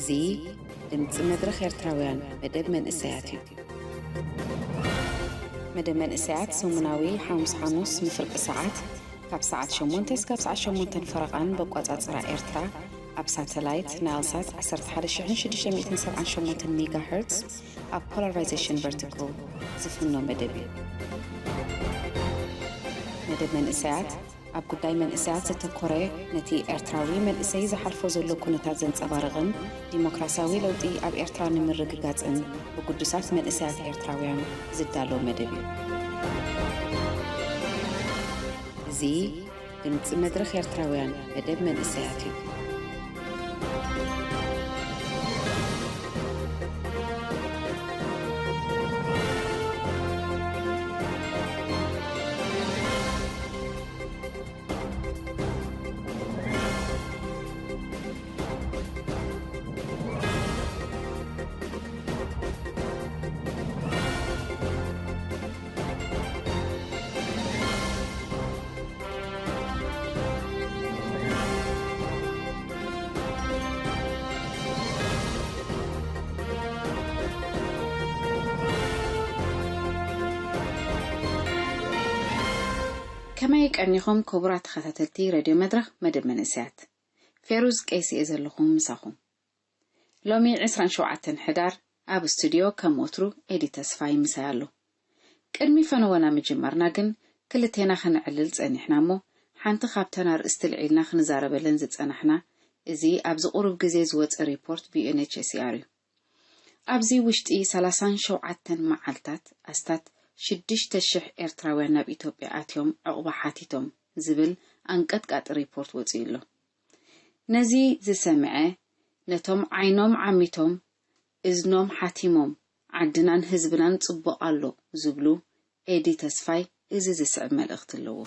እዚ ድምፂ መድረኽ ኤርትራውያን መደብ መንእሰያት እዩ። መደብ መንእሰያት ሰሙናዊ ሓሙስ ሓሙስ ንፍርቂ ሰዓት ካብ ሰዓት ሸሞንተ እስካብ ሰዓት ሸሞንተ ፈረቓን በቋጻጽራ ኤርትራ ኣብ ሳተላይት ናይልሳት ዓሰርተ ሓደ ሽሕን ሽዱሽተ ሚእትን ሰብዓን ሸሞንተን ሜጋ ሄርትስ ኣብ ፖላራይዜሽን ቨርቲካል ዝፍኖ መደብ እዩ። መደብ መንእሰያት ኣብ ጉዳይ መንእሰያት ዘተኮረ፣ ነቲ ኤርትራዊ መንእሰይ ዝሓልፎ ዘሎ ኩነታት ዘንጸባርቕን ዲሞክራስያዊ ለውጢ ኣብ ኤርትራ ንምርግጋጽን ብግዱሳት መንእሰያት ኤርትራውያን ዝዳሎ መደብ እዩ። እዚ ድምጺ መድረኽ ኤርትራውያን መደብ መንእሰያት እዩ። ከመይ ቀኒኹም ክቡራት ተኸታተልቲ ሬድዮ መድረኽ መደብ መንእሰያት? ፌሩዝ ቀይስ እየ ዘለኹ ምሳኹም። ሎሚ ዕስራን ሸውዓተን ሕዳር ኣብ ስቱድዮ ከም ወትሩ ኤዲ ተስፋይ ምሳይ ኣሎ። ቅድሚ ፈነወና ምጅማርና ግን ክልቴና ከነዕልል ጸኒሕና እሞ ሓንቲ ካብተን ኣርእስቲ ልዒልና ክንዛረበለን ዝጸናሕና እዚ ኣብዚ ቁሩብ ግዜ ዝወጸ ሪፖርት ብ ዩ ኤን ኤች ሲ ኣር እዩ። ኣብዚ ውሽጢ ሰላሳን ሸውዓተን መዓልታት ኣስታት ሽዱሽተ ሽሕ ኤርትራውያን ናብ ኢትዮጵያ ኣትዮም ዕቑባ ሓቲቶም ዝብል ኣንቀጥቃጢ ሪፖርት ወጺኡ ኣሎ። ነዚ ዝሰምዐ ነቶም ዓይኖም ዓሚቶም እዝኖም ሓቲሞም ዓድናን ህዝብናን ጽቡቕ ኣሎ ዝብሉ ኤዲ ተስፋይ እዚ ዝስዕብ መልእኽቲ ኣለዎ።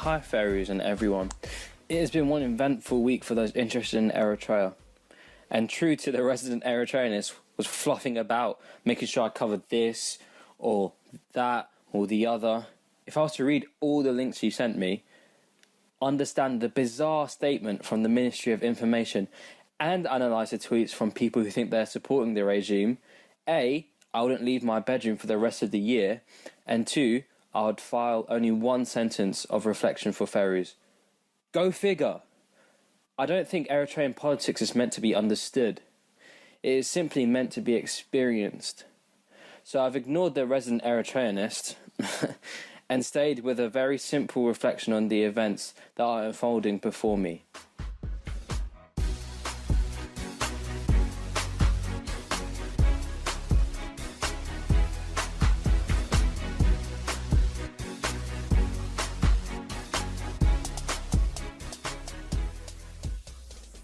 Hi, Ferouz and everyone. It has been one eventful week for those interested in Eritrea. And true to the resident Eritreanist, was fluffing about, making sure I covered this or that or the other. If I was to read all the links you sent me, understand the bizarre statement from the Ministry of Information and analyze the tweets from people who think they're supporting the regime, A, I wouldn't leave my bedroom for the rest of the year, and two, I would file only one sentence of reflection for Ferouz. Go figure! I don't think Eritrean politics is meant to be understood. It is simply meant to be experienced. So I've ignored the resident Eritreanist and stayed with a very simple reflection on the events that are unfolding before me.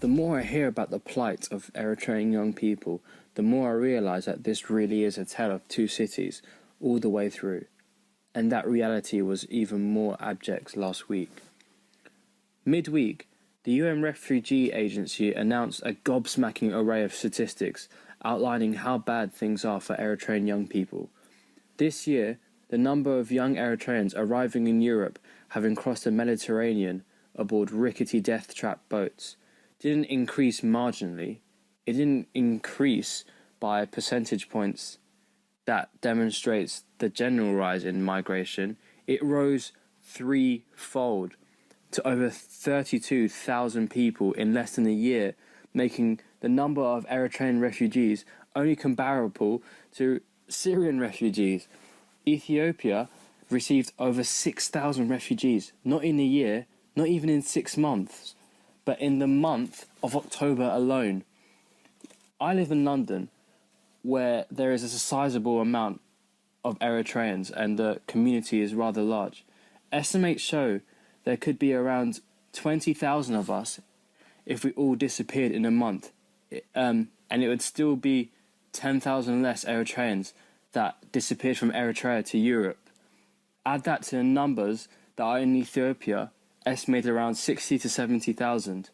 The more I hear about the plight of Eritrean young people, the more I realize that this really is a tale of two cities all the way through. And that reality was even more abject last week. Midweek, the U N Refugee Agency announced a gobsmacking array of statistics outlining how bad things are for Eritrean young people. This year, the number of young Eritreans arriving in Europe having crossed the Mediterranean aboard rickety death trap boats didn't increase marginally, it didn't increase by percentage points that demonstrates the general rise in migration, it rose threefold to over thirty-two thousand people in less than a year, making the number of Eritrean refugees only comparable to Syrian refugees. Ethiopia received over six thousand refugees, not in a year, not even in six months, but in the month of October alone. I live in London. where there is a sizable amount of Eritreans and the community is rather large. Estimates show there could be around twenty thousand of us if we all disappeared in a month. I- Um, and it would still be ten thousand less Eritreans that disappeared from Eritrea to Europe. Add that to the numbers that are in Ethiopia, estimated around sixty to seventy thousand.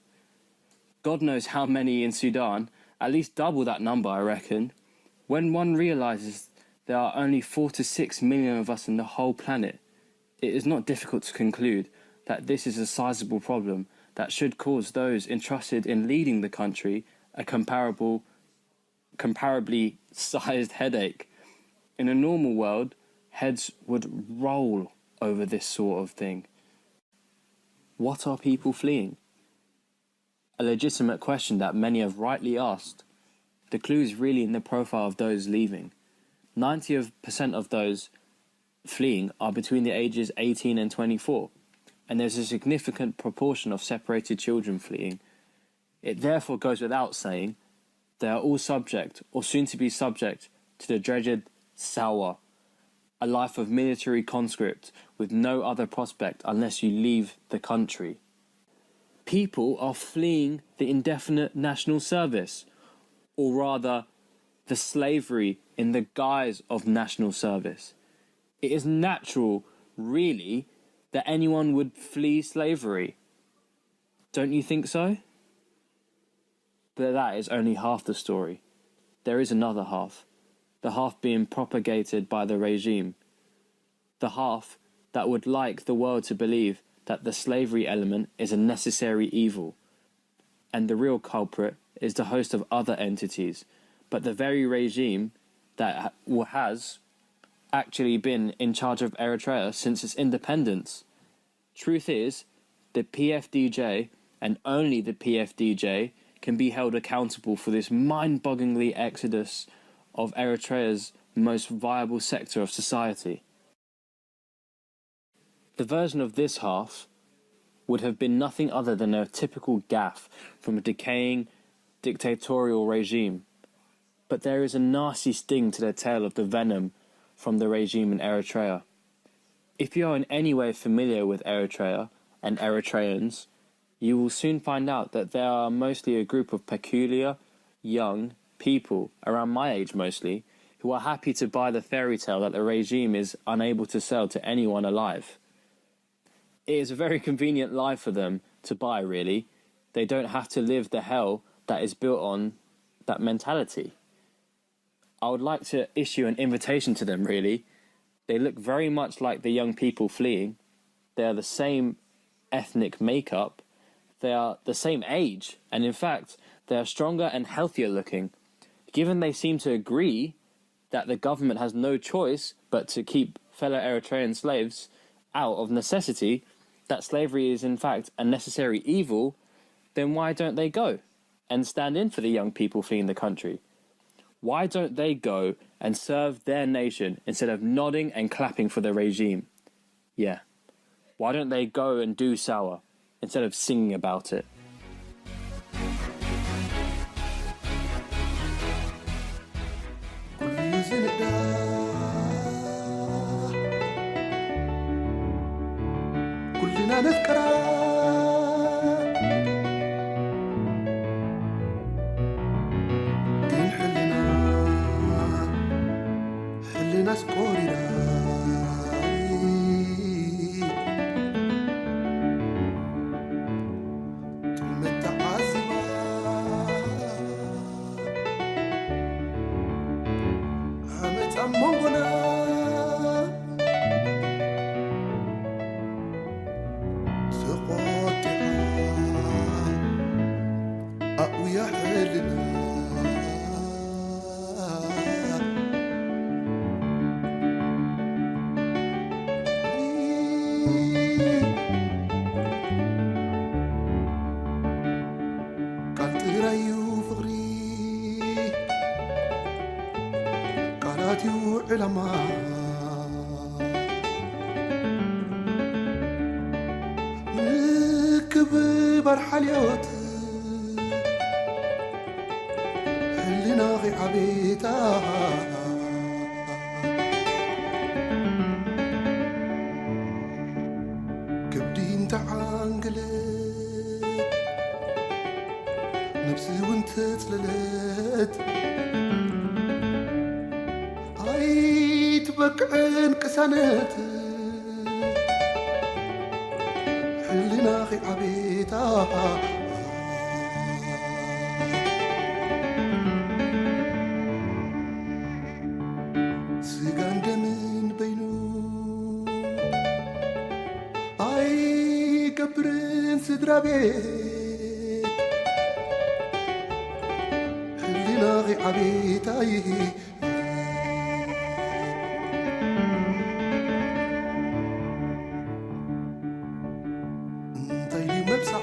God knows how many in Sudan, at least double that number, I reckon. When one realizes there are only four to six million of us in the whole planet, it is not difficult to conclude that this is a sizable problem that should cause those entrusted in leading the country a comparable, comparably sized headache. In a normal world, heads would roll over this sort of thing. What are people fleeing? A legitimate question that many have rightly asked. The clue is really in the profile of those leaving. Ninety percent of those fleeing are between the ages eighteen and twenty-four, and there's a significant proportion of separated children fleeing. It therefore goes without saying they are all subject, or soon to be subject, to the dreaded Sawa, a life of military conscript with no other prospect unless you leave the country. People are fleeing the indefinite national service, or rather, the slavery in the guise of national service. It is natural, really, that anyone would flee slavery. Don't you think so? But that is only half the story. There is another half, the half being propagated by the regime, the half that would like the world to believe that the slavery element is a necessary evil, and the real culprit is the host of other entities, but the very regime that ha- has actually been in charge of Eritrea since its independence. Truth is, the P F D J, and only the P F D J, can be held accountable for this mind bogglingly exodus of Eritrea's most viable sector of society. The version of this half would have been nothing other than a typical gaffe from a decaying dictatorial regime. But there is a nasty sting to the tale of the venom from the regime in Eritrea. If you are in any way familiar with Eritrea and Eritreans, you will soon find out that they are mostly a group of peculiar, young people, around my age mostly, who are happy to buy the fairy tale that the regime is unable to sell to anyone alive. It is a very convenient lie for them to buy, really. They don't have to live the hell that is built on that mentality. I would like to issue an invitation to them, really. They look very much like the young people fleeing. They are the same ethnic makeup. They are the same age. And in fact, they are stronger and healthier looking. Given they seem to agree that the government has no choice but to keep fellow Eritrean slaves out of necessity, that slavery is in fact a necessary evil, then why don't they go and stand in for the young people fleeing the country? Why don't they go and serve their nation instead of nodding and clapping for the regime? Yeah. Why don't they go and do Sawa instead of singing about it? ዓቤታ ከብዲ እንተዓንግለት ነብሲ እውን ተጽለለት ኣይትበቅዕን ቅሳነት ሕልናኺ ዓቤታ ስጋን ደምን በይኑ ኣይገብርን ስድራ ቤት ሕልናኺ ዓቤታይ እንታይ ድዩ መብጽዓ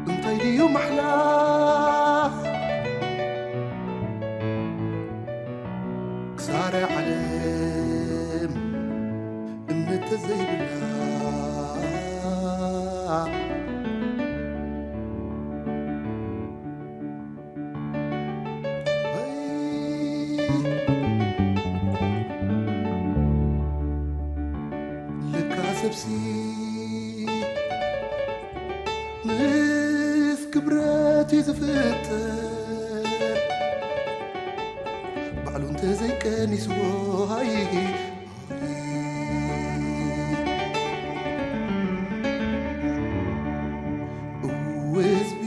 እንታይ ድዩ ማሕላ ክሳረ ዓለም እምነት ተዘይብላ ለካ ሰብሲ ምስ ክብረት እዩ ዝፍጠር ባዕሉ እንተዘይቀኒስዎ ሃይ እወ ህዝቢ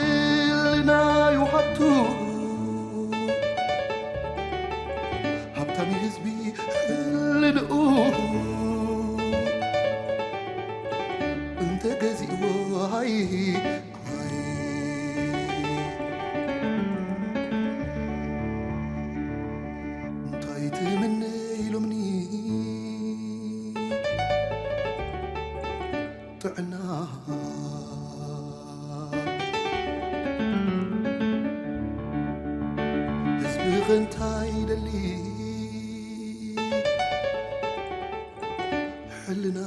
ሕልናዩ ሃብቱ ሃብታም ህዝቢ ሕልንኡ እንተገዚእዎ ሃይ እንታይ ትምነ ኢሎምኒ ጥዕና ህዝቢ እንታይ ይደሊ ሕልና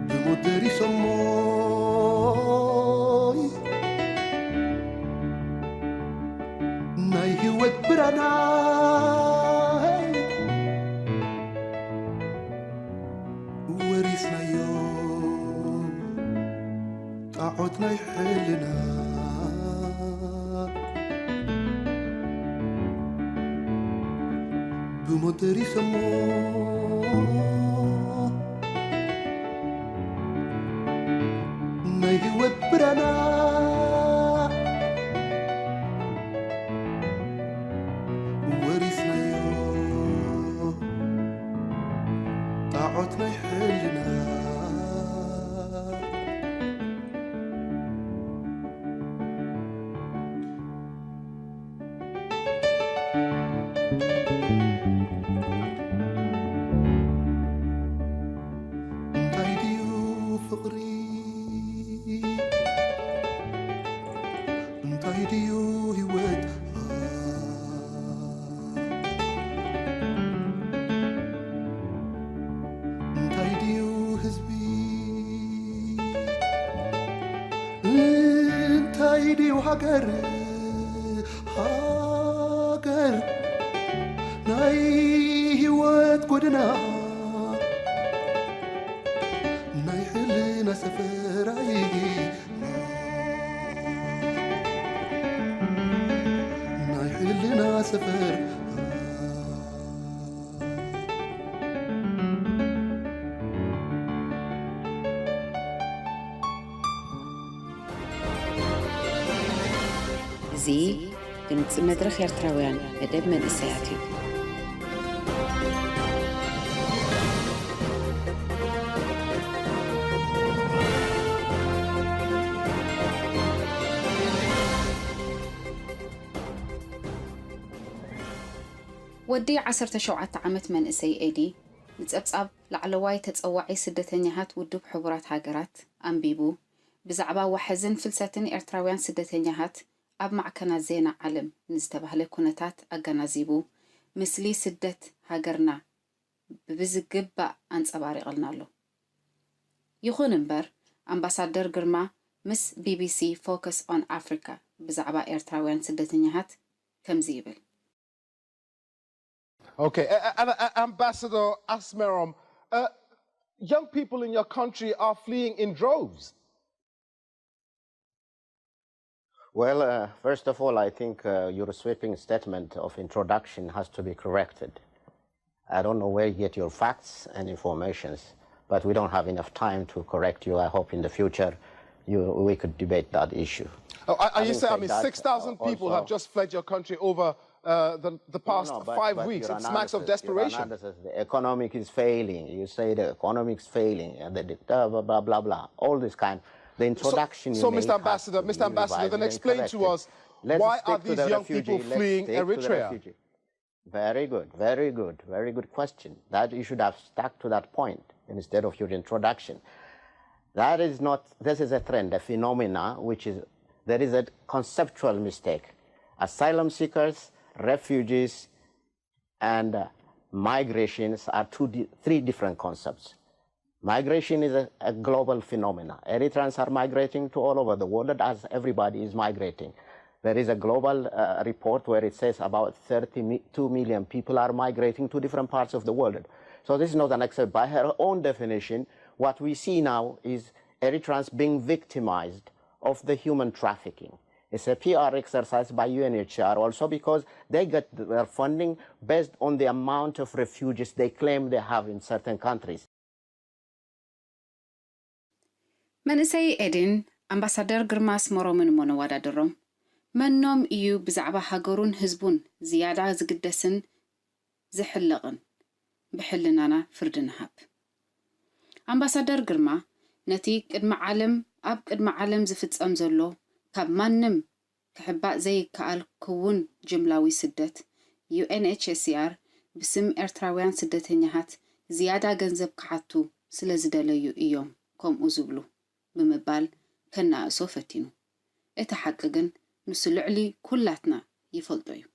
ብሞት ደሪሶሞይ ናይ ህይወት ብራናይ ወሪስናዮ ጣዖት ናይ ሕልና ብሞት ተሪሰሞ ናይ ህይወት ብራና ወሪስናዮ ጣዖት ናይ ሕልና እንታይ ድዩ ፍቕሪ እንታይ ድዩ ህይወት እንታይ ድዩ ህዝቢ እንታይ ድዩ ሃገር ሃገር ናይ ህይወት ጎደና ናይ ሕልና ሰፈራይ ናይ ሕልና ሰፈር እዚ ድምጺ መድረኽ ኤርትራውያን መደብ መንእሰያት እዩ። ወዲ ዓሰርተ ሸውዓተ ዓመት መንእሰይ ኤዲ፣ ንጸብጻብ ላዕለዋይ ተጸዋዒ ስደተኛታት ውድብ ሕቡራት ሃገራት ኣንቢቡ። ብዛዕባ ዋሕዝን ፍልሰትን ኤርትራውያን ስደተኛታት ኣብ ማዕከናት ዜና ዓለም ንዝተባህለ ኩነታት ኣገናዚቡ፣ ምስሊ ስደት ሃገርና ብዝግባእ ኣንጸባሪቕልና ኣሎ። ይኹን እምበር፣ ኣምባሳደር ግርማ ምስ ቢቢሲ ፎከስ ኦን ኣፍሪካ ብዛዕባ ኤርትራውያን ስደተኛታት ከምዚ ይብል። Okay, a- a- and uh, Ambassador Asmerom, uh, young people in your country are fleeing in droves. Well, uh, first of all, I think uh, your sweeping statement of introduction has to be corrected. I don't know where you get your facts and informations, but we don't have enough time to correct you. I hope in the future you, we could debate that issue. Oh, I, I, you Having say, I said mean, that, uh, six thousand people have also- just fled your country over uh, the, the No, past no, but, five but weeks. your It smacks of analysis, your desperation. analysis, the economic is failing. You say the economic is failing, and the, the blah, blah, blah, blah, blah. All this kind. The So, introduction you so made Mister has Ambassador, to Mister be Ambassador, revised then and explain to corrected. us Let's why stick are to these the young refugee. people Let's fleeing stick to the Eritrea? refugee. Very good, very good, very good question. That you should have stuck to that point instead of your introduction. That is not, this is a trend, a phenomena, which is, there is a conceptual mistake. Asylum seekers, refugees, and uh, migrations are two di- three different concepts. Migration is a, a global phenomena. Eritreans are migrating to all over the world as everybody is migrating. There is a global uh, report where it says about thirty-two million people are migrating to different parts of the world. So this is not an accident. By her own definition, what we see now is Eritreans being victimized of the human trafficking. It's a P R exercise by U N H C R also because they get their funding based on the amount of refugees they claim they have in certain countries. መንእሰይ ኤድን ኣምባሳደር ግርማ ኣስመሮምን እሞ ነወዳድሮም። መኖም እዩ ብዛዕባ ሃገሩን ህዝቡን ዝያዳ ዝግደስን ዝሕለቕን? ብሕልናና ፍርዲ ንሃብ። ኣምባሳደር ግርማ ነቲ ቅድሚ ዓለም ኣብ ቅድሚ ዓለም ዝፍጸም ዘሎ ካብ ማንም ክሕባእ ዘይከኣል ክውን ጅምላዊ ስደት፣ ዩ ኤን ኤች ሲ ኣር ብስም ኤርትራውያን ስደተኛታት ዝያዳ ገንዘብ ክሓቱ ስለ ዝደለዩ እዮም ከምኡ ዝብሉ ብምባል ከነኣእሶ ፈቲኑ። እቲ ሓቂ ግን ንሱ ልዕሊ ኩላትና ይፈልጦ እዩ።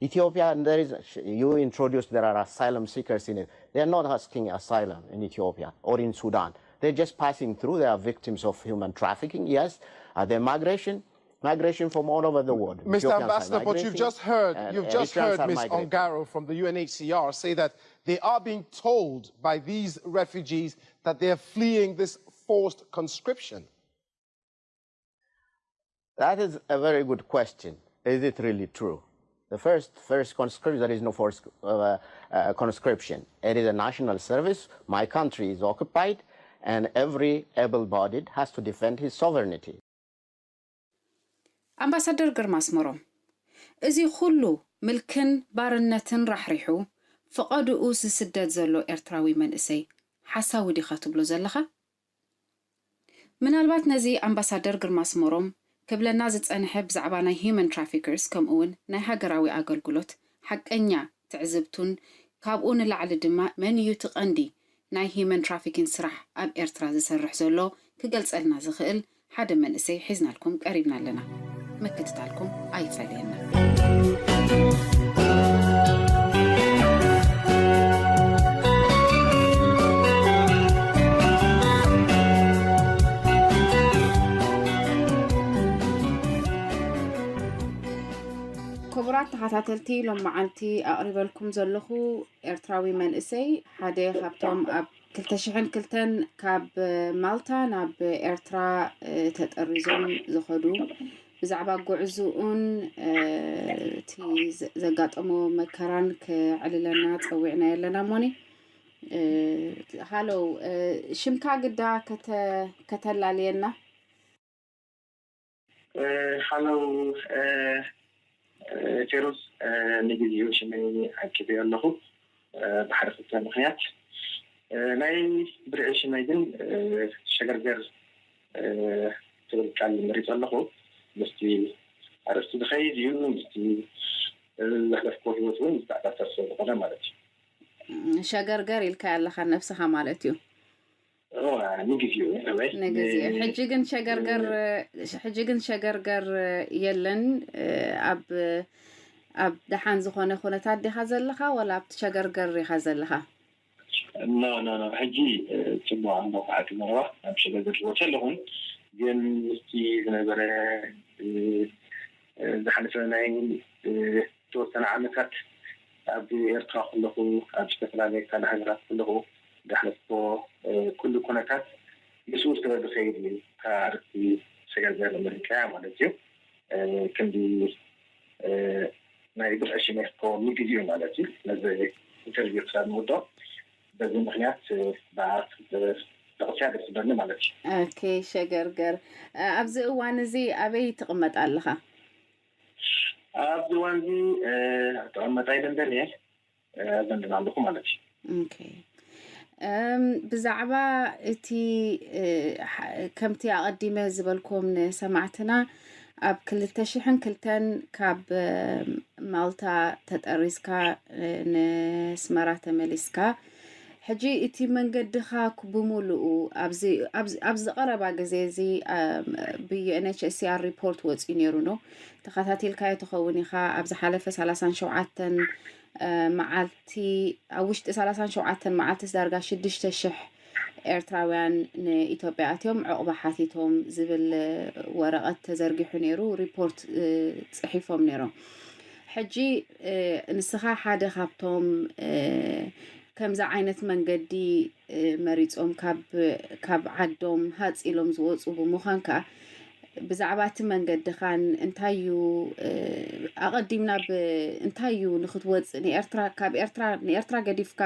Ethiopia, there is, you introduced there are asylum seekers in it. They are not asking asylum in Ethiopia or in Sudan. They're just passing through. They are victims of human trafficking, yes. Uh, the migration, migration from all over the world. Mister Ethiopians are Ambassador, but you've migrating, just heard and you've just Eritreans heard are Miss migrating. Ongaro from the U N H C R say that they are being told by these refugees that they are fleeing this forced conscription. That is a very good question. Is it really true? The first, first conscription, there is no forced uh, uh, conscription. It is a national service. My country is occupied, and every able-bodied has to defend his sovereignty. ኣምባሳደር ግርማ ኣስመሮም፣ እዚ ኩሉ ምልክን ባርነትን ራሕሪሑ ፍቐድኡ ዝስደድ ዘሎ ኤርትራዊ መንእሰይ ሓሳዊ ዲኻ ትብሎ ዘለኻ? ምናልባት ነዚ ኣምባሳደር ግርማ ኣስመሮም ክብለና ዝጸንሐ ብዛዕባ ናይ ሂዩማን ትራፊከርስ ከምኡውን ናይ ሃገራዊ ኣገልግሎት ሓቀኛ ትዕዝብቱን ካብኡ ንላዕሊ ድማ መን እዩ እቲ ቀንዲ ናይ ሂዩማን ትራፊኪን ስራሕ ኣብ ኤርትራ ዝሰርሕ ዘሎ ክገልጸልና ዝኽእል ሓደ መንእሰይ ሒዝናልኩም ቀሪብና ኣለና። ምክትታልኩም ኣይፈለየና። ክቡራት ተኸታተልቲ፣ ሎም መዓልቲ ኣቕሪበልኩም ዘለኹ ኤርትራዊ መንእሰይ ሓደ ካብቶም ኣብ ክልተ ሽሕን ክልተን ካብ ማልታ ናብ ኤርትራ ተጠሪዞም ዝኸዱ ብዛዕባ ጉዕዝኡን እቲ ዘጋጠሞ መከራን ክዕልለና ጸዊዕናዮ ኣለና። እሞኒ ሃሎ፣ ሽምካ ግዳ ከተላልየና። ሃሎ ቴሮስ፣ ንግዜኡ ሽመይ ዓቂበዮ ኣለኹ ብሓደ ክልተ ምኽንያት። ናይ ብርዒ ሽመይ ግን ሸገርገር ትብል ቃል መሪጸ ኣለኹ። ምስቲ ኣርእስቲ ዝኸይድ እዩ፣ ምስቲ ዘሕለፍክዎ ህይወት እውን ዝተኣሳሰር ስለ ዝኾነ ማለት እዩ። ሸገርገር ኢልካ ኣለኻ ነብስኻ ማለት እዩ። ንግዜኡ ወይ ንግዜ ሕጂ ግን ሸገርገር ሕጂ ግን ሸገርገር የለን። ኣብ ኣብ ደሓን ዝኾነ ኩነታት ዲኻ ዘለኻ ወላ ኣብቲ ሸገርገር ኢኻ ዘለኻ? ኖ ኖ ኖ ሕጂ ጽቡቅ ኣሎ። ብዓቲ መረባ ኣብ ሸገርገር ዝወተ ኣለኹን ግን ምስቲ ዝነበረ ዝሓለፈ ናይ ዝተወሰነ ዓመታት ኣብ ኤርትራ ከለኹ ኣብ ዝተፈላለየ ካልእ ሃገራት ከለኹ ዝሓለፍኩ ኩሉ ኩነታት ምስኡ ዝተበዝኸይድ እዩ። ካብ ኣርእስቲ ሸገርገር መሪፅያ ማለት እዩ። ክንዲ ናይ ብርዕሽን ኤርትሮ ንግዜኡ ማለት እዩ። ነዚ ኢንተርቪው ክሳብ ንውዶ በዚ ምክንያት ብኣርት ተቕስያ ደስ ይብለኒ ማለት እዩ። ኦኬ ሸገርገር፣ ኣብዚ እዋን እዚ ኣበይ ትቕመጥ ኣለኻ? ኣብዚ እዋን እዚ ተቐመጣ ኢለ እንደን እየ ዘንድና ኣለኹ ማለት እዩ። ኦኬ። እም፣ ብዛዕባ እቲ እ፣ ሓ- ከምቲ ኣቐዲመ ዝበልክዎም ንሰማዕትና ኣብ ክልተ ሽሕን ክልተን ካብ እ፣ ማልታ ተጠሪዝካ እ፣ ንስመራ ተመሊስካ ሕጂ እቲ መንገድኻ ክ- ብምሉኡ ኣብዚ ኣብዚ- ኣብዚ ቀረባ ግዜ እዚ ብ ዩ ኤን ኤች ሲ ኣር ሪፖርት ወፂኡ ነይሩ ነው ተኸታቲልካዮ ትኸውን ኢኻ። ኣብ ዝሓለፈ ሰላሳን ሸውዓተን መዓልቲ ኣብ ውሽጢ ሰላሳን ሸውዓተን መዓልትስ ዳርጋ ሽዱሽተ ሽሕ ኤርትራውያን ንኢትዮጵያ ኣትዮም ዕቑባ ሓቲቶም ዝብል ወረቐት ተዘርጊሑ ነይሩ፣ ሪፖርት ፅሒፎም ነይሮም። ሕጂ ንስኻ ሓደ ካብቶም ከምዚ ዓይነት መንገዲ መሪፆም ካብ ዓዶም ሃፅ ኢሎም ዝወፁ ብምዃንካ ብዛዕባ እቲ መንገድኻን እንታይ እዩ ኣቐዲምና እንታይ እዩ ንክትወፅእ ንኤርትራ ካብ ኤርትራ ንኤርትራ ገዲፍካ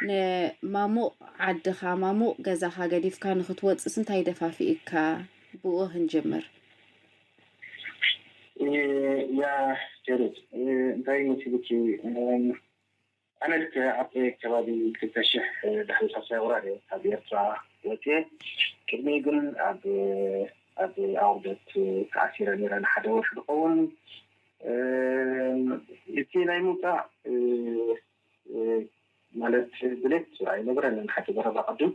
ንማሙቕ ዓድኻ ማሙቕ ገዛኻ ገዲፍካ ንክትወፅእስ እንታይ ደፋፊእካ? ብኡ ክንጅምር። ያ ጀሩት እንታይ መሲልኪ ኣነ ልክ ኣብ ከባቢ ክልተ ሽሕ ድሕሪ ሳልሳይ ወራር እየ ካብ ኤርትራ ወፅየ። ቅድሚ ግን ኣብ ኣብ ኣውደት ተኣሲረ ነረ ንሓደ ወርሒ ዝኸውን። እቲ ናይ ምውፃእ ማለት ድሌት ኣይነበረንን። ሓደ ዘረባ ቅድም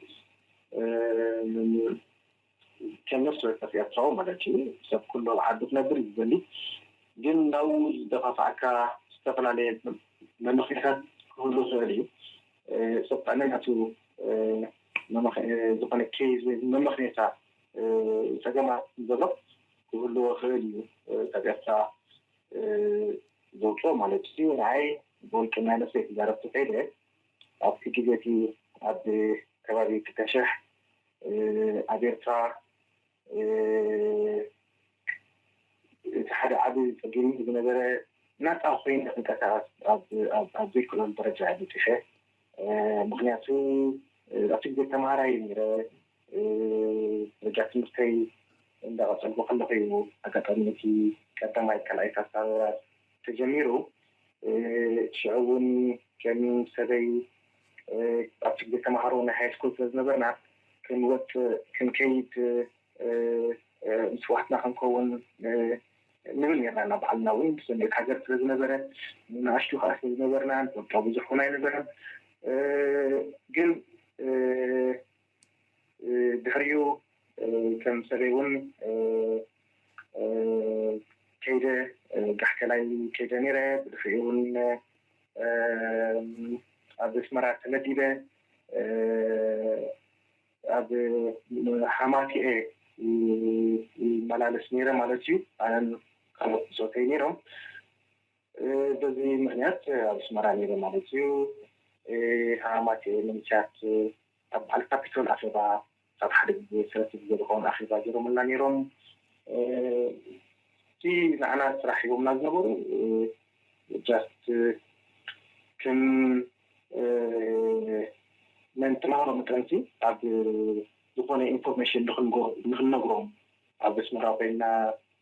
ከም ነፍሲ ወከፍ ኤርትራዊ ማለት እዩ ሰብ ኩሉ ኣብ ዓዱ ክነብር እዩ ዝደሊ። ግን ናብኡ ዝደፋፍኣካ ዝተፈላለየ መመኽንያታት ክህሉ ይኽእል እዩ። ሰብ ጥዕና ናቱ ዝኾነ ኬዝ ወይ መመኽንያታ ፀገማት ዘሎ ክህልዎ ይኽእል እዩ። ካብ ኤርትራ ዘውፅኦ ማለት እዩ። ንዓይ ብውልቂ ናይ ነፍሰይ ክዛረብ ተኸይደ ኣብቲ ግዜ እቲ ኣብ ከባቢ ክልተ ሽሕ ኣብ ኤርትራ እቲ ሓደ ዓቢ ጸገም ዝነበረ ናጻ ኮይነ ክንቀሳቀስ ኣብ ዘይክእለሉ ደረጃ እየ በጺሐ። ምክንያቱ ኣብቲ ግዜ ተምሃራይ ነይረ። ደረጃ ትምህርተይ እንዳቐጸልኩ ከለኹ እዩ ኣጋጣሚ እቲ ቀዳማይ ካልኣይ ሳልሳይ ወራር ተጀሚሩ። ሽዑ እውን ከም ሰበይ ኣብቲ ግዜ ተምሃሮ ናይ ሃይ ስኩል ስለ ዝነበርና ክንወፅእ ክንከይድ ምስዋሕትና ክንከውን ንብል ነርና። እና ባዕልና እውን ሰንበት ሃገር ስለ ዝነበረ ንኣሽቱ ከዓ ስለ ዝነበርና ንፈልጦ ብዙሕ እውን ኣይነበረን። ግን ድሕሪኡ ከም ሰበይ እውን ከይደ ጋሕከላይ ከይደ ነይረ። ብድሕሪኡ እውን ኣብ ኣስመራ ተመዲበ ኣብ ሃማቲኤ ይመላለስ ነይረ ማለት እዩ። ኣነን ካልኦት ብፆተይ ነይሮም። በዚ ምክንያት ኣብ ኣስመራ ነይረ ማለት እዩ። ሃማቲኤ መንስያት ኣብ በዓል ካፒቶል ኣኼባ ካብ ሓደ ግዜ ሰለስተ ግዜ ዝኸውን ኣኼባ ገይሮምልና ነይሮም። እቲ ንዓና ስራሕ ሂቦምና ዝነበሩ ጃስት ከም መን ተማሃሮ መጠንሲ ኣብ ዝኾነ ኢንፎርሜሽን ንክንነግሮም ኣብ ኣስመራ ኮይንና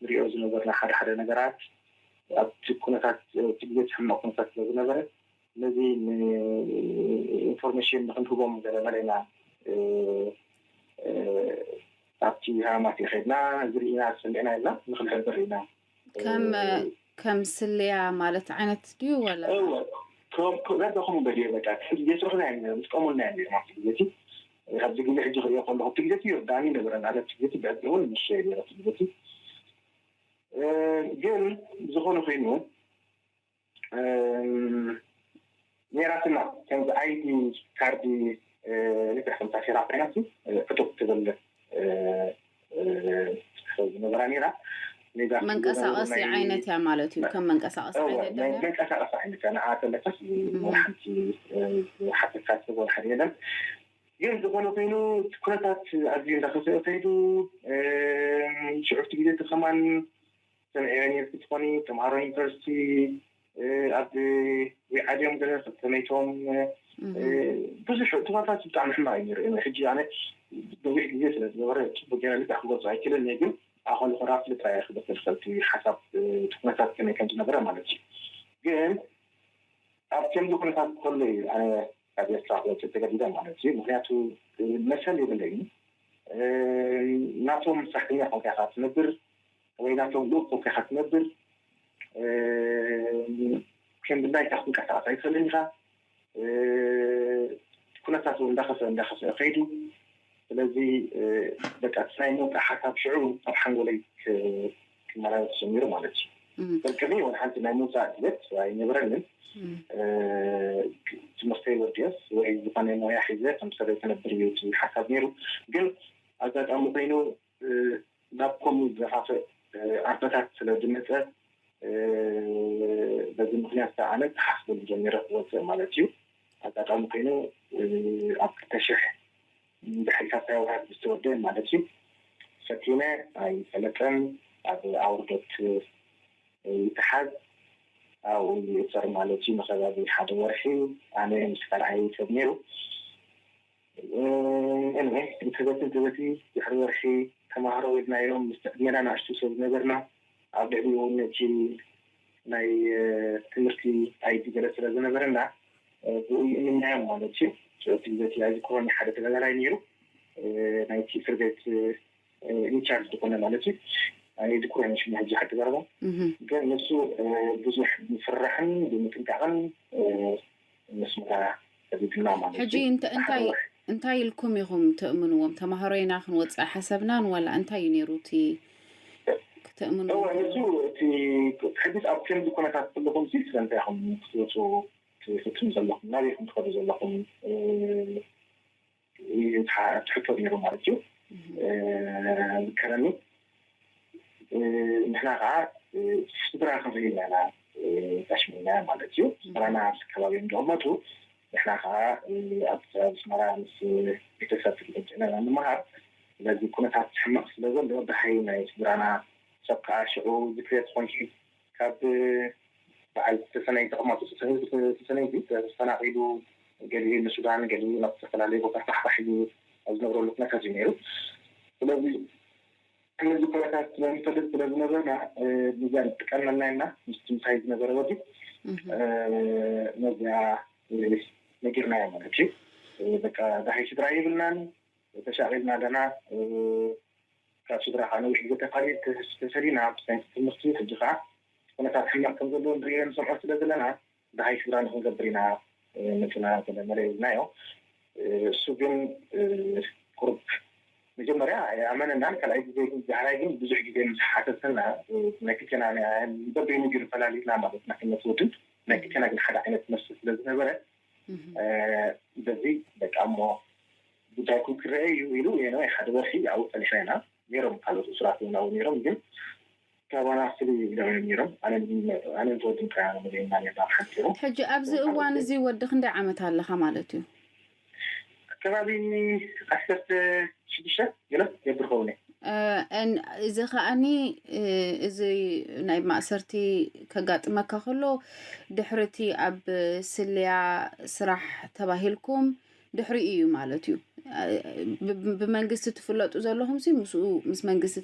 ንሪኦ ዝነበርና ሓደ ሓደ ነገራት ኣብቲ ኩነታት እቲ ግዜ ሕማቕ ኩነታት ስለ ዝነበረ ነዚ ኢንፎርሜሽን ንክንህቦም ገለ መለ ኢና ኣብቲ ሃማት ይኸድና ዝርኢና ዝሰሚዕና የላ ንክንሕብር ኢና። ከም ከም ስልያ ማለት ዓይነት ድዩ ወላ? እወ ከም ከም ዛጋ ከምኡ በል በቃ ከምዚ ዘይስርሕና እዮም ነይሮም ዝጥቀሙልና እዮም ነይሮም ኣብቲ ግዜ እቲ። ኣብዚ ግዜ ሕጂ ክሪኦ ከለኹ ኣብቲ ግዜ እቲ ይርዳእኒ ነበረ ማለት እቲ ግዜ እቲ ብዕድመ እውን ንእሽቶ እየ ነይረ ኣብቲ ግዜ እቲ። ግን ዝኾነ ኮይኑ ነይራትና ከምዚ ኣይዲ ካርዲ ልክዕ ከምታ ሴራ ኮይናሲ ዕጡቅ ትብል ዝነበራ ነይራ። መንቀሳቀሲ ዓይነት እያ ማለት እዩ። ከም መንቀሳቀሲ ዓይነት መንቀሳቀሲ ዓይነት እያ። ንዓ ተለካስ ሓንቲ ሓተካ ሰብ ሓደ የለን። ግን ዝኾነ ኮይኑ ኩነታት ኣዝዩ እንዳኸፍአ ከይዱ። ሽዑ እቲ ግዜ እቲ ከማን ሰምዒ ዩኒቨርሲቲ ትኾኒ ተምሃሮ ዩኒቨርሲቲ ኣብ ዊዓድዮም ገለ ተመይቶም ብዙሕ እትዋታት ብጣዕሚ ሕማቅ እዩ ነይሩ። ሕጂ ኣነ ነዊሕ ግዜ ስለ ዝነበረ ፅቡቅ ገይረ ልክዕ ክገልፆ ኣይክእልን እየ፣ ግን ኣኮ ልኮራ ፍልጥ ራያ ክበተል ከብቲ ሓሳብ እቲ ኩነታት ከመይ ከም ዝነበረ ማለት እዩ። ግን ኣብ ከምዚ ኩነታት ከሎ እዩ ኣነ ካብ ኤርትራ ክወፅእ ተገዲደ ማለት እዩ። ምክንያቱ መሰል የብለይን። ናቶም ሰራሕተኛ ኮንካ ኢኻ ትነብር ወይ ናቶም ልኡክ ኮንካ ኢኻ ትነብር። ከም ብናይካ ክትንቀሳቀስ ኣይትኽእልን ኢኻ። ኩነታት እውን እንዳኸፍአ እንዳኸፍአ ከይዱ። ስለዚ በቃ እቲ ናይ ምውፃእ ሓሳብ ሽዑ ኣብ ሓንጎለይ ክመላለስ ጀሚሩ ማለት እዩ። ቅድሚ እውን ሓንቲ ናይ ምውፃእ ድሌት ኣይነበረንን። ትምህርተይ ወዲኦስ ወይ ዝኾነ ሞያ ሒዘ ከም ሰበይ ክነብር እዩ እቲ ሓሳብ ነይሩ። ግን ኣጋጣሚ ኮይኑ ናብ ከምኡ ዘኻፍእ ኣንፈታት ስለ ዝመፀ በዚ ምክንያት ከዓ ኣነ ክሓስበሉ ጀሚረ ክወፅእ ማለት እዩ። ኣጋጣሚ ኮይኑ ኣብ ክልተ ሽሕ ድሕሪ ሳልሳይ ወርሒ ዝተወደአ ማለት እዩ ፈቲነ ኣይፈለጠን ኣብ ኣውርደት ይተሓዝ ኣብኡ ይእሰር ማለት እዩ። ንከባቢ ሓደ ወርሒ ኣነ ምስ ካልኣይ ሰብ ነይሩ። እንወይ እንተበቲ እንተበቲ ድሕሪ ወርሒ ተማሃሮ ወድና ኢሎም ምስ ዕድሜና ንኣሽቱ ሰብ ዝነበርና ኣብ ልዕሊኡ እውን ነቲ ናይ ትምህርቲ ኣይዲ ገለ ስለ ዝነበረና ብኡ ይእምናዮም ማለት እዩ። እቲ ግዜ እቲ ኣይዝክሮን ሓደ ተጋዳላይ ነይሩ ናይቲ እስር ቤት ኢንቻርጅ ዝኾነ ማለት እዩ። ኣይዝክሮን ሽሙ ሕጂ ሓቂ ዘረባ ግን ንሱ ብዙሕ ምፍርራሕን ብምጥንቃቕን መስመራ ሰዲድና ማለት ሕጂ እዩ። እንታይ እንታይ ኢልኩም ኢኹም ተእምንዎም? ተማሃሮ ኢና ክንወፅእ ሓሰብናን ዋላ እንታይ እዩ ነይሩ እቲ ክትእምኑ? እወ ንሱ እቲ ሕዲስ ኣብ ከምዚ ኩነታት ከለኹም ሲ ስለምንታይ ኢኹም ክትወፁ ትፍትኑ ዘለኹም ናበይ ኢኹም ትኸዱ ዘለኹም ትሓ- ትሕቶ ነይሩ ማለት እዩ። ዝከረኒ ንሕና ከዓ ስድራ ክንርኢ ኢና ኢና ታሽሚና ማለት እዩ። ስድራና ኣብዚ ከባቢ እዮም ዝቕመጡ። ንሕና ከዓ ኣብ ኣስመራ ምስ ቤተሰብ ተገጭና ኢና ንምሃር። ስለዚ ኩነታት ሕማቕ ስለ ዘሎ ደሓይ ናይ ስድራና ሰብ ከዓ ሽዑ ዝክሬት ኮንኪ ካብ በዓል ዝተሰነይ ተቐማጡ ዝተሰነይቲ ተፈናቒሉ ገሊኡ ንሱዳን ገሊኡ ናብ ዝተፈላለዩ ቦታ ፋሕፋሕ ኢሉ ኣብ ዝነብረሉ ኩነታት እዩ ነይሩ። ስለዚ እነዚ ኩነታት ስለንፈልጥ ስለ ዝነበርና ብዛ ንጥቀመልና ኢና ምስቲ ምሳይ ዝነበረ ወዲ ነዚኣ ነጊርናዮ ማለት እዩ። በቃ ዳሃይ ስድራ ይብልናን ተሻቒልና ኣለና። ካብ ስድራ ከዓ ነዊሕ ግዜ ተፋሊ ተፈሊና ብሳይንስ ትምህርቲ ሕጂ ከዓ ኩነታት ሕማቅ ከም ዘለዎ ንሪኦ ንሰምዖ ስለ ዘለና ደሃይ ስድራ ንክንገብር ኢና መፅና ተለመደ ኢልናዮ። እሱ ግን ቁሩብ መጀመርያ ኣመነናን ካልኣይ ግዜ ግን ዳሕራይ ግን ብዙሕ ግዜ ምስ ሓተተና ናይ ክልቴና በበይኑ ግን ፈላሊና ማለት ና ክነት ወድን ናይ ክልቴና ግን ሓደ ዓይነት መስል ስለ ዝነበረ በዚ በቃ እሞ ጉዳይኩም ክረአ እዩ ኢሉ የነወይ ሓደ ወርሒ ኣብኡ ፀኒሕና ኢና። ነይሮም ካልኦት እሱራት እውን ኣብኡ ነይሮም፣ ግን ካባና ፍልይ ኢሎም እዮም ነይሮም። ኣነን ተወድን ጥራይ ኢና መሊእና ነርና ብሓንፂሩ። ሕጂ ኣብዚ እዋን እዚ ወዲ ክንደይ ዓመት ኣለኻ ማለት እዩ? ከባቢ ዓሰርተ ሽዱሽተ ገለ ገብር ኸውን እየ። እዚ ከዓኒ እዚ ናይ ማእሰርቲ ከጋጥመካ ከሎ ድሕርቲ ኣብ ስልያ ስራሕ ተባሂልኩም ድሕሪኡ እዩ ማለት እዩ። ብመንግስቲ ትፍለጡ ዘለኹም ሲ ምስኡ ምስ መንግስቲ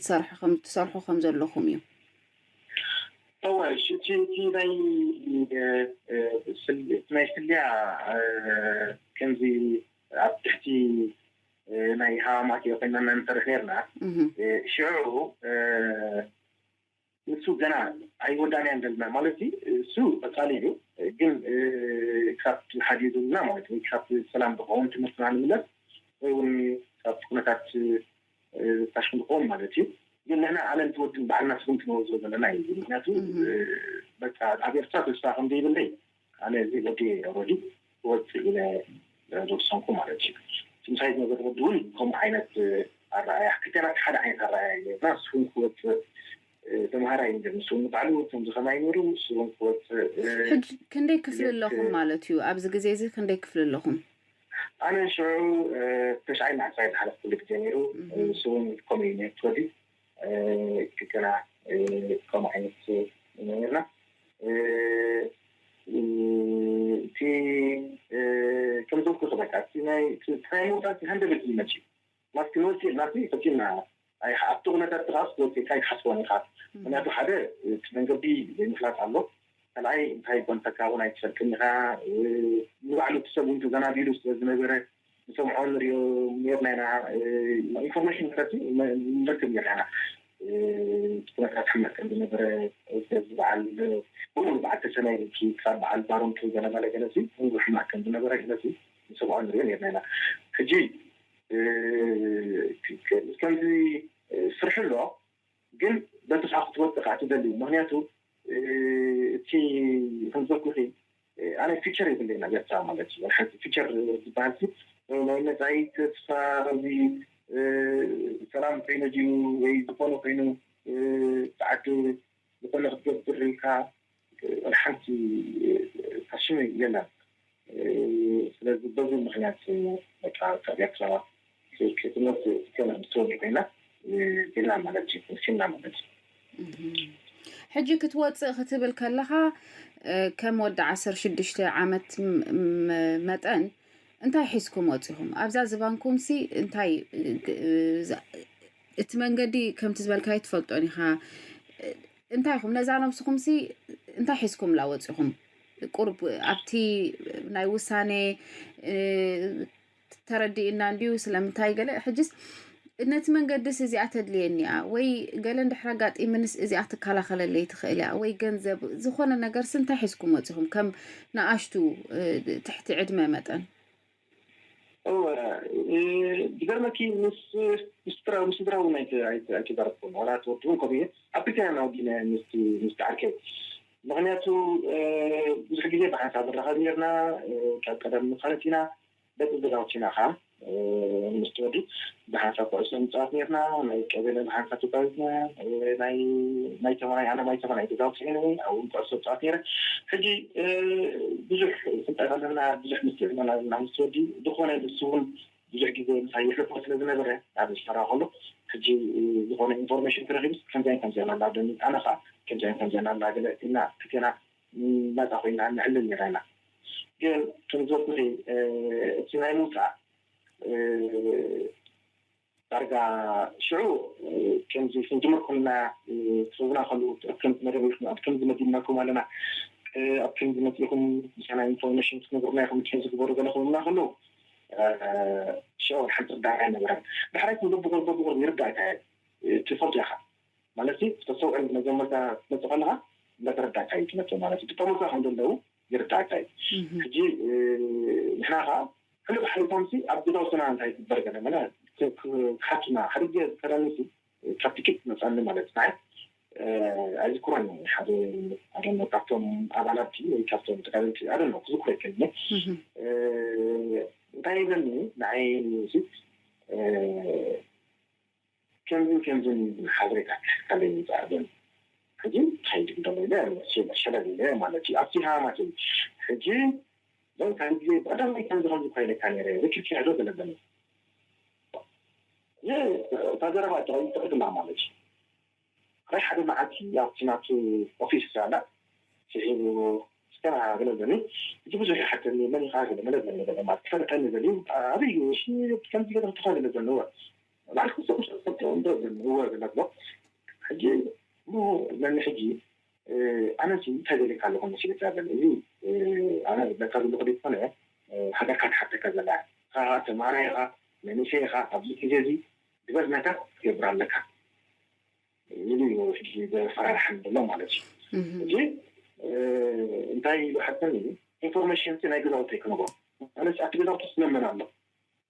ትሰርሑ ከም ዘለኹም እዩ። እወ እቲ ናይ ናይ ስልያ ከምዚ ኣብ ትሕቲ ናይ ሃማማት ኮይና ንሰርሕ ነርና። ሽዑ ንሱ ገና ኣይወዳእናያን ዘለና ማለት እዩ። እሱ ቀፃሊ እዩ ግን ካብ ሓዲኡ ዘለና ማለት ወይ ካብ ሰላም ዝኸውን ትምህርትና ንምለስ ወይ እውን ካብ ኩነታት ታሽም ዝኸውን ማለት እዩ። ግን ንሕና ኣነ እንትወድን ባዕልና ስጉምቲ ንወስዶ ዘለና እዩ። ምክንያቱ በቃ ኣብ ኤርትራ ተስፋ ከም ዘይብለይ ኣነ እዚ ወዲ ኦልሬዲ ክወፅእ ኢለ ዝወሰንኩ ማለት እዩ። ምሳይ ዝነበረ ወዲ እውን ከምኡ ዓይነት ኣረኣያ ክልቴና ሓደ ዓይነት ኣረኣያ እዩ ነርና። ንሱ እውን ክወፅእ ተምሃራይ እዩ ነይሩ። ንሱ እውን ባዕሉ ከምዚ ከማይ ነይሩ። ንሱ እውን ክወፅእ ሕጂ ክንደይ ክፍሊ ኣለኹም ማለት እዩ? ኣብዚ ግዜ እዚ ክንደይ ክፍሊ ኣለኹም? ኣነ ሽዑ ተሽዓይ መዓልቲ ዝሓለፍ ኩሉ ግዜ ነይሩ። ንሱ እውን ከምኡ እዩ ነይሩ። ወዲ ክልቴና ከምኡ ዓይነት ነርና። እቲ ከም ዘልኩ በቃ እቲ ናይ ምውፃእ ሃንደበት ይመፅእ ማስክ ንወፅእ ናቲ ፈቲና ኣብቲ ኩነታት ጥቓስ ክወፅእካ ኣይትሓስቦን ኢኻ። ምክንያቱ ሓደ እቲ መንገዲ ዘይምፍላጥ ኣሎ። ካልኣይ እንታይ ኮንተካ እውን ኣይትፈልጥን ኢኻ። ንባዕሉ እቲ ሰብ እውን ተዘናቢሉ ስለ ዝነበረ ንሰምዖ ንሪኦ ነርና ኢና። ኢንፎርሜሽን ንረክብ ነርና ኢና። እቲ ኩነታት ሕማቅ ከም ዝነበረ በዓል ብሙሉ በዓል ተሰናይ ክሳብ በዓል ባሮንቱ ገለመለ ገለሲ ሙሉ ሕማቅ ከም ዝነበረ ገለሲ ንሰምዖ ንሪኦ ነርና ኢና። ሕጂ ከምዚ ስርሒ ኣሎ ግን በቲ ከዓ ክትወፅእ ከዓ ትደሊ። ምክንያቱ እቲ ከምዘልኩኺ ኣነ ፊቸር የብለይና ገርታ ማለት እዩ። ሓንቲ ፊቸር ዝበሃል ናይ መፃኢ ተስፋ እዚ ሰላም ኮይኑ ድዩ ወይ ዝኾነ ኮይኑ ዓዲ ዝኾነ ክትገብር ኢልካ ሓንቲ ታሽም የለን። ስለዚ በዚ ምክንያት በቃ ካብ ኤርትራ ክትመፅእ ከላ ምስተወዲ ኮይና ዜና ማለት እዩ። ሲና ማለት እዩ። ሕጂ ክትወፅእ ክትብል ከለኻ ከም ወዲ ዓሰርተ ሽዱሽተ ዓመት መጠን እንታይ ሒዝኩም ወፂኹም ኣብዛ ዝባንኩም ሲ እንታይ እቲ መንገዲ ከምቲ ዝበልካዮ ትፈልጦን ኢኻ። እንታይ ኢኹም ነዛ ነብስኹም ሲ እንታይ ሒዝኩም ላወፂኹም? ቁርብ ኣብቲ ናይ ውሳኔ ተረዲእና እንድዩ ስለምንታይ ገለ ሕጅስ ነቲ መንገድስ እዚኣ ተድልየኒ እያ ወይ ገለ እንድሕር ኣጋጢምንስ እዚኣ ትከላኸለለይ ትኽእል እያ ወይ ገንዘብ ዝኾነ ነገርስ እንታይ ሒዝኩም ወፂኹም ከም ንኣሽቱ ትሕቲ ዕድመ መጠን? እወ፣ ዝገርመኪ ምስ ምስ ስድራ ምስ ስድራ እውን ኣይተ- ኣይተ- ኣይተዛረብኩን ዋላ ትወድውን ከምኡ እየ ኣብ ክልተ ኢና ወዲነ ምስቲ ምስቲ ዓርከይ ምክንያቱ ብዙሕ ግዜ ብሓንሳብ ንራኸብ ነርና ካብ ቀደም ንፋለጥ ኢና ደቂ ገዛውቲ ኢና ከዓ ምስ ትወዲ ብሓንሳብ ኩዕሶ ንፃወት ነርና ናይ ቀበለ ብሓንሳብ ተፃዊትና ናይ ማይተማ ናይ ኣነ ማይተማ ናይ ገዛውቲ እየ ኣብኡ ኩዕሶ ንፃወት ነረ ሕጂ ብዙሕ ፍልጠት ኣለና ብዙሕ ምስትዕመል ኣለና ምስ ትወዲ ዝኾነ ንሱ እውን ብዙሕ ግዜ ምሳይ የሕልፎ ስለ ዝነበረ ኣብ ዝሰራ ከሎ ሕጂ ዝኾነ ኢንፎርሜሽን ክረኺብስ ከምዚያን ከምዚያን ኣላ ደኒ ኣነ ከዓ ከምዚያን ከምዚያን ኣላ ገለ እና ክቴና ናፃ ኮይና ንዕልል ነራ ኢና ግን ከም ዝበልኩኺ እቲ ናይ ምውፃእ ዳርጋ ሽዑ ከምዚ ክንጅምር ኮልና ትህቡና ከሉ ኣብ ከምዚ መደብ ኢኹም ኣብ ከምዚ መዲብናኩም ኣለና ኣብ ከምዚ መፂእኹም ምሳና ኢንፎርሜሽን ክትነግሩና ኢኹም ከምዚ ግበሩ ገለ ክብሉና ከለዉ ሽዑ ሓንቲ ርዳእ ኣይነበረን። ዳሕራይ ግን በብቑር በብቑር ይርዳእካ እየ ትፈልጦ ኢኻ ማለት ተሰውዕል መጀመርታ ክትመፅእ ከለኻ እንዳተረዳእካ እዩ ትመፅእ ማለት እዩ። ትጠመካ ከም ዘለዉ ይርዳእካ እዩ። ሕጂ ንሕና ከዓ ሕሉፍ ሓሊፎምሲ ኣብ ገዛውትና እንታይ ይግበር ገለ መለ ክሓቱና ሓደ ግዜ ዝከረኒ ካብ ትኬት መፃኒ ማለት ናይ ኣይዝክሮን ሓደ ሓደ ካብቶም ኣባላት ወይ ካብቶም ተጋደልቲ ኣደ ነው ክዝክሮ ይከልኒ እንታይ ይብለኒ ንዓይ ሲ ከምዝን ከምዝን ሓበሬታ ክሕካለይ ይፅኣበን ሕጂ እንታይ ይብል ደሞ ኢለ ሸለል ኢለ ማለት እዩ ኣብቲ ሃማት እዩ ሕጂ ዞም ካብ ግዜ ብቀዳማይ ከምዚ ከምዚ እኳ ኢለካ ነረ ርክብ ክሕዶ ገለበኒ እታ ዘረባ ተቐይጠ ክድላ ማለት እዩ ናይ ሓደ መዓልቲ ኣብቲ ናቱ ኦፊስ ዛላ ስሒቡ ስከና ገለበኒ እቲ ብዙሕ ይሓተኒ መን ኢኻ ገለ መለበኒ ገለ ማለት ክፈልጠኒ ዘልዩ ኣበይ ከምዚ ገለ ክትኻ ገለ ዘለዎ ባዕልኩ ሰብሰብሰብተወንዶ ዘንህወ ዝነግሮ ሕጂ እሞ ነኒ ሕጂ ኣነሲ እንታይ ደሊካ ኣለኹ መሲለካ ዘለ እዚ ኣነ ዝብለካ ዘለኹ ዘይኮነ ሃገርካ ትሓተካ ዘላ ኢኻ ተማሃራይ ኢኻ መንእሰይ ኢኻ ኣብዚ ግዜ እዚ ዝበዝነካ ክትገብር ኣለካ ኢሉ እዩ ሕጂ ዘፈራርሐን ዘሎ ማለት እዩ ሕጂ እንታይ ኢሉ ሓተኒ ኢንፎርሜሽን ናይ ገዛውቲ ክነግሮ ማለት ኣብቲ ገዛውቲ መመን ኣሎ፣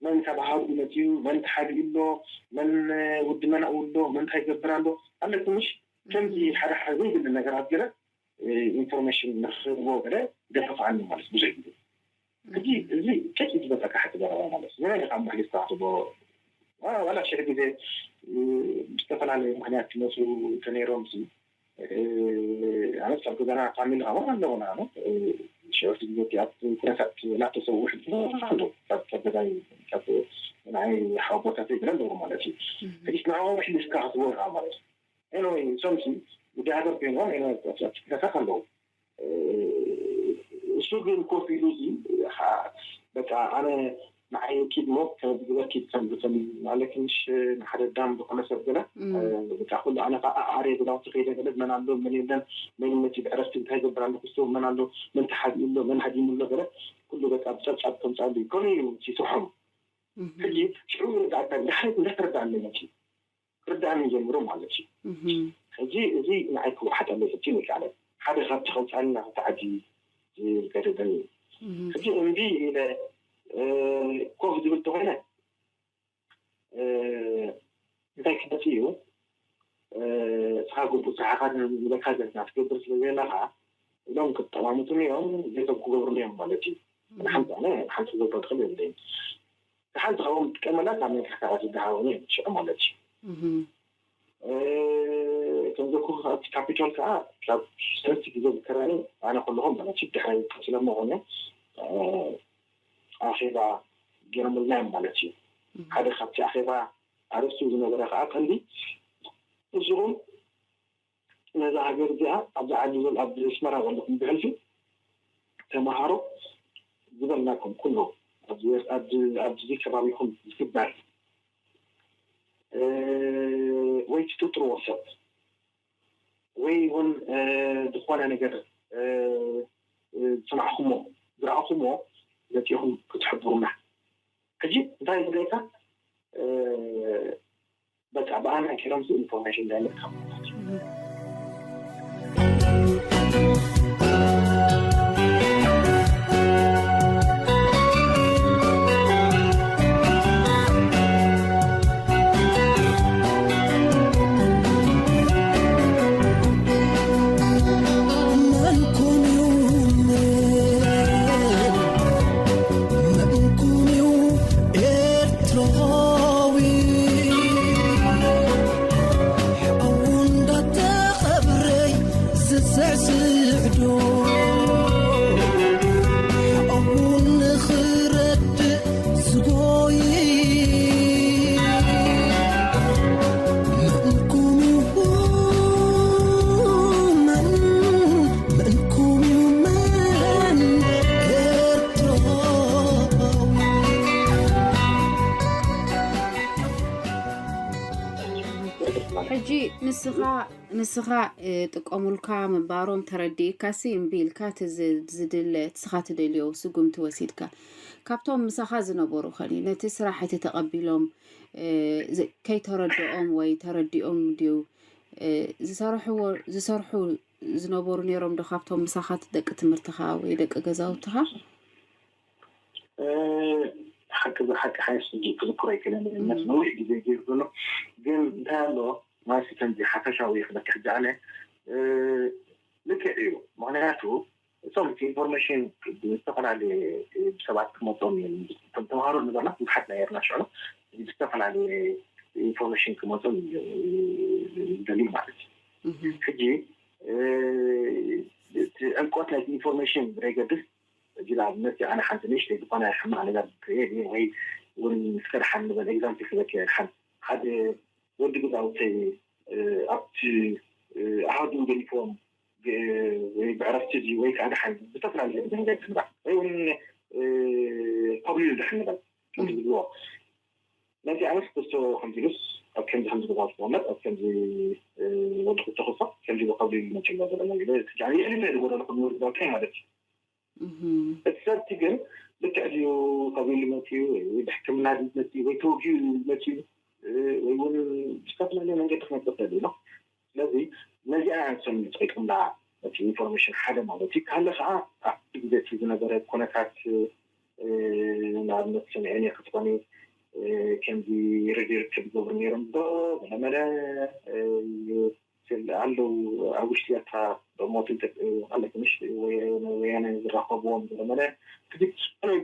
መን ተባሃሩ መፅዩ፣ መን ተሓቢኡ ኣሎ፣ መን ውዲ መን ኣብኡ ኣሎ፣ መን እንታይ ይገብር ኣሎ ኣለቲ ምሽ ከምዚ ሓደ ሓደ ዘይብል ነገራት ገለ ኢንፎርሜሽን ንክህቦ ገለ ገፈፍኣኒ ማለት ብዙሕ ግዜ። ሕጂ እዚ ጨጭ ዝበለካ ሓቂ ዘረባ ማለት እዚ ናይ ካብ መሕሊፍካ ክትቦ ዋላ ሽሕ ግዜ ብዝተፈላለዩ ምክንያት ክመፁ ተነይሮም ኣነስ ኣብ ገዛና ፋሚሊ ከማን ኣለውና ሽዑ ግዜ ኣብ ኩነታት እናተሰውሕ ኣሎ ካብ ገዛይ ካብ ናይ ሓወቦታት ገለ ኣለዎ ማለት እዩ። ሕጂ ንዕኦም ኣሕሊፍካ ክትቦ ኢኻ ማለት እዩ። ኤኒወይ እሶም ሲ ጉዳይ ሃገር ኮይኖም ኤኒወይ ኩነታት ኣለዉ። እሱ ግን ኮፍ ኢሉ እዚ በቃ ኣነ ንዓይ ኪድ ሞ ከብግበኪ ከም ዝፈል ማለት ትንሽ ንሓደ ዳም ዝኾነ ሰብ ገለ በቃ ኩሉ ኣነ ከዓ ኣርየ ገዛውቲ ከይደ ገለ መን ኣሎ መን የለን መን መፂ ብዕረፍቲ እንታይ ገብር ኣሎ ክስቶ መን ኣሎ መን ተሓቢኡ ኣሎ መን ሃዲሙ ኣሎ ገለ ኩሉ በቃ ብፀብፃብ ከምፃሉ እዩ ከምኡ እዩ ስርሖም። ሕጂ ሽዑ ይርዳእካ ዳሕረት እንዳተረዳእኒ መፂ ክርዳእኒ ጀምሩ ማለት እዩ። ሕጂ እዚ ንዓይ ክወሓጠለይ ሕጂ ይከኣለ ሓደ ካብቲ ከውፃኒ ናክቲ ዓዲ ዝገደደኒ እዩ። ሕጂ እምቢ ኢለ ኮፍ ዝብል ተኮይነ እንታይ ክመፅ እዩ? እስኻ ግቡእ ስራሕኻ ንብለካ ዘለና ትገብር ስለ ዘለኻ እሎም ክጠማምቱኒ እዮም ዘይቶም ክገብሩኒ እዮም ማለት እዩ። ንሓንቲ ኣነ ሓንቲ ክገብሮ ትኽእል የብለይን። ሓንቲ ካብኦም ጥቀመላ ካብ ናይ ካሕካዓ ዝደሃበኒ ሽዑ ማለት እዩ። ከም ዘኩ ካብቲ ካፒታል ከዓ ካብ ሰለስተ ግዜ ዝከራኒ ኣነ ከለኹም ማለት እዩ ድሕራይ ስለመኾነ ኣኼባ ገይሮምልና እዮም ማለት እዩ። ሓደ ካብቲ ኣኼባ ኣርእስቱ ዝነበረ ከዓ ቀንዲ ንስኹም ነዛ ሃገር እዚኣ ኣብዚ ዓዲ ዘሎ ኣብዚ ኣስመራ ዘለኹም ብሕልፊ ተምሃሮ ዝበልናኩም ኩሉ ኣብዚ ኣብዚ ከባቢኹም ዝግበር ወይ ትጥርዎ ሰብ ወይ እውን ዝኾነ ነገር ዝሰማዕኹሞ ዝረኣኹሞ መፂኹም ክትሕብሩና። ሕጂ እንታይ ዝብለካ በቃ ብኣና ገይሮም ኢንፎርሜሽን እንዳይመጥካ ማለት እዩ። ሕጂ ንስኻ ንስኻ ጥቀሙልካ ምንባሮም ተረዲእካሲ እምቢ ኢልካ እቲ ዝድለ ንስኻ ትደልዮ ስጉምቲ ወሲድካ ካብቶም ምሳኻ ዝነበሩ ኸኒ ነቲ ስራሕ እቲ ተቐቢሎም ከይተረድኦም ወይ ተረዲኦም ድዩ ዝሰርሕዎ ዝሰርሑ ዝነበሩ ነይሮም ዶ ካብቶም ምሳኻ ደቂ ትምህርትኻ ወይ ደቂ ገዛውትኻ? ሓቂ ሓቂ ሓይስ ሕጂ ክዝክሮ ኣይክእልን እነት ነዊሕ ግዜ ገይሩ ዘሎ ግን እንታይ ኣሎ ማለት ከምዚ ሓፈሻዊ ክበክሕ ጃዕለ ልክዕ እዩ። ምክንያቱ እቶም ኢንፎርሜሽን ብዝተፈላለየ ብሰባት ክመፆም እዮም። እቶም ተምሃሮ ንበላ ብዙሓት ናይ ኤርና ሽዕሎ ብዝተፈላለየ ኢንፎርሜሽን ክመፆም እዩ ዝደልዩ ማለት እዩ። ሕጂ እቲ ዕምቆት ናይቲ ኢንፎርሜሽን ብዘይገድስ እዚ ንኣብነት ኣነ ሓንቲ ንእሽተይ ዝኾነ ሕማቕ ነገር ክርኢ ወይ እውን ምስ ከድሓን ንበል ኤግዛምፕል ክበክ ሓን ሓደ ወዲ ገዛውተይ ኣብቲ ኣሃዱ ገሊፎም ወይ ብዕረፍቲ እዚ ወይ ከዓ ደሓን ብዝተፈላለየ መንገዲ ንበል ወይ እውን ኮብሊሉ ደሓን ንበል ከምቲ ዝብልዎ ነቲ ኣነስ ክስቶ ከምዚሉስ ኣብ ከምዚ ከምዚ ገዛውቲ ክቕመጥ ኣብ ከምዚ ወዲ ክልተ ክልተ ከምዚ ኮብሊሉ መፅእ ኣሎ ዘሎ ኢለ ትጃኒ የዕሊለ ዝጎደሉ ክምወዲ ገዛውታይ ማለት እዩ። እቲ ሰብቲ ግን ልክዕ ድዩ ተቢሉ መፅኡ ወይ ብሕክምና ድዩ መፅኡ ወይ ተወጊኡ ድዩ መፅኡ ወይ እውን ብዝተፈላለየ መንገዲ ክመፅእ ይኽእል እዩ። ስለዚ ነዚኣ እዮም ሰም ዝጠይቁምና ኢንፎርሜሽን ሓደ ማለት እዩ። ካልእ ከዓ ኣብቲ ግዜ እቲ ዝነበረ ኩነታት፣ እ፣ ንኣብነት ሰሚዐን እየ ክትኾኒ፣ እ፣ ከምዚ ርድርት ዝገብሩ ነይሮም ዶ ገለመለ፣ እ፣ ስል-፣ ኣለዉ ኣብ ውሽጢ እታ ሞት እንተ-፣ ማለት ምሽ ወያነ ዝራኸብዎም ገለመለ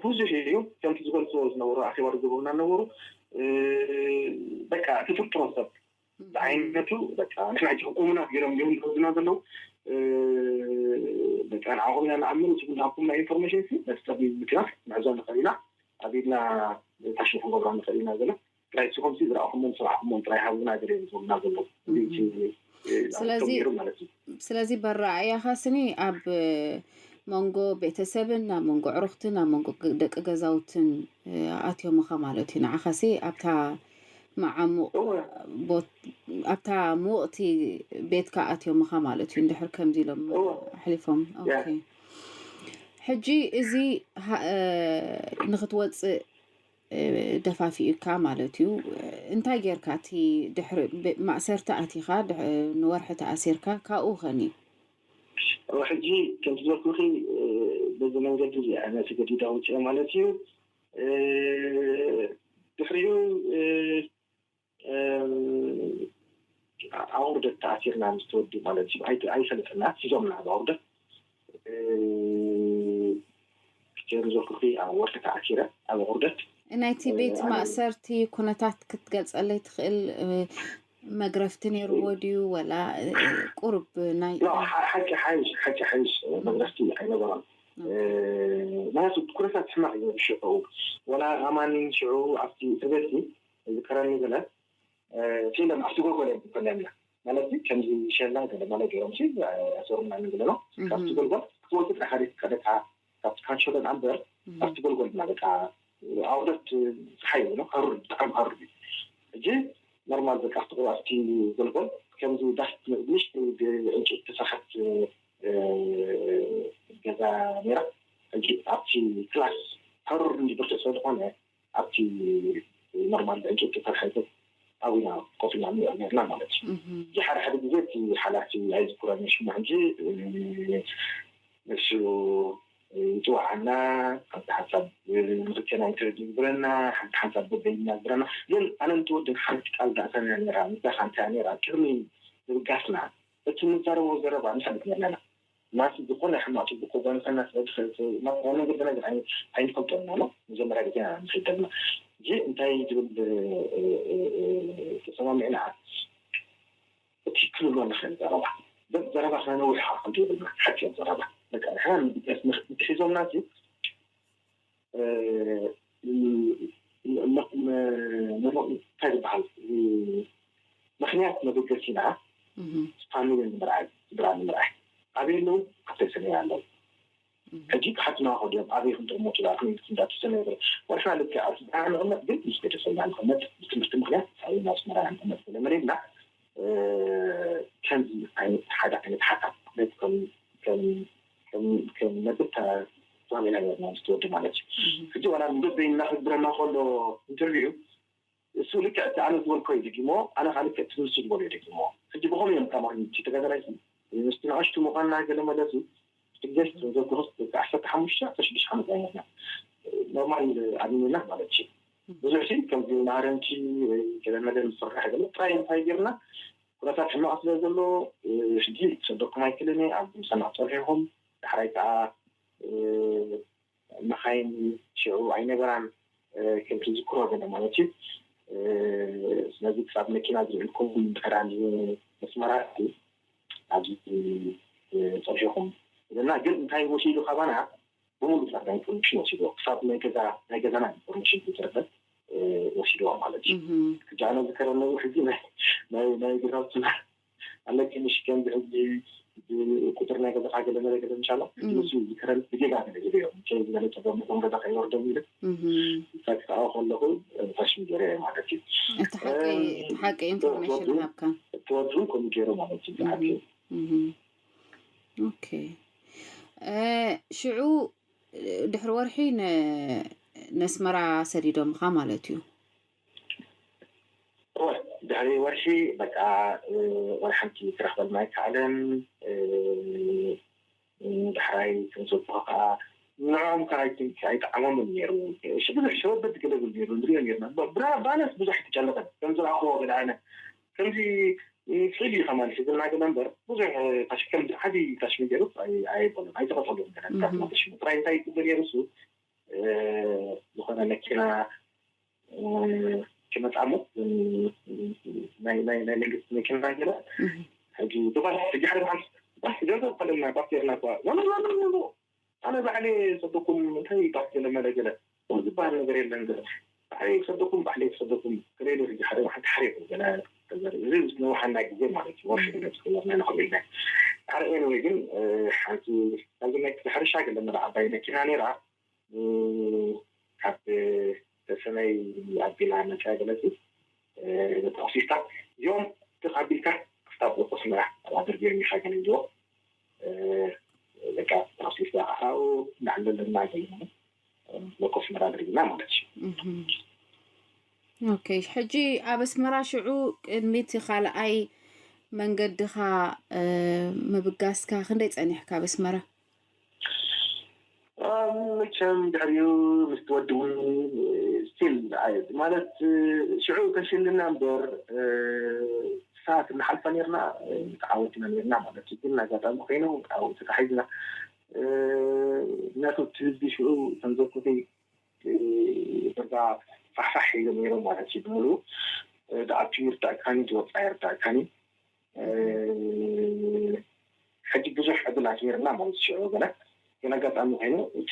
ብዙሕ እዩ። ከምቲ ዝገልፅዎ ዝነበሩ ኣኼባ ዝገብሩና ነበሩ። እ፣ በቃ እቲ ጥርጥሮ ሰብ ብዓይነቱ በቃ ንሕና ሕጂ እሙናት ገይሮም እዮም ዝወስዱና ዘለዉ። እ፣ በቃ ንዓኹም ኢና ንኣምን፣ ንስኹም ዝሃብኩምና ኢንፎርሜሽን ሲ ነቲ ሰብ ምክናት ንዕዞ ንኽእል ኢና፣ ኣብ ኢድና ታሽን ክንገብሮ ንኽእል ኢና ዘሎ። ጥራይ ንስኹም ሲ ዝረኣኹሞን ዝሰማዕኩሞን ጥራይ ሃቡና ገለ እዮም ዝብሉና ዘለዉ። እዚ እቲ፣ እ፣ ስለዚ ተገይሩ ማለት እዩ። ስለዚ በረኣእያኻ ስኒ ኣብ መንጎ ቤተሰብን ኣብ መንጎ ኣዕሩኽትን ኣብ መንጎ ግ-፣ ደቂ ገዛውትን፣ እ፣ ኣትዮምኻ ማለት እዩ። ንዓኻሲ ኣብታ መዓሙቕ እወ። ቦት-፣ ኣብታ ምውቕቲ ቤትካ ኣትዮምኻ ማለት እዩ። እንድሕር ከምዚ ኢሎም እወ። ኣሕሊፎም። ያ። ኦኬ። ሕጂ እዚ ሃ-፣ እ፣ ንኽትወጽእ፣ እ፣ ደፋፊኡካ ማለት እዩ። እንታይ ጌርካ እቲ ድሕሪ ብ-፣ ማእሰርቲ ኣቲኻ ድሕ-፣ ንወርሒ ተኣሲርካ ካብኡ ኸኒ? እወ፣ ሕጂ ከምቲ ዝበልኩኺ፣ እ፣ በዚ መንገዲ እዚ ኣነ ተገዲደ ኣውፅኤ ማለት እዩ። እ፣ ድሕሪኡ፣ እ፣ እ፣ ኣብ ውርደት ተኣሲርና ምስ ተወዲ ማለት እዩ። ኣይ-፣ ኣይፈለጠና፣ ሒዞምና ኣብ ውርደት። እ፣ ከም ዝበልኩኺ ኣብ ወርሒ ተኣሲረ ኣብ ውርደት። ናይቲ እ፣ ቤት ኣነ ማእሰርቲ ኩነታት ክትገልጸለይ ትኽእል? እ፣ መግረፍቲ ነይርዎ ድዩ ወላ፣ እ፣ ቁሩብ ናይ ኖ፣ ሓ-፣ ሓቂ ሓይሽ፣ ሓቂ ሓይሽ፣ እ፣ መግረፍቲ ኣይነበሮን። እ፣ ኦኬ። ምክንያቱ ኩነታት ሕማቕ እዩ ሽዑ። ወላ ኣማኒ ሽዑ ኣብቲ እስር ቤት ዝከረኒ ገለ፣ እ፣ ሲሎም ኣብቲ ጎልጎል እዮም ዝኮነልና። ማለት ከምዚ ሸላ ገለ ማለት ገይሮም ሲ፣ እ፣ ኣሰሩና ገለ ነው። እህ። ካብቲ ጎልጎል ክትወፅእ ጥራሕ ካደት፣ ካደታ፣ ካብቲ ካንሸሎ እምበር፣ እህ። ካብቲ ጎልጎል እና በቃ ኣውደት ፀሓይ ነው፣ ከሩር፣ ብጣዕሚ ከሩር እዩ። ሕጂ ኖርማል በቃ ኣብቲ፣ ኣብቲ ጎልጎል ከምዚ ዳስ ንእሽተይ ብዕንጨይቲ ተሰርሐት፣ እ፣ ገዛ ነይራ። ሕጂ ኣብቲ ክላስ ከሩር እንዲ ብርቱዕ ስለ ዝኾነ ኣብቲ ኖርማል ዕንጨይቲ ተሰርሐት ኣብና ኮፍ ኢልና ንሪኦ ነርና ማለት እዩ። እህ። እዚ ሓደ ሓደ ግዜ እቲ ሓላፊ ኣይዝክሮን ሽሙ ሕጂ፣ እ፣ ንሱ ይፅውዓና፣ ሓንቲ ሓሳብ ንክልቴና ኢንተርቪው ይግብረና፣ ሓንቲ ሓሳብ በበይንና ይግብረና። ግን ኣነ ንትወድን ሓንቲ ቃል ዳእሳና ነራ፣ ምሳኻ እንታይ ነራ፣ ቅድሚ ምብጋስና እቲ ንዛረቦ ዘረባ ንፈልጥ ነርና። ናቲ ዝኾነ ሕማቕ ጽቡቕ ክጓንፈና ስለ ዝኽእል፣ ናብ መንገድና ግን ኣይ-፣ ኣይንፈልጦን ኢና፣ ሎ መጀመርያ ግዜ ኢና ንኸይድ ዘለና። ሕጂ እንታይ ዝብል፣ እ፣ እ፣ እ፣ ተሰማሚዕና፣ እቲ ክንብሎ ንኽእል ዘረባ። በ-፣ ዘረባ ክነነውሕ ሓንቲ ይብልና፣ ሓጺር ዘረባ። በቃ፣ ንሕና ንብገስ ንኽ-፣ ንትሒዞምና ሲ፣ እ፣ ም-፣ ም-፣ ም-፣ እንታይ ዝበሃል፣ እ፣ ምኽንያት መበገሲና እህ። ፋሚሊ ንምርኣይ፣ ስድራ ንምርኣይ። ኣበይ ኣለዉ? ኣብ ተሰነይ ኣለዉ። እህ። ሕጂ ክሓትና ከድዮም፣ ኣበይ ከም ተቐመጡ ዳኣ፣ ከም እንዳተሰነይ ይብል። ወርሕና ልክዕ ኣብ ስድራ ንቕመጥ፣ ግን ምስ ቤተሰብና ንቕመጥ፣ ብትምህርቲ ምኽንያት፣ ሳውና ኣስመራ ንቕመጥ ስለመደብና፣ እ፣ ከምዚ ዓይነት ሓደ ዓይነት ሓሳብ፣ ከም፣ ከም፣ ከም፣ ከም ነብር ተዛሚና ነርና ምስ ተወዲ ማለት እዩ። እህ። ሕጂ ዋላ ንበበይንና ክግብረና ከሎ ኢንተርቪው፣ እሱ ልክዕ እቲ ኣነ ዝበልኮ እዩ ደጊሞ፣ ኣነ ከዓ ልክዕ እቲ ንሱ ዝበሎ እዩ ደጊሞ። ሕጂ ብኸመይ እዮም ተማሂሮም? እቲ ተጋዳላይ ሲ፣ ምስቲ ንኣሽቱ ምዃንና ገለ መለ ሲ፣ እቲ ገስት ዘብሎ ዓሰርተ ሓሙሽተ፣ ዓሰርተ ሽዱሽተ ዓመት ኣይነትና። ኖርማል ኣሚንና ማለት እዩ። ብዙሕ ሲ፣ ከምዚ ማህረምቲ ወይ ገለ መለ ንስራሕ ገለ ጥራይ እንታይ ጌርና፣ ኩነታት ሕማቕ ስለ ዘሎ፣ እ፣ ሕጂ ክሰደኩም ኣይክእልን እየ፣ ኣብ ምሰና ክጸንሑ ኢኹም። ዳሕራይ ከዓ፣ እ፣ መኻይን ሽዑ ኣይነበራን፣ እ፣ ከም ትዝክሮ ገለ ማለት እዩ። እ፣ ስለዚ ክሳብ መኪና ዝልዕልኩም ድሕር ኣንድ መስመራት ኣብዚ፣ እ፣ ጸኒሕኩም ዘለና። ግን እንታይ ወሲዱ ካባና? ብምሉእ ጻዕዳ ኢንፎርሜሽን ወሲድዎ። ክሳብ ናይ ገዛ፣ ናይ ገዛና ኢንፎርሜሽን ዝተረፈ፣ እ፣ ወሲድዎ ማለት እዩ። እህ። ሕጂ ኣነ ዝከረነው ሕጂ ናይ፣ ናይ፣ ናይ ገዛውትና ኣለኪ ምሽ ከምዚ ሕጂ ብቁጥር ናይ ገዛኻ ገለ መለ ገለ ምሻሎ፣ እም። ንሱ ዝከረን ብጌጋ ገለ ገለ እዮም። ከይ ዝበለ ጸገም ነቶም ገዛ ከይወርዶም ኢለ እህ። እንታይ ክሰኣው ከለኹ፣ እ፣ ፋሽን ገይረ እየ ማለት እዩ። እቲ ሓቂ፣ እም፣ እቲ ሓቂ ኢንፎርሜሽን እትወዱ፣ ሃብካ። እትወዱ ከምኡ ገይሩ ማለት እዩ። እህ። ሓቂ። እህ። ኦኬ። እ፣ ሽዑ ድሕሪ ወርሒ ን-፣ ነስመራ ሰዲዶምኻ ማለት እዩ? እወ፣ ወርሒ በቃ ወላ ሓንቲ ክረኽበልና ኣይከኣለን። ዳሕራይ ከም ዘብኩኻ ከዓ ንዕኦም ከዓ ኣይጠዓሞምን ነይሩ። ብዙሕ ሸበበት ገለ ዝብል ነይሩ ንሪኦ ነርና። ባለስ ብዙሕ ኣይተጨነቐን ከም ዝረኣኽዎ ገለ ኣነ ከምዚ ስእሊ ከማን ሒዝና ገለ እምበር ብዙሕ ታሽ ከም ዓብዪ ታሽሚ ገይሩ ኣይበሉን ኣይተቐጠሉን። ገለ ጥራይ እንታይ ይግበር ነይሩ እሱ ዝኾነ መኪና ክመፃ እሞ ናይ ናይ ናይ መንግስቲ መኪና ገለ ሕጂ ብባስ ሕጂ ሓደ መዓልቲ ባስ ገንዘብ ከለና ባስ ጌርና እኳ ዋላ ዋላ ዋላ ኣነ ባዕለ ሰደኩም እንታይ ባስ ገለ መለ ገለ ዝበሃል ነገር የለን ገለ ባዕለ ሰደኩም ባዕለ ሰደኩም ከሌለ ሕጂ ሓደ መዓልቲ ሓሪቁ ገለ ተዘር እዚ ዝነውሓና ግዜ ማለት እዩ። ወርሒ ገለ ዝነበርና ንኽእል ኢልና ሓደ ኤንወይ ግን ሓንቲ ካብዚ ናይ ሕርሻ ገለ መለ ዓባይ መኪና ነይራ ካብ ተሰነይ ኣቢላ መፅያ ገለፂ ተወሲፍካ እዚኦም ትኽ ኣቢልካ ክስታብ ሎኮ ኣስመራ ኣብ ኣድርጌ ሚኻ ገለ ኢልዎ በቃ ተወሲፍካ ኣብኡ እንዳዕለለና ገለ ሎኮ ኣስመራ ኣድርግና ማለት እዩ። ኦኬ፣ ሕጂ ኣብ ኣስመራ ሽዑ ቅድሚ እቲ ካልኣይ መንገድኻ ምብጋስካ ክንደይ ጸኒሕካ ኣብ ኣስመራ? መቸም ድሕሪኡ ምስ ትወዲ እውን ስቲል ማለት ሽዑ ከሽልና እምበር ሰዓት እናሓልፋ ነርና ተዓወትና ነርና ማለት እዩ። ግን ኣጋጣሚ ኮይኑ ተዓወቲ ተታሒዝና ምክንያቱ እቲ ህዝቢ ሽዑ ከምዘኩቲ በዛ ፋሕፋሕ ኢሎም ነይሮም ማለት እዩ። ብምሉ ዝኣቱ ይርዳእካኒ ዝወፃ ይርዳእካኒ ሕጂ ብዙሕ ዕድላት ነርና ማለት ሽዑ ገለ ግን ኣጋጣሚ ኮይኑ እቲ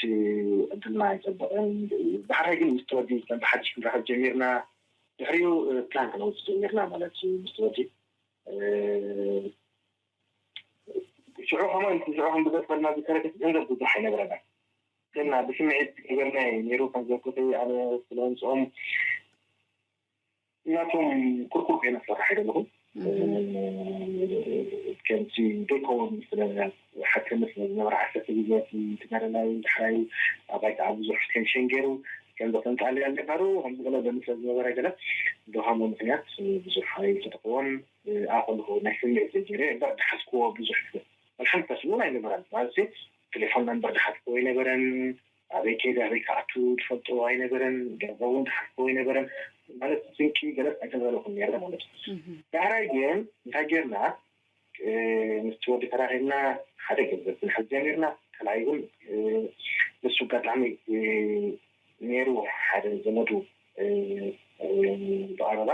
ዕድልና ኣይፀበቐን። ዳሕራይ ግን ምስ ተወዲ ከም ብሓድሽ ክንራኸብ ጀሚርና ድሕሪኡ ፕላን ክነውፅ ጀሚርና ማለት እዩ። ምስ ተወዲ ሽዑ ከማን ሽዑ ከም ብዘበልና ዝተረከት ገንዘብ ብዙሕ ኣይነበረና እና ብስምዒት ገበርና ነይሩ ከም ዘኩተ ኣነ ስለምፅኦም እናቶም ኩርኩር ኮይነ ክሰርሕ ኣይደለኹም ከምቲ ደይከውን ስለ ሓከምስ ዝነበረ ዓሰርተ ግዜ ትገረላይ ዳሕራይ ኣባይ ከዓ ብዙሕ ቴንሽን ገይሩ ከም ዘፈንፃሊ ኣልገባሩ ከም ዝገለ በምስለ ዝነበረ ገለ ብሃሞ ምክንያት ብዙሕ ኣይተጠቅዎን ኣኸልኹ ናይ ስምዒት ዘይገይረ እምበር ዝሓዝክዎ ብዙሕ ኣልሓምታ ስሙን ኣይነበረን ማለት ቴሌፎን ነንበር ዝሓዝክዎ ኣይነበረን ኣበይ ከይደ ኣበይ ክኣቱ ዝፈልጦ ኣይነበረን ገንዘብ እውን ዝሓዝክዎ ኣይነበረን ማለት ስንቂ ገለፅ ኣይተመለኹም ነረ ማለት እዩ። ዳሕራይ ግን እንታይ ጌርና ምስቲ ወዲ ተራኺብና ሓደ ገንዘብ ክንሕዝ ጀሚርና ካልኣይ እውን ንሱ ኣጋጣሚ ነይሩ ሓደ ዘመዱ ብቐረባ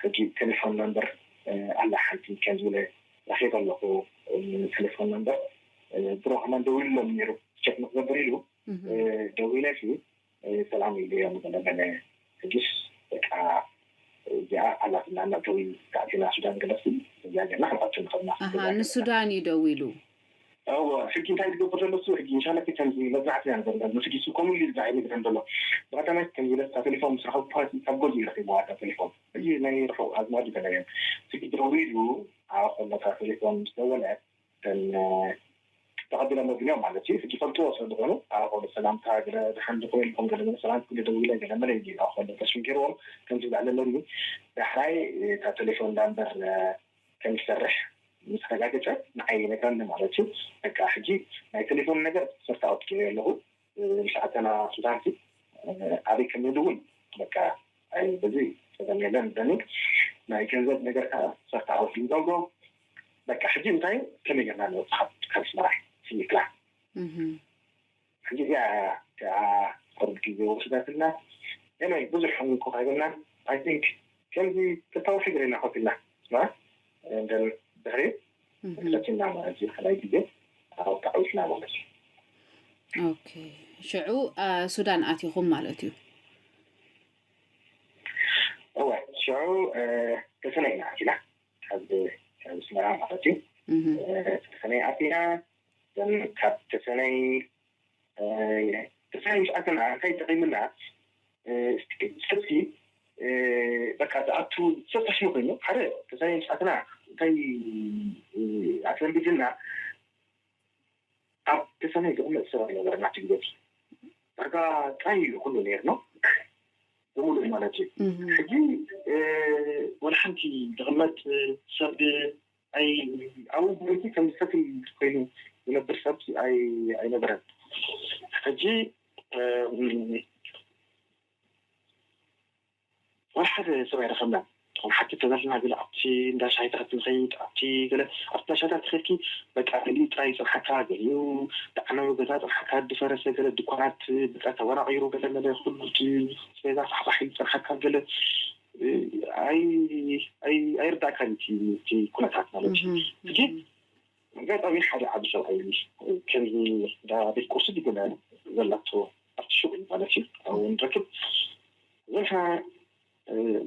ሕጂ ቴሌፎን ነንበር ኣላ ሓንቲ ከም ዝብለ ረኺበ ኣለኹ ቴሌፎን ነንበር ድሮ ከማን ደዊሉሎም ነይሩ ቸክ ንክገብር ኢሉ ደዊለ ሲ ሰላም ኢሉ እዮም ገለመለ ሕጅስ በቃ እዚኣ ኣላትና እና ደዊል ታእቲና ሱዳን ገለሲ እዚኣ ገና ክንኣቱ ንኸድና ንሱዳን እዩ ደዊሉ እወ ሕጂ እንታይ ዝገብር ዘሎ እሱ ሕጂ እንሻላ ከምዚ መፅናዕቲ ኢና ንገብር ዘለና ሕጂ እሱ ከምኡ ኢሉ ዝረኣየ ነገር ዘሎ ብቐዳማይ ከምዚ ኢለ እታ ቴሌፎን ምስ ረኸብኩ ካብ ገዝኡ እዩ ረኺብዋ እታ ቴሌፎን ሕጂ ናይ ርሑቕ ኣዝማዱ ገለ እዮም ሕጂ ደዊሉ ኣብ ከሎ እታ ቴሌፎን ምስ ደወለ እተን ተቐቢሎም ወዲኖም ማለት እዩ ሕጂ ፈልጥዎ ስለ ዝኾኑ ኣብ ከሎ ሰላምታ ገለ ድሓን ዝኾኑ ኢልኩም ገለ ገለ ሰላም ክብሉ ደዊለ ገለ መለ ኢሉ ኣብ ከሎ ተሽም ገይርዎም ከምዚ ዝዕለለኒ ዳሕራይ እታ ቴሌፎን ዳንበር ከም ዝሰርሕ ምስ ኣረጋገፀ ንዓይ ይነግረኒ ማለት እዩ። በቃ ሕጂ ናይ ቴሌፎን ነገር ሰርት ኣውት ገይረ ኣለኹ። ምስ ኣተና ሱዳን ሲ ኣበይ ከም ንድውል በቃ በዚ ፀገም የለን በኒ ናይ ገንዘብ ነገር ከዓ ሰርት ኣውት ንገብሮ በቃ ሕጂ እንታይ ከመይ ጌርና ንወፅእ ካብ ኣስመራ ስሚክላ ሕጂ እዚኣ ከዓ ቅርብ ግዜ ወስዳትና ኤኒወይ ብዙሕ እንኮ ኣይበልናን ኣይ ቲንክ ከምዚ ክልታዊ ሽግር ኢና ከፊልና ስማ እንደን ድሕሪ ሰቲና ማለት እዩ ካልኣይ ግዜ ኣብኡ ተዓዊትና ማለት እዩ ኦኬ ሽዑ ሱዳን ኣቲኹም ማለት እዩ እወ ሽዑ ተሰነይ ኢና ኣቲና ካብ ካብ ኣስመራ ማለት እዩ ተሰነይ ኣቲና ካብ ተሰነይ ተሰነይ ምስ ኣተና እንታይ ጠቒምና ሰብሲ በቃ ዝኣቱ ሰብ ታሽሙ ኮይኑ ሓደ ተሰነይ ምስ ኣተና እንታይ ኣተንቢድና ኣብ ተሰነይ ዝቕመጥ ሰብ ኣይነበረና እቲ ግዜ ዳርጋ ጥራይ እዩ ኩሉ ነይርና ብምሉእ ማለት እዩ። ሕጂ ወላ ሓንቲ ዝቕመጥ ሰብ ኣይ ኣብኡ ብረቲ ከም ዝፈትል ኮይኑ ዝነብር ሰብ ኣይነበረን። ሕጂ ወላ ሓደ ሰብ ኣይረኸብናን። ከም ሓቲ ተዘልና ግን ኣብቲ እንዳ ሻሂታት ንኸይድ ኣብቲ ገለ ኣብቲ እንዳ ሻሂታት ትኸድኪ በቃ ገሊኡ ጥራይ ይፅንሓካ፣ ገሊኡ ዳዕናዊ ገዛ ፅንሓካ፣ ድፈረሰ ገለ ድኳናት በቃ ተወናቒሩ ገለ መለ ኩሉ ስቤዛ ፋሕፋሕ ይፅንሓካ ገለ ኣይርዳእካን እቲ ኩነታት ማለት እዩ። ሕጂ ኣጋጣሚ ሓደ ዓቢ ሰብኣይ ከምዚ እንዳ ቤት ቁርሲ ድግነ ዘላቶ ኣብቲ ሹቕ ማለት እዩ ኣብኡ ንረክብ ዘልካ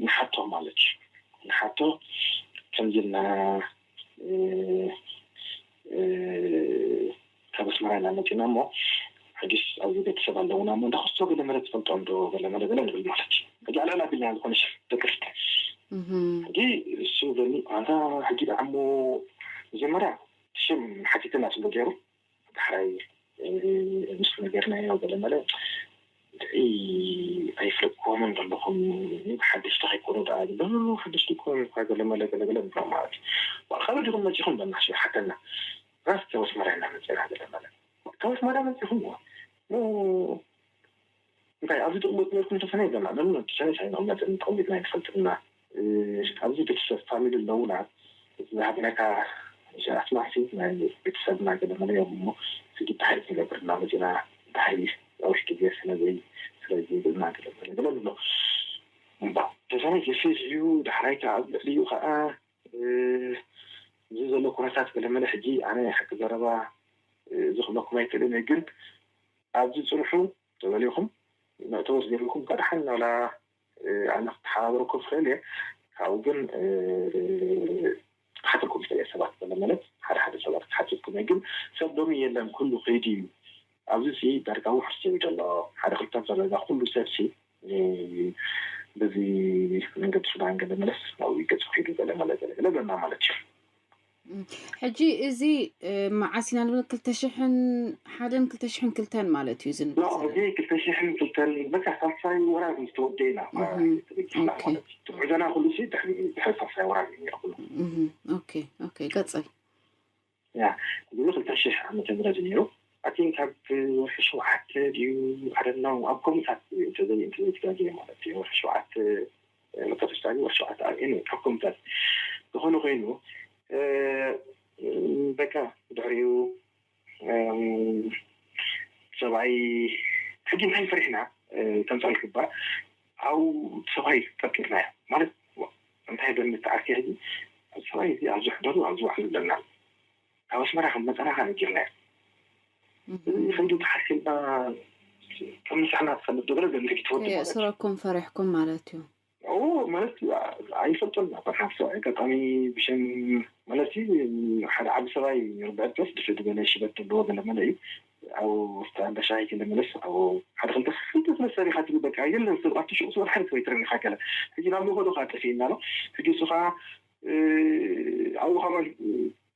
ንሓቶ ማለት እዩ። ንሓቶ ከምዚ ኢልና ካብ ኣስመራ ኢና መፂና እሞ ሕጅስ ኣብዚ ቤተሰብ ኣለውና እሞ እንዳኸሶ ገለ መለ ትፈልጦ እንዶ ገለ መለ ገለ ንብል ማለት እዩ። ሕጂ ኣልዕል ኣቢልና ዝኾነ ሽፍ ደቅስ ሕጂ እሱ በኒ ኣንታ ሕጂ ደዓሞ መጀመርያ ሽም ሓቲትና ስለ ገይሩ ዳሕራይ ምስ ነገርናዮ ገለ መለ ኣይፍለጥኩዎምን ዘለኹም ሓደሽቲ ከይኮኑ ደኣ በሉ ሓደሽቲ ይኮኑ እኳ ገለ መለ ገለገለ ንብሎ ማለት እዩ። ካብ ዲኹም መፂኹም በና ሓተና ራስ ካብ ኣስመራ ኢና መፂና ገለ መለ ካብ ኣስመራ መፂኹም እንታይ ኣብዚ ጥቕሞት ነርኩም ተፈነ ገና ነሉ ተሰነ ሳይንቕመጥ ተቐሚጥና ይትፈልጥና ኣብዚ ቤተሰብ ፋሚሊ ኣለውና ዝሃብነካ ኣስማሲ ናይ ቤተሰብና ገለ መለ እዮም እሞ ስጊ እንታይ ክገብርና መፂና እንታይ ኣውሽ ግዜ ስለዘይ ስለዘይብልና ገለ መለ ገለ ኣሎ እምባ ተሰነ ጌሴ እዩ ዳሕራይ ከዓ ኣብ ልዕሊኡ ከዓ እዚ ዘሎ ኩነታት ገለ መለ ሕጂ ኣነ ሓቂ ዘረባ እዚ ክብለኩም ኣይክእልን ግን ኣብዚ ፅንሑ ተበሊኹም መእተወት ገይርኩም ከድሓን ናላ ኣነ ክተሓባበረኩም ክኽእል እየ ካብኡ ግን ክሓትልኩም ይኽእል እየ ሰባት ዘለመለት ሓደ ሓደ ሰባት ክሓትልኩም እየ ግን ሰብ ሎሚ የለን ኩሉ ከይዱ እዩ ኣብዚ ሲ ዳርጋ ውሕድ ሰብ እዩ ዘሎ ሓደ ክልተ ዘለዛ ኩሉ ሰብ ሲ በዚ መንገዲ ሱዳን ገለ መለስ ናብኡ ገፁ ከይዱ ገለ መለ ገለ ገለ ብለና ማለት እዩ ሕጂ እዚ መዓስ ኢና ንብል ክልተ ሽሕን ሓደን ክልተ ሽሕን ክልተን ማለት እዩ እዚ ንብል ዘለና። እዚ ክልተ ሽሕን ክልተን በቃ ሳልሳይ ወራር ምስ ተወደእና ትብግና ማለት እዩ ትጉዕዘና ኩሉ ሲ ድሕሪ ድሕሪ ሳልሳይ ወራር እዩ ነይሩ ኩሉ ኦኬ ኦኬ ቀፅል ያ እዚ ክልተ ሽሕ ዓመተ ምህረት እዩ ነይሩ ኣቲን ካብ ወርሒ ሸውዓተ ድዩ ኣደናው ኣብ ከምኡታት እንተዘይ እንተዘይትጋገየ ማለት እዩ ወርሒ ሸውዓተ መከተስታኒ ወርሒ ሸውዓተ ኣብ ኤኒ ካብ ከምኡታት ዝኾነ ኮይኑ በቃ ድሕሪኡ ሰብኣይ ሕጂ እንታይ ፈሪሕና ከምፃል ክባ ኣብ ሰብኣይ ጠርጢርናዮ ማለት እንታይ በምትዓርኪ ሕጂ ሰብኣይ እዚ ኣብዚ ሕደሩ ኣብዚ ዋዕሉ ኣለና ካብ ኣስመራ ከም መፀናኻ ነጊርናዮ እዚ ከይዱ ተሓሲብና ከም ንስሕና ትፈልጥ ዶ ገለ ገለ ሕጂ ትወዲ ማለት እዩ የእስረኩም ፈሪሕኩም ማለት እዩ ኦ ማለት ኣይፈልጦን ነበር ሓንሳብ ኣጋጣሚ ብሸም ማለት ሓደ ዓቢ ሰብኣይ ነይሩ ብዕድመስ ድፍእ ዝበለ ሽበት ዘለዎ ገለ መለ እዩ ኣብ ውስጥ እንዳ ሻሂ ክንመለስ ኣብ ሓደ ክልተ ክልተ ስለ ሰሪኻ ትብል በቃ የለን ሰብ ኣብቲ ሹቕ ስወር ሓደ ሰብ ኣይትረሚኻ ገለ ሕጂ ናብ መኸዶ ከዓ ጠፊእና ኣሎ ሕጂ እሱ ከዓ ኣብኡ ከዓ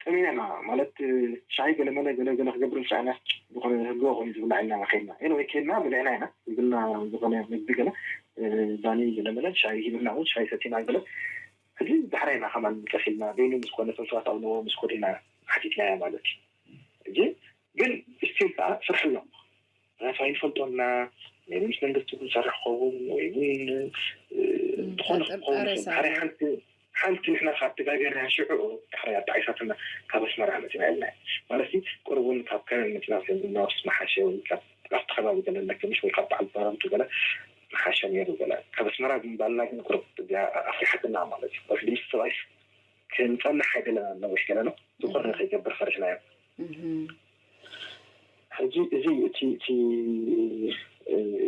ጠሚና ኢና ማለት ሻሂ ገለመለ ገለገለ ክገብር ንስኣና ዝኾነ ህልዎ ኮይኑ ዝብላዕ ኢልና ከይድና ኤንወይ ከይድና በሊዕና ኢና ዝብልና ዝኾነ ምግቢ ገለ ባኒ ገለመለ ሻሂ ሂብና እውን ሻሂ ሰቲና ገለ ሕጂ ዳሕራይ ኢና ከማን ቀስ ኢልና በይኑ ምስ ኮነ ሰብሰባት ኣብ ነዎ ምስ ኮዲና ሓቲትናያ ማለት እዩ ሕጂ ግን ስቲል ከዓ ስራሕ ኣሎ ምክንያቱ ኣይንፈልጦና ወይ ምስ መንግስቲ ክንሰርሕ ክኸውን ወይ እውን ዝኾነ ክኸውን ሓደ ሓንቲ ሓንቲ ንሕና ካብ ተጋገርና ሽዑ ዳሕራይ ኣተዓይሳትና ካብ ኣስመራ መፂና ኢልና ማለት ቁሩብ እውን ካብ ከረን መፂና ስለዝናወስ መሓሸ ወይ ካብ ኣብቲ ከባቢ ገለ ኣለከ ምሽ ወይ ካብ በዓል ባረምቱ ገለ መሓሸ ነይሩ ገለ ካብ ኣስመራ ግን ባልና ግን ቁሩብ እዚኣ ኣፍሪሓትና ማለት እዩ ወስዲ ምስ ሰብኣይ ክንፀንሕ ኣይደለና ነዊሕ ገለ ነው ዝኾነ ከይገብር ፈሪሕናዮ ሕጂ እዚ እቲ እቲ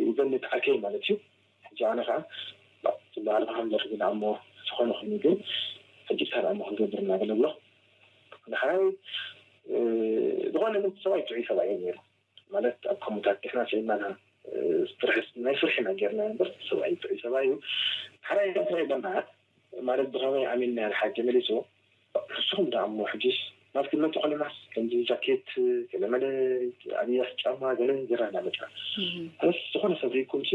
ይበልጥ ዓርከይ ማለት እዩ ሕጂ ኣነ ከዓ ዝበሃል ሃምበር ግን ኣሞ ዝኾነ ኮይኑ ግን ሕጂ ካልኣ ሞ ክንገብር እናገለሎ ንሓይ ዝኾነ ግን ሰብኣይ ጥዑይ ሰብኣይ ነይሩ ማለት ኣብ ከምታት ንሕና ስዒድናና ናይ ፍርሒ ነገር ናይ እምበር ሰብኣይ ጥዑይ ሰብኣይ እዩ ሓራይ እንታይ በና ማለት ብኸመይ ኣሚንና ሓቂ መሊሱ ንስኹም ደኣ እሞ ሕጂስ ናብ ክንመጽእ ከለናስ ከምዚ ጃኬት፣ ገለመለ፣ ኣዲዳስ ጫማ፣ ገለ ገይርና ኢና መጺና። ኣነስ ዝኾነ ሰብ ርኢኩምሲ፣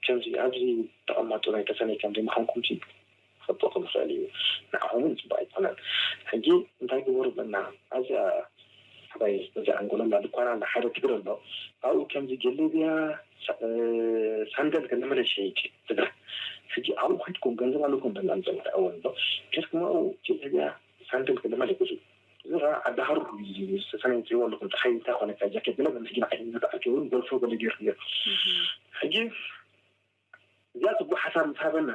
ከምዚ ኣብዚ ተቐማጦ ናይ ተሰነይ ከም ዘይምዃንኩምሲ ክፈልጦ ክም ይኽእል እዩ። ንዓኹም እውን ጽቡቕ ኣይኮነን። ሕጂ እንታይ ግበሩ በልና፣ ኣብዚኣ ዓባይ፣ እዚ ኣንጎሎ ኣላ፣ ድኳን ኣላ፣ ሓደ ትግረ ኣሎ። ኣብኡ ከምዚ ጀለብያ፣ ሳ-፣ እ፣ ሳንደል ገለመለ ይሸይጥ ትግረ። ሕጂ ኣብኡ ከይድኩም፣ ገንዘብ ኣለኩም በልና፣ መጀመርያ ኣወል ኣሎ። ከይድኩም ኣብኡ ጀለብያ፣ ሳንደል ገለመለ ይገዝኡ። እዚ ኸዓ ዓዲ ሃሩር እዩ፣ ዝተሰነይ ትሪእዎ ኣለኹም፣ ፀሓይ እንታይ ኮነ፣ ጃኬት ገለ በልና፣ ሕጂ ንዓይ ንዝተኣርኪ እውን ጎልፎ ገለ ገይሩ ነይሩ። ሕጂ እዚኣ ጽቡቕ ሓሳብ ምስ ሃበና፣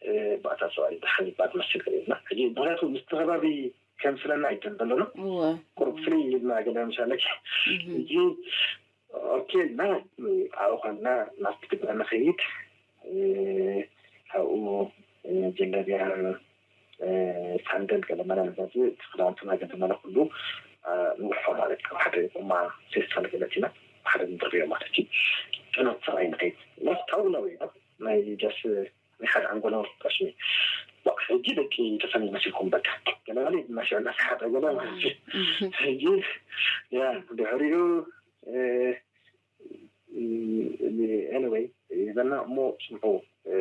እ፣ ባእታ ሰብኣይ ደሓን ይባል መስል ገለ ኢልና። ሕጂ ምኽንያቱ ምስቲ ከባቢ ከምስለና ኣይደን ዘለና። እወ። ቁሩብ ፍልይ ኢልና ገለ ምሻለኪ። እህ። ሕጂ ኦኬ ኢልና ኣብኡ ኾንና ናብቲ ትግረ ንኸይድ። እ፣ ካብኡ፣ እ፣ ጀለብያ፣ እ፣ ሳንደል ገለ መለ ንገዝእ፣ እቲ ክዳውንትና ገለ መለ ኩሉ፣ እ፣ ንውሖ ማለት ካብ ሓደ ጎማ ፌስታል ገለ ቲና ሓደ ንድርብዮ ማለት እዩ። ጭነት ሰብኣይ ንኸይድ። ናፍታዊ ነው ኢና። ናይ ጃስ ናይ ሓደ ኣንጎሎ ቀሽኒ። በቃ ሕጂ ደቂ ተሰኒ መሲልኩም በቃ። ገለ መለ ድማ ሽዕላ ሰሓቀ ገለ ማለት እዩ። እህ። ሕጂ ያ ድሕሪኡ፣ እ፣ እ፣ ኤኒወይ ይበልና እሞ ስምዑ፣ እ፣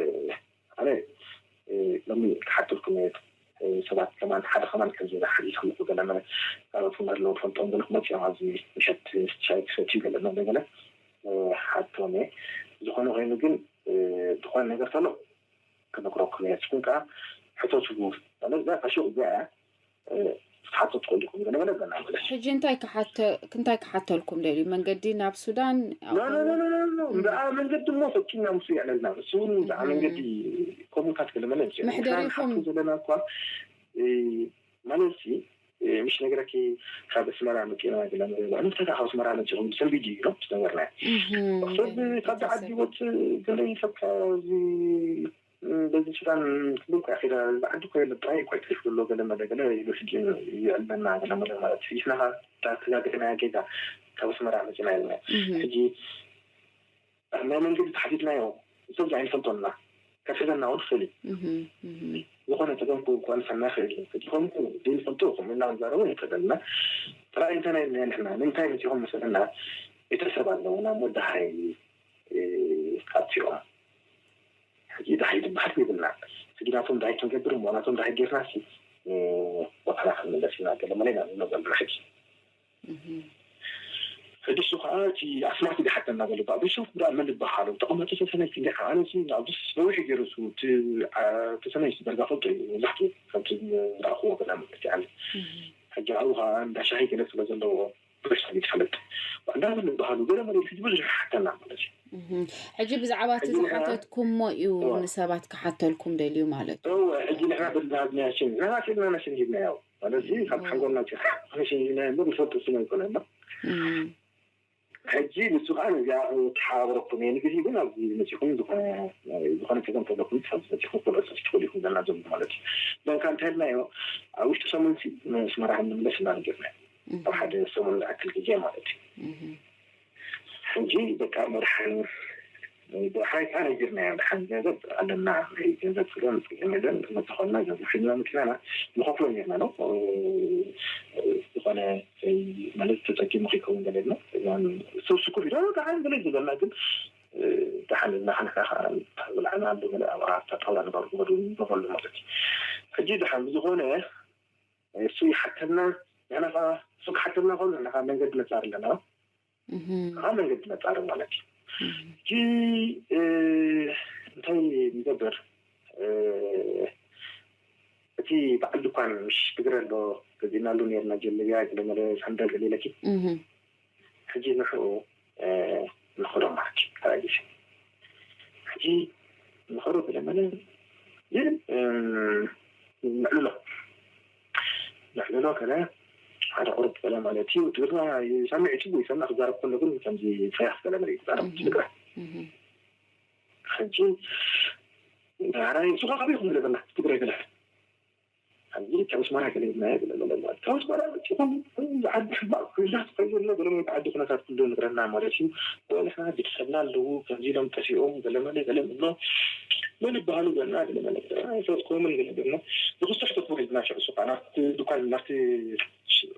ኣነ፣ እ፣ ሎሚ ክሓተልኩም እየ። እ፣ ሰባት ከማን ሓደ ከማን ከምዚ ሓዲስኩም እኮ ገለ መለ ካልኦት እውን ኣለዉ ፈልጦም ዘለኹም መፂኦም ኣብዚ ምሸት ሻይ ክሰትዩ ገለ መለ ገለ፣ እ፣ ሓቶም እየ። ዝኾነ ኮይኑ ግን፣ እ፣ ዝኾነ ነገር ተሎ ክነግረኩም እየ። ንስኩም ከዓ ሕተቱ። ማለት እዛ ፋሽን እዚኣ እያ። እ፣ ክትሓቱ ትኽእሉ ኢኹም። ገለ መለ ገና መለ። ሕጂ እንታይ ክሓተ-፣ እንታይ ክሓተልኩም ደልዩ? መንገዲ ናብ ሱዳን? ኖ፣ ኖ፣ ኖ፣ ኖ፣ ኖ፣ ኖ። እም። ብኣ መንገዲ እሞ ፈጺምና ምስ የዕለልና። እሱ እውን ብኣ እም። መንገዲ ከምኡታት ገለ መለ እዩ። ንሕና መሕደሪኹም? ንሓቱ ዘለና እኳ፣ እ፣ ማለት ሲ፣ እ፣ ምሽ ነገረኪ ካብ ኣስመራ መጺና ገለ መለ። ንምንታይ ካብ ኣስመራ መጺኹም? ብሰንቢድ እዩ፣ ነው ዝነበርና። እም። ሰብ ገለ ካብዚ ዓዲ ቤተሰብ። ወጽእ፣ ገለ ሰብ ካብዚ በዚ ሱዳን ክብል እኮ ኣኺላ፣ እዚ ዓዲ እኮ የለ፣ ጥራይ እኮ ይተርፍ ዘሎ፣ ገለ መለ ገለ ኢሉ ሕጂ ይዕልመና፣ ገለ መለ ማለት እዩ። ንሕና ኸኣ እታ ተጋጊዕናያ ጌጋ ካብ ኣስመራ መጺና ኢልና። እህ። ሕጂ ኣብ ናይ መንገዲ ተሓቲትናዮ፣ ሰብ ኣይንፈልጦን ኢና። ከትሕዘና እውን ይኽእል እዩ። እህ፣ እህ። ዝኾነ ጸገም ክው-፣ ክዋንፈና ይኽእል እዩ። ሕጂ ከምኡ ዘይንፈልጦ ከምኡ ኢልና ክንዛረቦ ኣይንኽእልን ኢና። ጥራይ እንታይ ናይ ንሕና፣ ንምንታይ መጺኹም መሰለና፣ ቤተሰብ ኣለውና፣ እሞ ደሃይ፣ እ፣ ኣጥፊኦም። ሕጂ ደሃይ ዝበሃል የብልና። ሕጂ ናቶም ደሃይ ክንገብር እሞ ናቶም ደሃይ ጌርናሲ፣ እ፣ ቦታና ክንምለስ ኢና። ገለ መለ ኢና ንብሎ ዘለና ሕጂ። እህ። ሕጂ እሱ ኸዓ እቲ ኣስማት ይሓተና ዘሎ። ብኣብ ሸፍ ብዳ መን ይበሃሉ? ተቐማጢ ተሰነይቲ እንዲኻ። ኣነ እዚ ኣብዚ ነዊሕ ገይሩ እሱ እቲ፣ አ፣ ተሰነይቲ ደርጋ ፈልጦ እዩ። መብዛሕትኡ ከምቲ ዝረኣኽዎ ገለ ማለት እዩ። እህ። ሕጂ ኣብኡ ኸዓ እንዳ ሻሂ ገለ ስለ ዘለዎ፣ ብዙሕ ሰብ ይፈልጥ። እንዳመን ዝበሃሉ ገለ መለ ሕጂ ብዙሕ ይሓተና ማለት እዩ። እህ። ሕጂ ብዛዕባ እቲ ሕጂ ንሕና ዝሓተትኩሞ እዩ እዋ። ንሰባት ክሓተልኩም ደልዩ ማለት እዩ። እወ፣ ሕጂ ንሕና ብናዝናያ ሽም፣ ንሕና ሽምና ሽም ሂብናዮ። ማለት እዚ ካብ እወ። ሓንጎልና ጭ-፣ ሽም ሂብናዮ እምበር ንፈልጦ ስም ኣይኮነን። እም። ሕጂ ንሱ ኸዓ ነዚኣ ተሓባብረኩም እየ። ንግዜ ግን ኣብዚ መጺኹም ዝኾነ፣ ዝኾነ ጸገም ተለኩም ኣብዚ መጺኹም ክነጽፍ ትኽእሉ ኢኹም ዘለና ዘሎ ማለት እዩ። ደንካ እንታይ ኢልናዮ፣ ኣብ ውሽጢ ሰሙን ሲ ንስመራ ክንምለስ ኢና ነጊርናዮ። እህ። ኣብ ሓደ ሰሙን ዝኣክል ግዜ ማለት እዩ። እህ። ሕጂ በቃ መድሓን፣ ብሕራይ ከዓ ነጊርናዮ፣ ደሓን ገንዘብ ኣለና፣ ናይ ገንዘብ ጸገም የለን፣ መተኾንና ገንዘብ ሒዝና መኪናና ንኸፍሎ ነርና ነው። ዝኾነ፣ ማለት ተጸጊሙ ከይከውን ገለ ኢልና፣ እዛን ሰብ ስኩር ኢሉ፣ ደሓን ገለ ዝበልና ግን፣ ደሓን ኢልና ንሕና ከዓ ብልዕና ኣሎ ገለ ኣብ ኣራታ ጣውላ ንባር ዝበሉ ንበሉ ማለት እዩ። ሕጂ ደሓን ብዝኾነ እሱ ይሓተና፣ ንሕና ከዓ እሱ ክሓተና ከሎ ንሕና ከዓ መንገዲ ነጻር ኣለና። እህ። ከዓ መንገዲ ነጻር ማለት እዩ። እህ። ሕጂ፣ እ፣ እንታይ ንገብር? እ፣ እቲ በዓል ድኳን ምሽ ትግረ ኣሎ፣ ገዚእናሉ ነርና ጀለብያ፣ ገለ መለ ሳንዳል ገለ ኢለኪ። እህ። ሕጂ ንሕኡ፣ እ፣ ንኸዶ ማለት እዩ፣ ካልኣይ ግዜ። ሕጂ ንኸዶ ገለ መለ ግን፣ እ፣ ንዕልሎ። ንዕልሎ ከለ ሓደ ቁሩብ ገለ ማለት እዩ። ትግርኛ ይሰምዕ እዩ፣ ጽቡቅ ይሰምዕ፣ ክዛረብ ከሎ ግን ከምዚ ፈያፍ ገለ መለ እዩ ዝዛረብ እህ። ትግረ። እህ። ሕጂ፣ ዳሕራይ ንሱ ኸዓ ካበይ ኢኹም ዝለበና? ትግራይ ገለ። ሕጂ ካብ ኣስመራ ገለ ኢልና ገለ ገለ ማለት። ካብ ኣስመራ መጺኹም፣ እዚ ዓዲ ሕማቕ ኩነታት ኮይኑ ዘሎ፣ ገለ መለ ዓዲ ኩነታት ኩሉ ነግረና ማለት እዩ። ንሕና ቤተሰብና ኣለዉ፣ ከምዚ ኢሎም ጠፊኦም፣ ገለ መለ ገለ ንብሎ። መን ይበሃሉ ገለና፣ ገለ መለ ገለ። ኣይፈልጥኩምን ገለ ገለና። ንኽሱ ሕተት ወሪድና ሽዑ ሱቓ፣ ናብቲ ድኳን፣ ናብቲ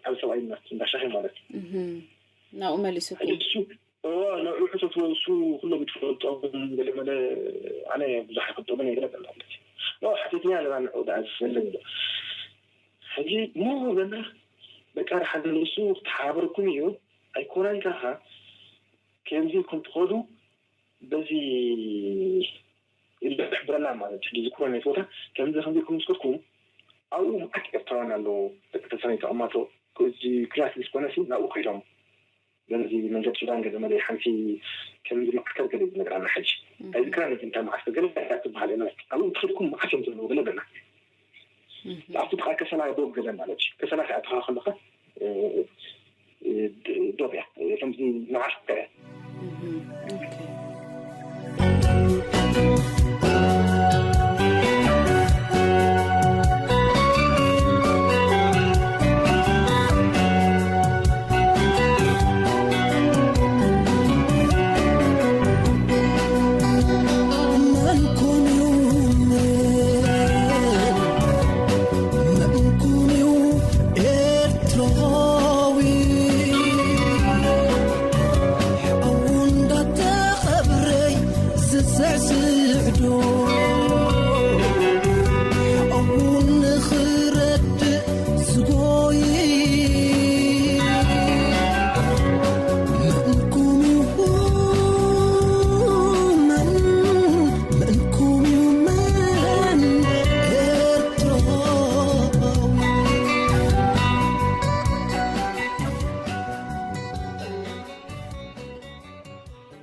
ዓብ ሰብኣይ ናት እንዳሻሂ ማለት እዩ። ናብኡ መሊሱኩም? እሱ ንዑ ሕተትዎ። እሱ ኩሎም ትፈልጦም ገለመለ ኣነ ብዙሕ ኣይፈልጦምን እየ ገለ ማለት እዩ። ሓቲትና ኣለና ንዑ ደኣ ዝፈልጥ ሕጂ ሞ ገና በቃ ሓደ ንሱ ክትሓባበረኩም እዩ ኣይኮናን ካኻ ከምዚ ኢልኩም ትኸዱ በዚ ኢሉ ዝሕብረና ማለት እዩ። ዝክሮ ናይ ቦታ ከምዚ ከምዚ ኢልኩም ዝከድኩም ኣብኡ መዓት ኤርትራውያን ኣለዉ ደቂ ተሰነይ ተቐማጦ እዚ ኩናት ምስ ኮነሲ ናብኡ ከይዶም በዚ መንገድ ሱዳን ገለ መለ ሓንቲ ከምዚ መዓስከር ገለ ዝነግረና ሕጂ ኣይዝክራ ነቲ እንታይ መዓስከር ገለ እያ ትበሃል እያ ኣብኡ ትኸድኩም መዓት እዮም ዘለዉ ገለ በልና ኣብቲ ጥቓ ከሰላ ዶብ ገለ ማለት እዩ። ከሰላ ከኣ ትኻ ከለኻ ዶብ እያ ከምዚ መዓስከር እያ።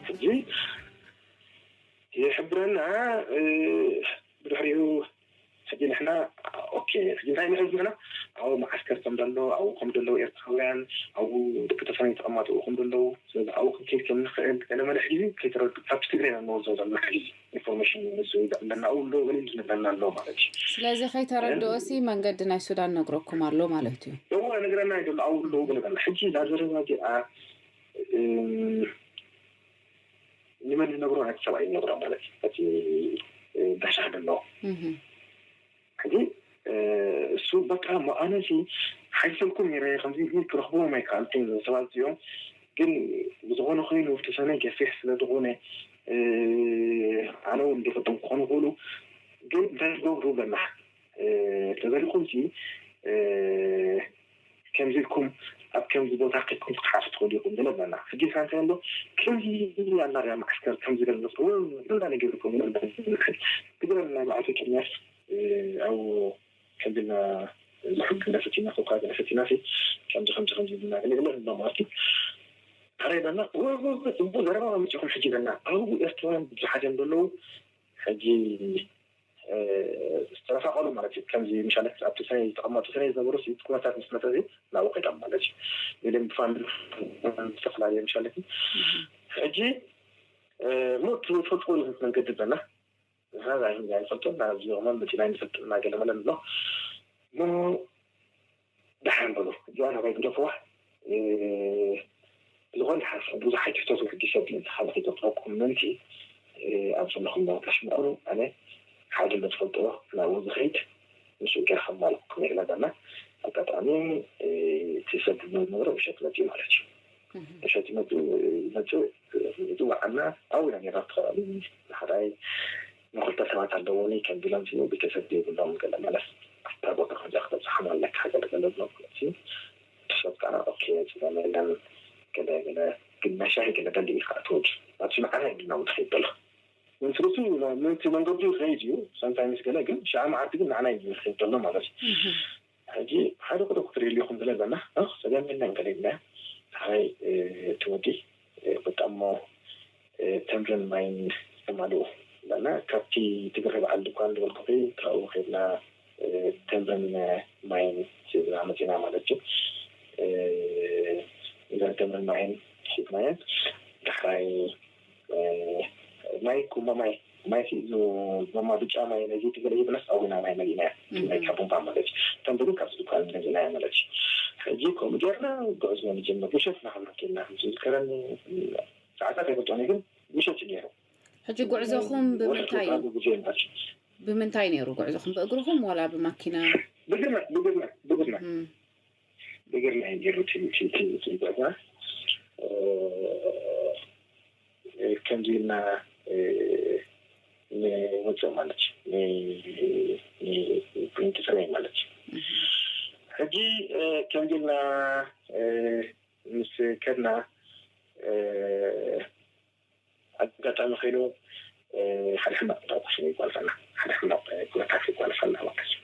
ሕጂ ይሕብረና ብድሕሪኡ ሕጂ ንሕና ኦኬ ሕጂ እንታይ ንሕዝ ንሕና ኣብኡ መዓስከር ከም ዘሎ ኣብኡ ከም ዘለዉ ኤርትራውያን ኣብኡ ደቂ ተፈናይ ተቐማጥኡ ከም ዘለዉ ስለዚ ኣብኡ ክንከይድ ከም ንኽእል ገለመለ ሕጂ ከይተረዱ ካብቲ ትግሬና ንወስዶ ዘለና ሕጂ ኢንፎርሜሽን ንሱ ኣለና ኣብኡ ኣሎ ገለ ዝነግረና ኣሎ ማለት እዩ ስለዚ ከይተረድኦ ሲ መንገዲ ናይ ሱዳን ነግረኩም ኣሎ ማለት እዩ እዎ ነግረና እዩ ዘሎ ኣብኡ ኣለዉ ገለ ገለ ሕጂ እዛ ዘረባ እዚኣ ንመን ዝነግሮ ነቲ ሰብኣይ ዝነግሮ ማለት እዩ እቲ ጋሻ ደሎ ሕጂ እሱ በቃ መኣነሲ ሓይሰልኩም ነረ ከምዚ ክረኽቦም ኣይከኣልኩን ሰባት እዚኦም ግን ብዝኾነ ኮይኑ ተሰነ ገፊሕ ስለ ዝኾነ ኣነ እውን ዝፈቶም ክኾኑ ክእሉ ግን እንታይ ትገብሩ በና ተዘሪኹም ሲ ከምዚ ኢልኩም ኣብ ከምዚ ቦታ ከድኩም ክትሓፍ ትኽእሉ ኢኹም ዝነበና ሕጂ ሳ እንታይ ኣሎ ከምዚ ኣላ ያ ማዕስከር ከምዚ ገለ ዝኽውን እንዳ ነገር ኢልኩም ግበረና በዓልቲ ቅድሚያስ ኣብ ከምዚ ና ዝሕግ ነፈቲና ኮካ ነፈቲና ሲ ከምዚ ከምዚ ከምዚ ኢልና ገለ ገለ ንብሎ ማለት እዩ። ኣረ ኢለና ጽቡቅ ዘረባ መምጽኹም ሕጂ ኢለና ኣብኡ ኤርትራውያን ብዙሓት እዮም ዘለዉ ሕጂ ዝተረፋቀሉ ማለት እዩ። ከምዚ ምሻለት ኣብቲ ሰነ ዝተቀመጡ ሰነ ዝነበሩ ኩነታት ምስ መጠዚ ናብኡ ከይዶም ማለት እዩ። ኢሎም ብፋሚሊ ዝተፈላለዩ ምሻለት ሕጂ ሞት ዝፈልጥዎ መንገዲ ኣለና ንሕና ዛይን ዛይን ፈልጦ ናዚ ሆመን መፂና ንፈልጥ እናገለመለ ኣሎ ሞ ደሓን በሉ እዚኣ ናባይ ግደፍዋ ዝኾነ ሓሳብ ብዙሓት ይሕተቱ ሕጂ ሰብ እንተሓለፊ ተትረኩም ምንቲ ኣብ ዘለኹም ቦታ ሽምዕሩ ኣነ ሓደ ለትፈልጥዎ ናብኡ ዝኸይድ ንሱ ገርካ ማለኩም ይዕለበና ኣጋጣሚ እቲ ሰብ ዝነበረ ምሸት መፅኡ ማለት እዩ ምሸት ይመፅእ ይመፅእ ይፅዋዓና ኣብኡ ኢና ነራ ተኸባቢ ንሓዳይ ንክልተ ሰባት ኣለዎ ከም ቢሎም ሲኑ ቤተሰብ ዘይብሎም ገለ ማለት ኣብታ ቦታ ከምዚኣ ክተብፅሓና ኣለካ ገለ ገለ ብሎም ማለት እዩ ሰብ ከዓ ኦኬ ፅገም የለን ገለ ገለ ግን ናይ ሻሂ ገለ ደሊ ኢኻ ትወድ ናብቲ ንዓና ይድና ውድኸ ይበላ ምንትርቱ ምንቲ መንገዱ ይኸይድ እዩ ሳምታይምስ ገለ ግን ሸዓ መዓልቲ ግን ንዓና እዩ ይኸይድ ዘሎ ማለት እዩ ሕጂ ሓደ ቁጥር ክትርኢ ኣለኹም ዝለበና ሰገም የለን ገለ ይብላ ሓይ ትወዲ ቁጣሞ ተምርን ማይን ተማልኡ እና ካብቲ ትግራይ በዓል ድኳን ዝበልኩኺ ካብኡ ከድና ተምርን ማይን ሒዝና መፂና ማለት እዩ እዘን ተምርን ማይን ሒዝናየን ዳሕራይ ማይ ኩማ ማይ ማይ ሲ እዞ ዞማ ብጫ ማይ ነዚ ትገለ ይብለስ ኣዊና ማይ መሊእና ማይ ካብ ቡምባ ማለት እዩ ከም ብሉ ካብ ዝድኳን መሊእና ማለት እዩ ሕጂ ከምኡ ጌርና ጉዕዞ ንጀምር ምሸት ናክብረኪልና ዝዝከረኒ ሰዓታት ኣይፈልጦኒ ግን ምሸት እዩ ነይሩ ሕጂ ጉዕዞኹም ብምንታይ እዩ ግዜ ይምራች ብምንታይ ነይሩ ጉዕዞኹም ብእግርኹም ወላ ብማኪና ብግርና ብግርና ብግርና ብእግርና እዩ ነይሩ እቲ እቲ እቲ እቲ ጉዕዞና። እ፣ ከምዚ ኢልና እ፣ ንወፅእ ማለት እዩ። ን- ን- ንትግራይ ማለት እዩ። ሕጂ እ፣ ከምዚ ኢልና እ፣ ምስ ከድና እ፣ ኣጋጣሚ ኮይኑ ሓደ ሕማቕ ኩነታት ይጓልፈና፣ ሓደ ሕማቕ ኩነታት ይጓልፈና ማለት እዩ።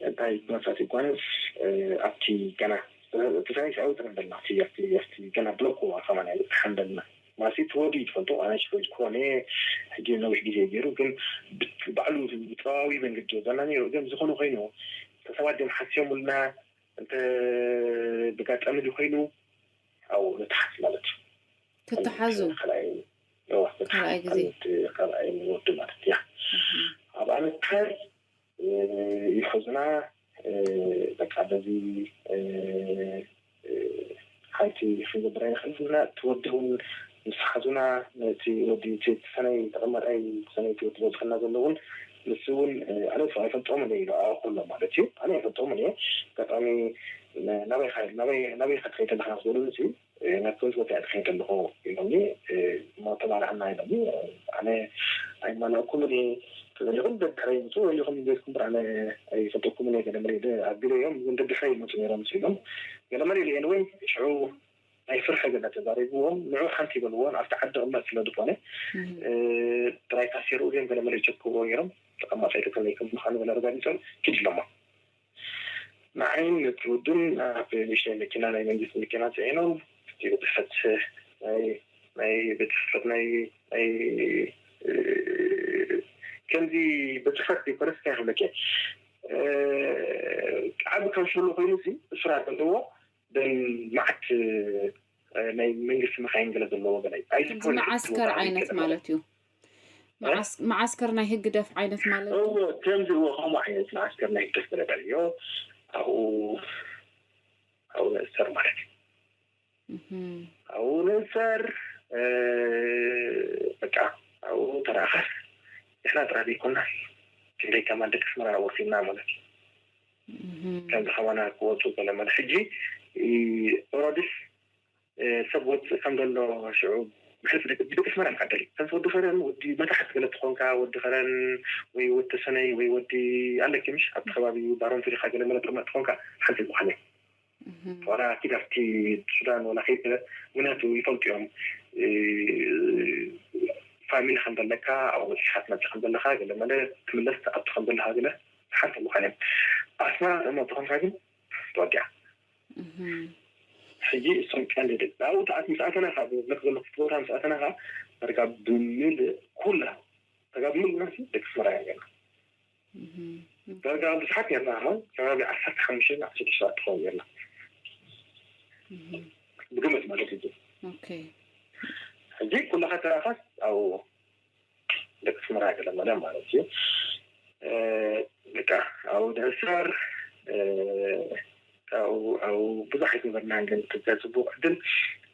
እንታይ ኩነታት ይጓልፍ? ኣብቲ ገና እቲ ሳይንስ ኣውጥር በልና ኣብቲ ኣብቲ ኣብቲ ገና ብለኮ ኣኸማና ይብፅሓን በልና ማለት ተወዲ ትፈልጡ ኣነ ሽፈት ኮነ ሕጂ ነዊሕ ግዜ ገይሩ ግን ባዕሉ ብፀባዊ መንገዲ ወዘና ነይሩ ግን ዝኾነ ኮይኑ ተሰባት ደም ሓስዮምልና እንተ ብጋጣሚ ኮይኑ ኣብኡ ንትሓዝ ማለት እዩ። ትትሓዙ? ካልኣይ እዋ፣ ካልኣይ ግዜ? ካልኣይ ወዲ ማለት እያ። ኣብ ኣመት ይሕዙና። በቃ በዚ ሓንቲ ክንገብር ኣይንኽእል። ትወዲ እውን ምስ ሓዙና፣ ነቲ ወዲ እቲ ሰናይ ተቐማጣይ ሰናይ እቲ ወዲ ዘውፅኣና ዘሎ እውን ንሱ እውን ኣነ ኣይፈልጦምን እየ ኢሉ ኣእኮሎ ማለት እዩ። ኣነ ኣይፈልጦምን እየ። ኣጋጣሚ ናበይ ናበይ ናበይ ከትኸይድ ኣለካ ክብሉ ሲ ናብ ፖሊስ ወፂኣ ትኸይድ ኣለኹ ኢሎምኒ። እሞ ተማላዕና ኢሎምኒ። ኣነ ኣይማላእኩምን እየ። ተዘሊኹም ደድሕረይ ምፁ ወሊኹም ዘይትኩም ብር ኣነ ኣይፈልጠኩምን እየ። ገለ መለ ኣቢለ እዮም ግን ደድሕረይ ይመፁ ነይሮም ምስ ኢሎም ገለ መለ ኢለ ወይ ሽዑ ናይ ፍርሒ ገለ ተዛሪብዎም ንዑ ሓንቲ ይበልዎም ኣብቲ ዓዲ ቅመጥ ስለ ዝኾነ ጥራይ ታሲሩ እዮም ገለ መለ ይቸክዎ ነይሮም። ተቐማጣይ ተከለይኩም ምዃኑ ገለ ኣረጋጊፆም ኪድ ኢሎሞ ንዓይን ነቲ ውዱን ኣብ ንእሽተይ መኪና ናይ መንግስቲ መኪና ፅዒኖም እቲ ብፅፈት ናይ ናይ ቤት ፅፈት ናይ ናይ ከምዚ ቤት ፅፈት ዘይኮነስ እንታይ ክብለኪ ዓቢ ካብ ሸሎ ኮይኑ ሲ እስራ ዘለዎ ደን መዓት ናይ መንግስቲ መካይን ገለ ዘለዎ ገለ ከምዚ መዓስከር ዓይነት ማለት እዩ። መዓስከር ናይ ህግደፍ ዓይነት ማለት እዩ። ከምዚ እዎ ከምኡ ዓይነት መዓስከር ናይ ህግደፍ ገለ ገለ እዮ ኣብኡ ኣብኡ ንእሰር ማለት እዩ። ኣብኡ ንእሰር በቃ ኣብኡ ተረኣኻስ ንሕና ጥራሕ ዘይኮና ክንደይ ከማን ደቂ ኣስመራ ወሲድና ማለት እዩ። ከምዚ ከማና ክወፁ ገለ መለ ሕጂ ኦሮድስ ሰብ ወፅእ ከም ዘሎ ሽዑ ብሕልፊ ደቂ ደቂ ኣስመራ ንዓደል እዩ። ከምዚ ወዲ ከረን ወዲ መታሕት ገለ ትኾንካ ወዲ ከረን ወይ ወዲ ተሰነይ ወይ ወዲ ኣለኪ ምሽ ኣብቲ ከባቢ ባሮን ፊሪካ ገለ መለ ጥርመ ትኾንካ ሓንቲ ዝኾነ ዋላ ኪድ ኣብቲ ሱዳን ዋላ ከይድ ምክንያቱ ይፈልጡ እዮም። ፋሚሊ ከም ዘለካ ኣብኡ በፂሕካ ትመፅእ ከም ዘለካ ገለ መለ ትምለስ ትኣቱ ከም ዘለካ ገለ ሓንቲ ምዃን እዮም። ኣስመራ ጥርመ ትኾንካ ግን ተወዲኣ። ሕጂ እሶም ቀንዲ ደቂ ኣብኡ ተኣት ምስ ኣተና ካብ መክ ዘሎ ክፍቲ ቦታ ምስ ኣተና ከ ዳርጋ ብምልእ ኩላ ተጋ ብምልእ ናሲ ደቂ ኣስመራ እያ ጌርና ዳርጋ ብዙሓት ጌርና ከ ከባቢ ዓሰርተ ሓሙሽተ ዓሰርተ ሸውዓተ ትኸውን ጌርና ብግምት ማለት እዩ። ሕጂ ኩላኻ ተራኻስ ኣብኡ ደቂ ኣስመራ ገለ መለ ማለት እዩ። በቃ ኣብኡ ንእሰር ኣብኡ ኣብኡ ብዙሕ ኣይገበርናን ግን ክልተ ፅቡቅ ዕድል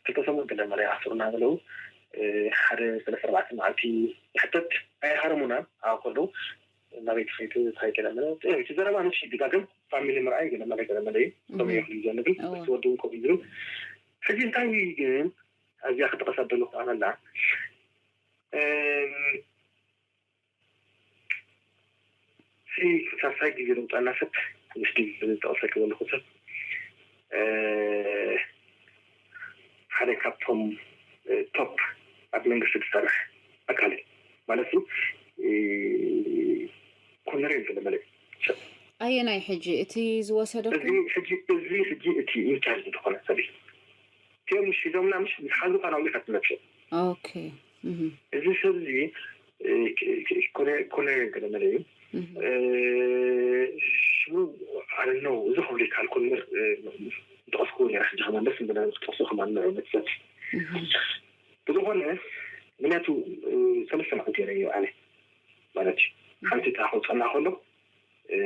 ክልተ ሰሙን ገለ መለ ይኣስሩና ገለው ሓደ ሰለስተ ኣርባዕተ መዓልቲ ይሕተት ኣይሃረሙና ኣብ ከለዉ ናበይ ትኸይድ እንታይ ገለ መለ እቲ ዘረባ ንሽ ድጋግም ፋሚሊ ምርኣይ ገለ መለ ገለ መለ እዩ ከምኡ እዩ ክልዩ ዘሎ ግን እቲ ወዲ እውን ከምኡ እዩ ዝብል ሕጂ እንታይ ግን ኣብዚኣ ክጠቐሳ ዘለኹ ኣነላ እቲ ሳልሳይ ግዜ ዝምፃና ሰብ ምስ ድዩ ዝጠቕሰኪ ዘለኹ ሰብ ሓደ ካብቶም ቶፕ ኣብ መንግስቲ ዝሰርሕ ኣካል እዩ ማለት እዩ ኮነሬል ዝለመለ ሰብ ኣየናይ ሕጂ እቲ ዝወሰደኩም እዚ ሕጂ እዚ ሕጂ እቲ ኢንቻርጅ ዝኾነ ሰብ እዩ እቲኦም ምሽ ሒዞምና ምሽ ዝሓዙካ ናብኡ ኢኻ ትመፅእ ኦኬ እዚ ሰብ እዚ ኮነ ገለመለ እዩ ሽሙ ኣረነው እዚ ክብሉ ይከኣል ኮንምር ዝጠቀስኩ ነራ ሕጂ ከማን ደስ እንበለ ዝጠቅሱ ከማን ንዑ መፅሰት ብዝኾነ ምክንያቱ ሰለስተ መዓልቲ የረዮ ኣነ ማለት እዩ ሓንቲ እታ ከውፀና ከሎ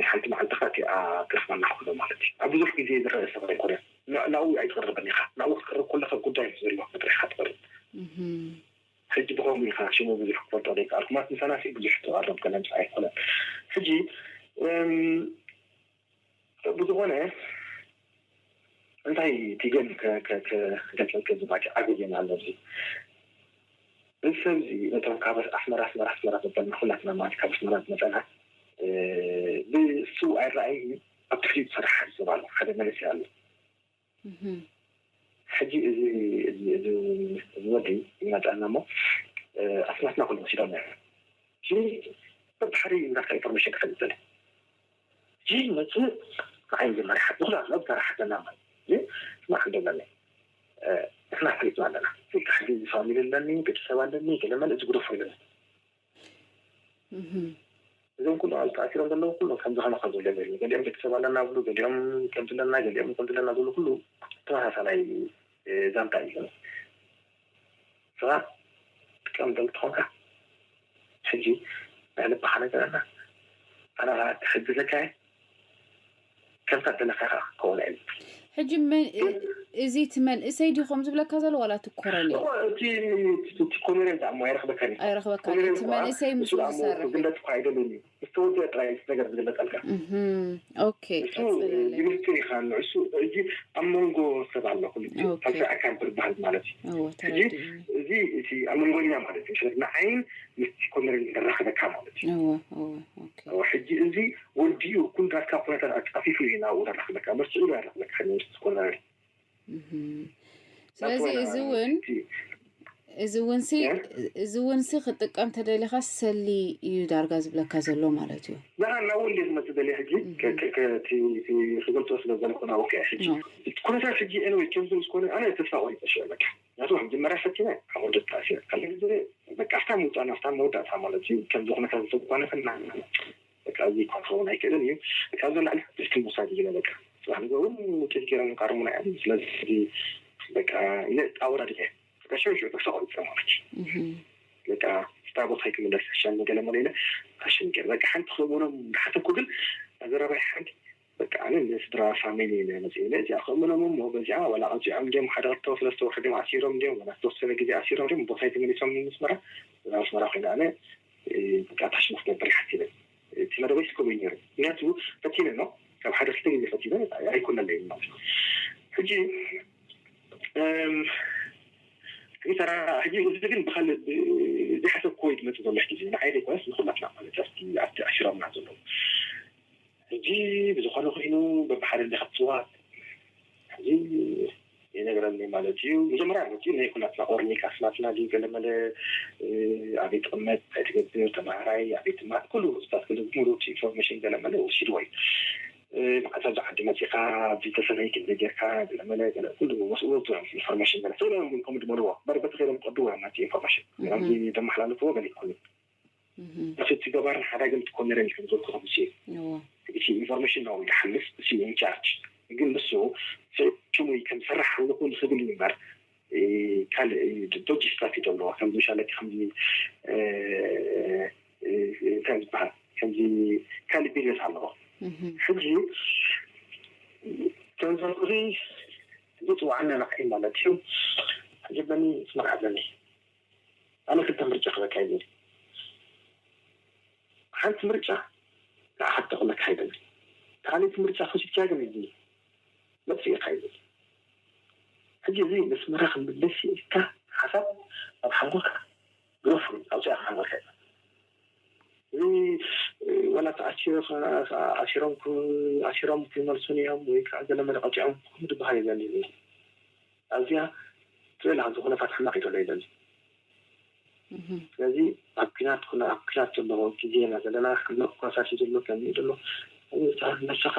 ሓንቲ መዓልቲ ኸዓ እቲኣ ክረኽበና ከሎ ማለት እዩ ኣብ ብዙሕ ግዜ ዝረአ ሰብ ኣይኮነን ናብኡ ኣይትቐርብን ኢኻ ናብኡ ክትቀርብ ከለኻ ጉዳይ ምስ ዘለዎ ጥራሕ ኢኻ ትቐርብ ሕጂ ብኸምኡ ኢኻ ሽሙ ብዙሕ ክፈልጦ ዘይከኣልኩ ማለት ምሳና ሲ ብዙሕ ተቐረብ ከነምፅእ ኣይኮነን ሕጂ ብዝኾነ እንታይ እቲ ጌም ከ- ከ- ከ- ክገልጸልካ ዝባጭ ዓቢ ጌም ኣሎ። እዚ እዚ ሰብ እዚ ነቶም ካብ ኣስመራ ኣስመራ ኣስመራ ዘበልና ኩላትና ማለት ካብ ኣስመራ ዝመጸና ብሱ ኣይረኣይ ኣብ ትሕቲ ዝሰርሕ ሓደ ሰብ ኣሎ፣ ሓደ መንእሰይ ኣሎ። ሕጂ እዚ እዚ እዚ እዚ ወዲ ይመጻና እሞ ኣስማትና ኩሉ ወሲዶም ነይሩ። እዚ በብሓደ እንዳካ ኢንፎርሜሽን ክፈልጥ ዘለ እዚ መጽእ ንዓይ መጀመርያ ሓ ብኩላ ኣብ ተራ ሓተና ማለት እዚ ስማ ክንደብለኒ ንሕና ፈሊጥና ኣለና። ኢልካ ሕጂ ፋሚሊ ኣለኒ፣ ቤተሰብ ኣለኒ፣ ገለ መለ እዚ ግደፎ ኢለኒ። እዞም ኩሉ ኣብ ተኣሲሮም ዘለዉ ኩሉ ከምዚ ከመ ከም ዝብለ ገሊኦም ቤተሰብ ኣለና ብሉ፣ ገሊኦም ከምዚ ኣለና፣ ገሊኦም ከምዚ ኣለና ዝብሉ ኩሉ ተመሳሳላይ ዛንታ እዩ። ስኻ ትቀምጠል ትኾንካ ሕጂ ናይ ልባኻ ነገረና ኣና ክሕግዘካ እየ። ከምታ ደለካ ኢኻ ክኸውን እየ። ሕጂ መን እ- እዚ እቲ መንእሰይ ድዩ ከምኡ ዝብለካ ዘሎ ዋላ እቲ ኮረኔል? እኮ እቲ እቲ- እቲ ኮሎኔል ደኣ እሞ ኣይረኽበካን እዩ። ኣይረኽበካን። ኮሎኔል እቲ እኮ መንእሰይ ምስ ንሱ ደኣ እሞ ዝሰርሕ እዩ። ክግለጽ እኮ ኣይደልን እዩ። ምስ ተወደአ ጥራይ እቲ ነገር ዝግለጸልካ። እህም፣ ኦኬ፣ እሱ ቀጽለለይ። ብሚስጢር ኢኻ ንዕሱ ሕጂ ኣብ መንጎ ሰብ ኣሎ ክልቲኡ ኦኬ። ካልሲ ኣካል ትበሃል ማለት እዩ። እዎ፣ ሕጂ ተረዲእኒ። እዚ እቲ ኣብ መንጎኛ ማለት እዩ። ስለዚ ንዓይን ምስቲ ኮሎኔል ዘራኽበካ ማለት እዩ። እዎ፣ እዎ፣ ኦኬ። እዎ፣ ሕጂ እዚ ወዲኡ ኩንዳትካ ኩነታት ኣጻፊፉ እዩ ናብኡ ዘራኽበካ። መርሲዑ እዩ ዘራኽበካ ምስቲ ኮሎኔል። እህም። ስለዚ ናቱ እዚ ወላ እውን እቲ እዚ እውን ሲ ያ? እዚ እውን ሲ ክጥቀም ተደሊኻ ሰሊ እዩ ዳርጋ ዝብለካ ዘሎ ማለት እዩ። ንዓ ናብኡ እንዴት መጽእ ደልየ ሕጂ እም። ከ- ከ- ከ- እቲ- እቲ ክገልጾ ስለ ዘለኹ ናብኡ ከ ሕጂ ኖ። እቲ ኩነታት ሕጂ ኤንወይ ከምዚ ምስ ኮነ ኣነ ተስፋ ቆሪጸ ሽዑ በቃ። ምክንያቱ መጀመርያ ፈቲነ ኣብ ወደት ተኣሲረ ካልእ ግዜ በቃ ኣብታ ምውጻእ ናብታ መወዳእታ ማለት እዩ ከምዚ ኩነታት ዝተጓነፈና በቃ እዚ እኳ ክኸውን ኣይክእልን እዩ። በቃ ኣብዚ ላዕሊ ሓደሽቲ ምውሳድ እዩ በቃ። ጽባሕ ንግሆ እውን ውፅኢት ገይሮም ይቃርሙና እዮም። ስለዚ በቃ ኢለ ኣወዳዲቐ በቃ ሽዑ ሽዑ ተስፋ ቆሪፀ ማለት እዩ። እህም። በቃ ስታ ቦታ ይክምለስ ሕሻን ገለ መለ ኢለ ሓሽን ገይረ በቃ ሓንቲ ክእምኖም እንዳሓሰብኩ ግን ኣዘራባይ ሓንቲ በቃ ኣነ ንስድራ ፋሚሊ ኢለ መፅእ ኢለ እዚኣ ክእምኖም እሞ በዚኣ ዋላ ቀፂዖም ድዮም ሓደ ክልተ ሰለስተ ወርሒ ድዮም ኣሲሮም ድዮም ዋላ ዝተወሰነ ግዜ ኣሲሮም ድዮም ቦታይ ተመሊሶም ንስመራ እዛ ኣስመራ ኮይነ ኣነ በቃ ታሽሙ ክገብር ይሓት ኢለ እቲ መደበይ ስኮብ እዩ ነይሩ። ምክንያቱ ፈቲነ ነው ካብ ሓደ ክልተ ግዜ ፈቲነ ኣይኮነለይን ማለት ነው። ሕጂ እም፣ ሕጂ ተራ ሕጂ እዚ ግን ብካልእ ብ- ዘይሓሰብክዎ እዩ ዝመፅእ ዘሎ ሕጂ እዚ ንዓይ ዘይኮነስ ንኩላትና ማለት ኣብቲ ኣብቲ ኣሲሮምና ዘለዉ ሕጂ ብዝኾነ ኮይኑ በብሓደ እንደ ክትፅዋት ሕጂ የነግረኒ ማለት እዩ። መጀመርያ መፅኡ ናይ ኩላትና ኦርኒክ ኣስማትና ድዩ ገለመለ ኣበይ ትቕመጥ እንታይ ትገብር ተማሃራይ ኣበይ ትማር ኩሉ ህዝብታት ክልል ሙሉ ኢንፎርሜሽን ገለመለ ወሲድዎ እዩ። መዓት ኣብዚ ዓዲ መፂኻ ኣብዚ ተሰነይ ክንደ ጌርካ ገለመለ ገለ ኩሉ ወስድዎ ኢንፎርሜሽን ገለ ሰለ ግን ከምኡ ድመልዎ በር በቲ ከይዶም ቀድዎ እዮም ናቲ ኢንፎርሜሽን ኣብዚ ደመሓላልፍዎ ገለ ይኮኑ እቲ ገባርን ሓዳግን ትኮነረን ከም ዘልኩ ከምሲ እቲ ኢንፎርሜሽን ነው ይሓልፍ እቲ ኢንቻርጅ ግን ንሱ ሽሙይ ከም ሰራሕ ኣለኩ ንክብል እዩ እምበር ካልእ ሎጂስታት እዩ ዘለዎ ከምዚ ሻለቂ ከምዚ እንታይ ዝበሃል ከምዚ ካልእ ቢዝነስ ኣለዎ ሕጂ ተንዘርኩዚ ዝፅዋዕና ንዓይ ማለት እዩ ሕጂ በኒ ስምር ኣለኒ ኣነ ክልተ ምርጫ ክበካ ይብል ሓንቲ ምርጫ ንዓኻ ክጠቕመካ ይብል ካልእቲ ምርጫ ክወሲድካ ግን እዚ መጥፊእካ ይብል ሕጂ እዚ መስመራ ክምለስ ኢልካ ሓሳብ ኣብ ሓንጎልካ ግረፉ ኣውፅኣ ሓንጎልካ ይብል እዚ ዋላ ተኣሲሮም ኣሲሮም ክመልሱን እዮም ወይ ከዓ ገለ መለ ቀፂዖም ክምድበሃል የለን ይብል ኣብዚኣ ትበላ ኣብዚ ኩነታት ሕማቕ ይደሎ ይደሊ ስለዚ ኣብ ኪናት ኩነ ኣብ ኪናት ዘለዎ ግዜ ኢና ዘለና ሕማቕ ኩነታት እዩ ዘሎ ከምዚ እዩ ዘሎ ነስኻ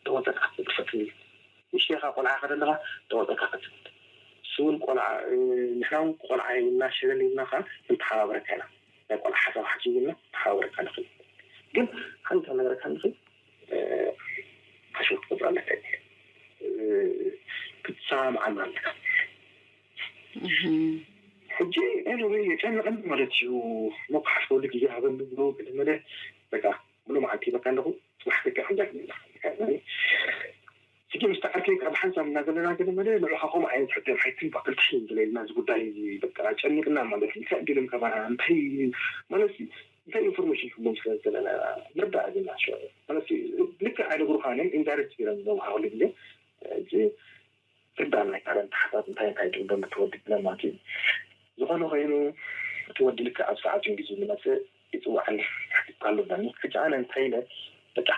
ተቆጠቃ ክትፈትን እዩ ንሽኻ ቆልዓ ከደለኻ ተቆጠቃ ክትብል እሱ እውን ቆልዓ ንሕና እውን ቆልዓ ኢልና ሸለል ኢልና ከዓ ንተሓባበረካ ኢና ናይ ቆልዓ ሓሳብ ሓሲብ ኢልና ተሓባበረካ ንኽእል ግን ሓንቲ ነገረካ ንኽእል ሓሽወት ክትገብር ኣለካ ክትሰማምዓና ኣለካ ሕጂ ኤኒወይ የጨንቐኒ ማለት እዩ ሞ ክሓስበሉ ግዜ ሃበኒ ብሎ ገለመለ በቃ ሙሉ መዓልቲ በቃ ኣለኹ ፅባሕ በቃ ክንዳግም ስጊ ምስ ተዓርከይ ካብ ሓንሳብ እናዘለና ገለመለ ንዑኻ ከምኡ ዓይነት ሕቶ ሓይትን ባቅልትሽን ዝለየልና እዚ ጉዳይ እዚ በቃ ጨኒቅና ማለት እዩ እንታይ ቢሎም ከማና እንታይ ማለት እንታይ ኢንፎርሜሽን ክቦም ስለ ዘለና ንርዳእ ዘለና ማለት ልክዕ ኣይነግሩኻን እዮም ኢንዳይሬክት ገይሮም ዘውሃ ኩሉ ግዜ ርዳእ ናይ ካልኦት ተሓታት እንታይ እንታይ ድግበር ትወዲ ብለን ማለት እዩ። ዝኾነ ኮይኑ እቲ ወዲ ልክዕ ኣብ ሰዓቱን ግዜ ዝመፅእ ይፅዋዕኒ ይሕትት ኣሎ ብለኒ። ሕጂ ኣነ እንታይ ኢለ በቃ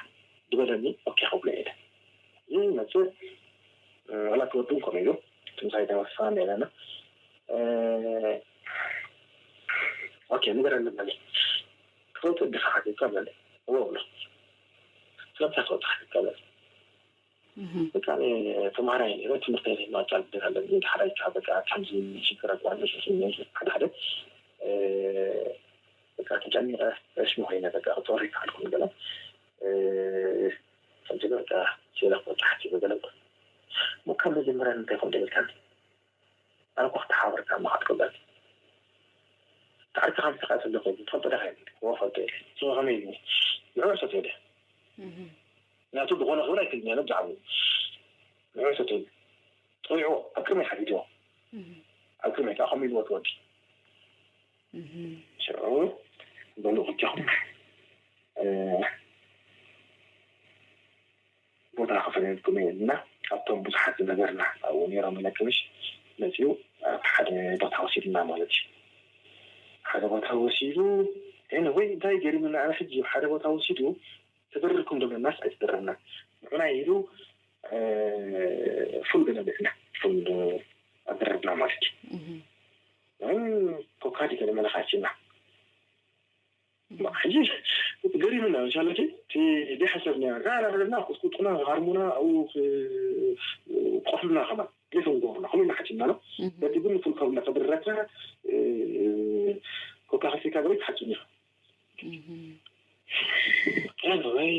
ዝበለኒ ኦኬ ክብሎ ኢለ ይመፅእ። ዋላ እቲ ወዲ እውን ከምኡ ኢሉ ትምሳይ ተወስፋ ኣለና ኦኬ ንገረኒ በለ። ክትወፅእ ዲኻ ሓቲትካ በለ። እወ ብሎ። ስለምንታይ ክትወፅእ ሓቲትካ በለ። በቃ ተማሃራይ ነይረ ትምህርተይ ናይ ምቕፃል ግዴታ ኣለኒ። ሓዳይካ በቃ ከምዚ ሽግር ኣቋርጠ ሓደ ሓደ በቃ ተጨኒቐ ረሽሚ ኮይነ በቃ ክፀሪ ካልኩ ገለ ከምዚ በቃ ሲላ ክወጣ ሓሲበ ገለ እሞ ካብ መጀመርያ እንታይ ኮን ደልካኒ ኣነ እኮ ክተሓባበረካ መዓት ክብለኒ ታሪክ ከም ተቃ ዘለኹ ትፈልጦ ዳ ከይኒ ወፈልጦ ኢለ ስለ ከመይ ኢልኒ ንዑ ሰት ኢለ ምክንያቱ ዝኾነ ክብል ኣይክልኛለ ብዛዕባ ንዑ ሰት ኢለ ፀዊዕዎ ኣብ ቅድሚ ሓቲትዎ ኣብ ቅድሚ ከዓ ከም ኢልዎ ትወዲ ሽዑ በሉ ክልቲኹም ቦታ ክፈለልኩም እየ እና ካብቶም ብዙሓት ዝነበርና ኣብኡ ነይሮም ኢለክምሽ መፅኡ ኣብ ሓደ ቦታ ወሲድና ማለት እዩ። ሓደ ቦታ ወሲዱ ወይ እንታይ ገሪሙና ኣነ ሕጂ ሓደ ቦታ ወሲዱ ተበርርኩም ዶ ብለናስ ኣይተበረርና ንዑና ኢሉ ፉል ገለ ብዕና ፉል ኣደረብና ማለት እዩ። ኮካ ዲ ገለ መለኻችና ሕጂ ገሪምና እንሻላ እቲ ደይ ሓሰብና ራራና ቁጥቁጥና ሃርሙና ኣብኡ ክቆፍሉና ከማን ገይቶም ጎርና ከመይ ናሓችና ነው በቲ ግን ፉል ከብና ከብረካ ኮካ ከሲካ ገበይ ትሓጭን ኢኻ ወይ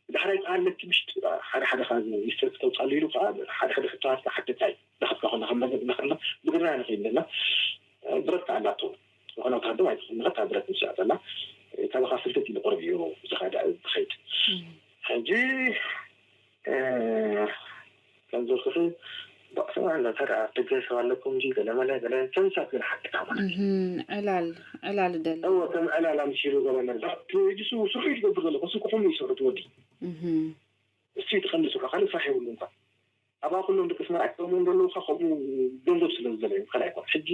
ዳሕራይ ከዓ ኣለቲ ምሽጢ ሓደ ሓደ ከዓ ሚስጥር ክተውፃሉ ኢሉ ከዓ ሓደ ሓደ ሕቶታት ክሓተካ እዩ። ዳሕካ ኮና ከም ነገር እንዳከልና ብግርና ንኸይድ ኣለና ብረት ከዓ ኣላቶ ዝኾነ ወታሃደር ኣይትኽእል ንኸታ ብረት ምስ ኣተላ ካባኻ ፍልፍት ኢሉ ቁርብ እዩ ዝኸዳ ዝኸይድ ሕጂ ከም ዘልኩኺ ብዕስማ እንዳተራ ኣብ ደገ ሰብ ኣለኩም እንጂ ገለመለ ገለ ተንሳት ግን ሓቅካ ማለት እዩ። እህም፣ ዕላል ዕላል ደለ እወ ከም ዕላል ኣምሲሉ ገለመለ እቲ እሱ ስርሑ እዩ ዝገብር ዘሎ ከሱ ክኹም ይሰርሑ ትወዲ እሱ ይትኸኒ ስርሑ ካልእ ስራሕ የብሉ እንኳ ኣብኣ ኩሎም ደቂ ስመራ ክጠሙ እንደለዉ ካ ከምኡ ገንዘብ ስለ ዝደለዩ ካልእ ኣይኮነ ሕጂ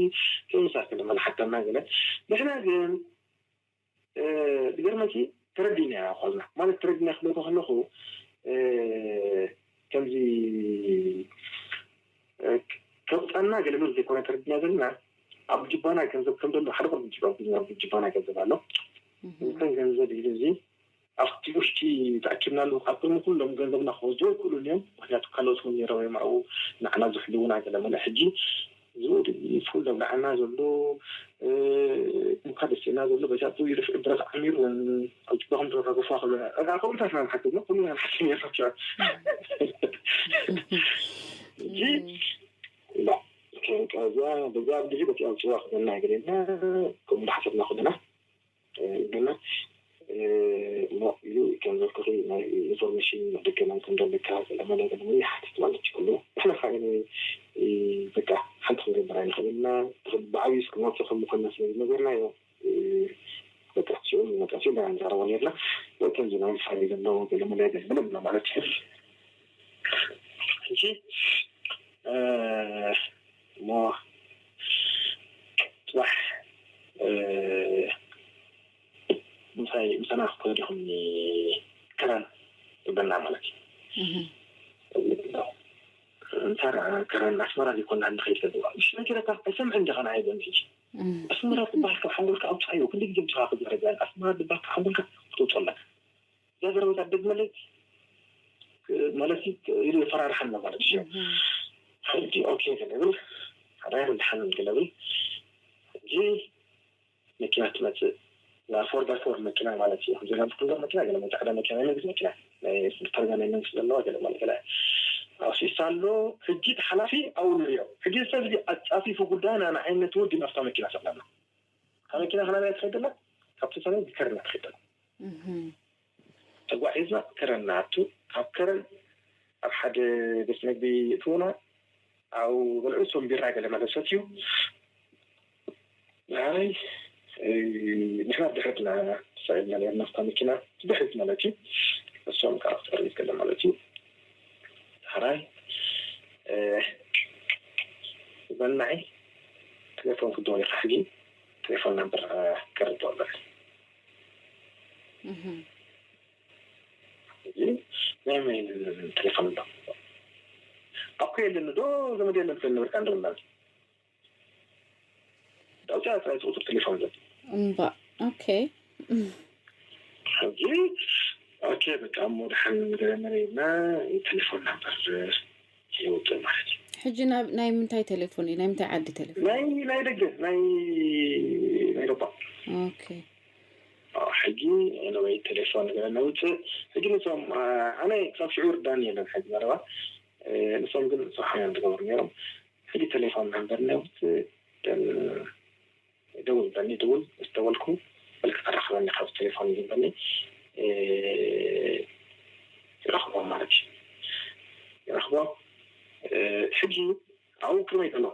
ተንሳት ገለመለ ሓቅና ገለ ንሕና ግን ዝገርመኪ ተረዲና ያ ኳልና ማለት ተረዲና ክብለካ ከለኹ ከምዚ ከውፃና ገለመል ዘይኮነ ተረዲና ዘለና ኣብ ጅባና ገንዘብ ከም ዘሎ ሓደ ቆርብ ጅባ ጅባና ገንዘብ ኣሎ እንተን ገንዘብ ኢሉ እዚ ኣብቲ ውሽጢ ተኣኪብናሉ ካብ ቅድሚ ኩሎም ገንዘብና ክወስዱ ኣይክእሉን እዮም ምክንያቱ ካልኦት እውን ነይሮም እዮም ኣብኡ ንዓና ዝሕልውና ገለመለ ሕጂ ዝወዲ ፉል ደብላዓና ዘሎ እንኳ ደስና ዘሎ በጃቱ ይርፍ ብረት ዓሚሩ ኣብ ጅባኹም ተረጋግፉ ክብለና እዛ ከምኡታት ኢና ንሓስብ ነው ከምኡ ኢና ንሓስብ ነርና ብቻ እንጂ እዛ በዛ ኣብዚ በቲ ኣብ ጽዋ ክበና ገለና ከምኡ እንዳሓሰብና ኩለና ገና ሞቕ ኢሉ ከም ዘልኩኺ ናይ ኢንፎርሜሽን መደገና ከም ዘለካ ገለመለ ገለመለ ይሓትት ማለት እዩ ኩሉ ንሕና ከዓ በቃ ሓንቲ ክንገብር ኣይንኽእልና ብዓብዩ እስክንወፅእ ከም ምኮንና ስለ ዝነገርናዮ በቃ ሽዑ መጣ ሲኡ እንዳና ንዛረቦ ነርና ከምዚ ናይ ምሳሌ ዘሎ ገለመለ ገለመለ ብሎ ማለት እዩ ሕጂ እሞ ፅባሕ ምሳይ ምሳና ክትከዱ ኢኹም ከረን ይብለና ማለት እዩ። እንታ ደኣ ከረን ኣስመራ ዘይኮና ንኸይድ ከለዋ እሺ ነጊረካ ኣይሰምዕን ዲኻ ንዓይ በኒ ሕጂ ኣስመራ ትበሃል ካብ ሓንጎልካ ኣውፅኣዮ ክንደይ ግዜ ምሳኻ ክዛረብ ኣስመራ ትበሃል ካብ ሓንጎልካ ክትወፅኦ ኣለካ። እዛ ዘረባ እዛ ደግመለይ ማለት ኢሉ የፈራርሓና ማለት እዩ። ሕጂ ኦኬ ገለ ብል ሓዳር ድሓን ገለ ብል ሕጂ መኪና ትመፅእ ና ፎር ባይ ፎር መኪና ማለት እዩ። ከምዚ ናብ ኩሎ መኪና ገለ ፃዕዳ መኪና ናይ መንግስቲ መኪና ናይ ተርጋ ናይ መንግስቲ ዘለዋ ገለ ማለት ገለ ኣውሲሳ ኣሎ። ሕጂ እቲ ሓላፊ ኣብኡ ንሪኦ ሕጂ ሰብ እዚ ኣፃፊፉ ጉዳይና ንዓይነቱ ወዲ ናብታ መኪና ሰቕለና ካብ መኪና ከናበያ ትኸይድ ኣላ ካብቲ ሰበይ ዝከርና ትኸይድ ኣላ። ተጓዒዝና ከረን ንኣቱ። ካብ ከረን ኣብ ሓደ ቤት መግቢ የእትዉና። ኣብኡ በልዑ እቶም ቢራ ገለ መለ ሰትዩ። ንዓይ ንሕና ብድሕሪትና ተሳኢልና ነርና ኣብታ መኪና ብድሕሪት ማለት እዩ። እሶም ከዓ ክትቀርቢት ከለ ማለት እዩ። ዳሕራይ በናይ ቴሌፎን ክደወል ኢኻ ሕጂ። ቴሌፎን ናምበር ክርድኦ ኣለካ። እዚ ናይ መን ቴሌፎን ኣሎ? ኣኮ የለን ዶ ዘመድ የለን ትብል ነበርካ እንድምናል። ዳውጫ ጥራይ ቁፅር ቴሌፎን ዘሎ። እምባ። ኦኬ። ሕጂ ኦኬ በቃ እሞ ድሓን ገለ መለ ኢልና ቴሌፎን ናምበር ይውጥእ ማለት እዩ። ሕጂ ናብ ናይ ምንታይ ቴሌፎን እዩ? ናይ ምንታይ ዓዲ ቴሌፎን? ናይ ናይ ደገ ናይ ናይ ኤሮጳ። ኦኬ። ኣዎ፣ ሕጂ ኤኒወይ ቴሌፎን ገለ ነውፅእ። ሕጂ ንሶም ኣነ ክሳብ ሽዑ ርዳኒ የለን ሕጂ መረባ። ንሶም ግን ስርሖም እዮም ዝገብሩ ነይሮም። ሕጂ ቴሌፎን ናምበር ነውፅእ። ደውል በኒ ድውል ምስ ደወልኩ በልክ ተራኽበኒ ካብ ቴሌፎን ይብል በኒ ይረኽቦ ማለት እዩ። ይረኽቦ ሕጂ ኣብኡ ቅድመይ ዘሎ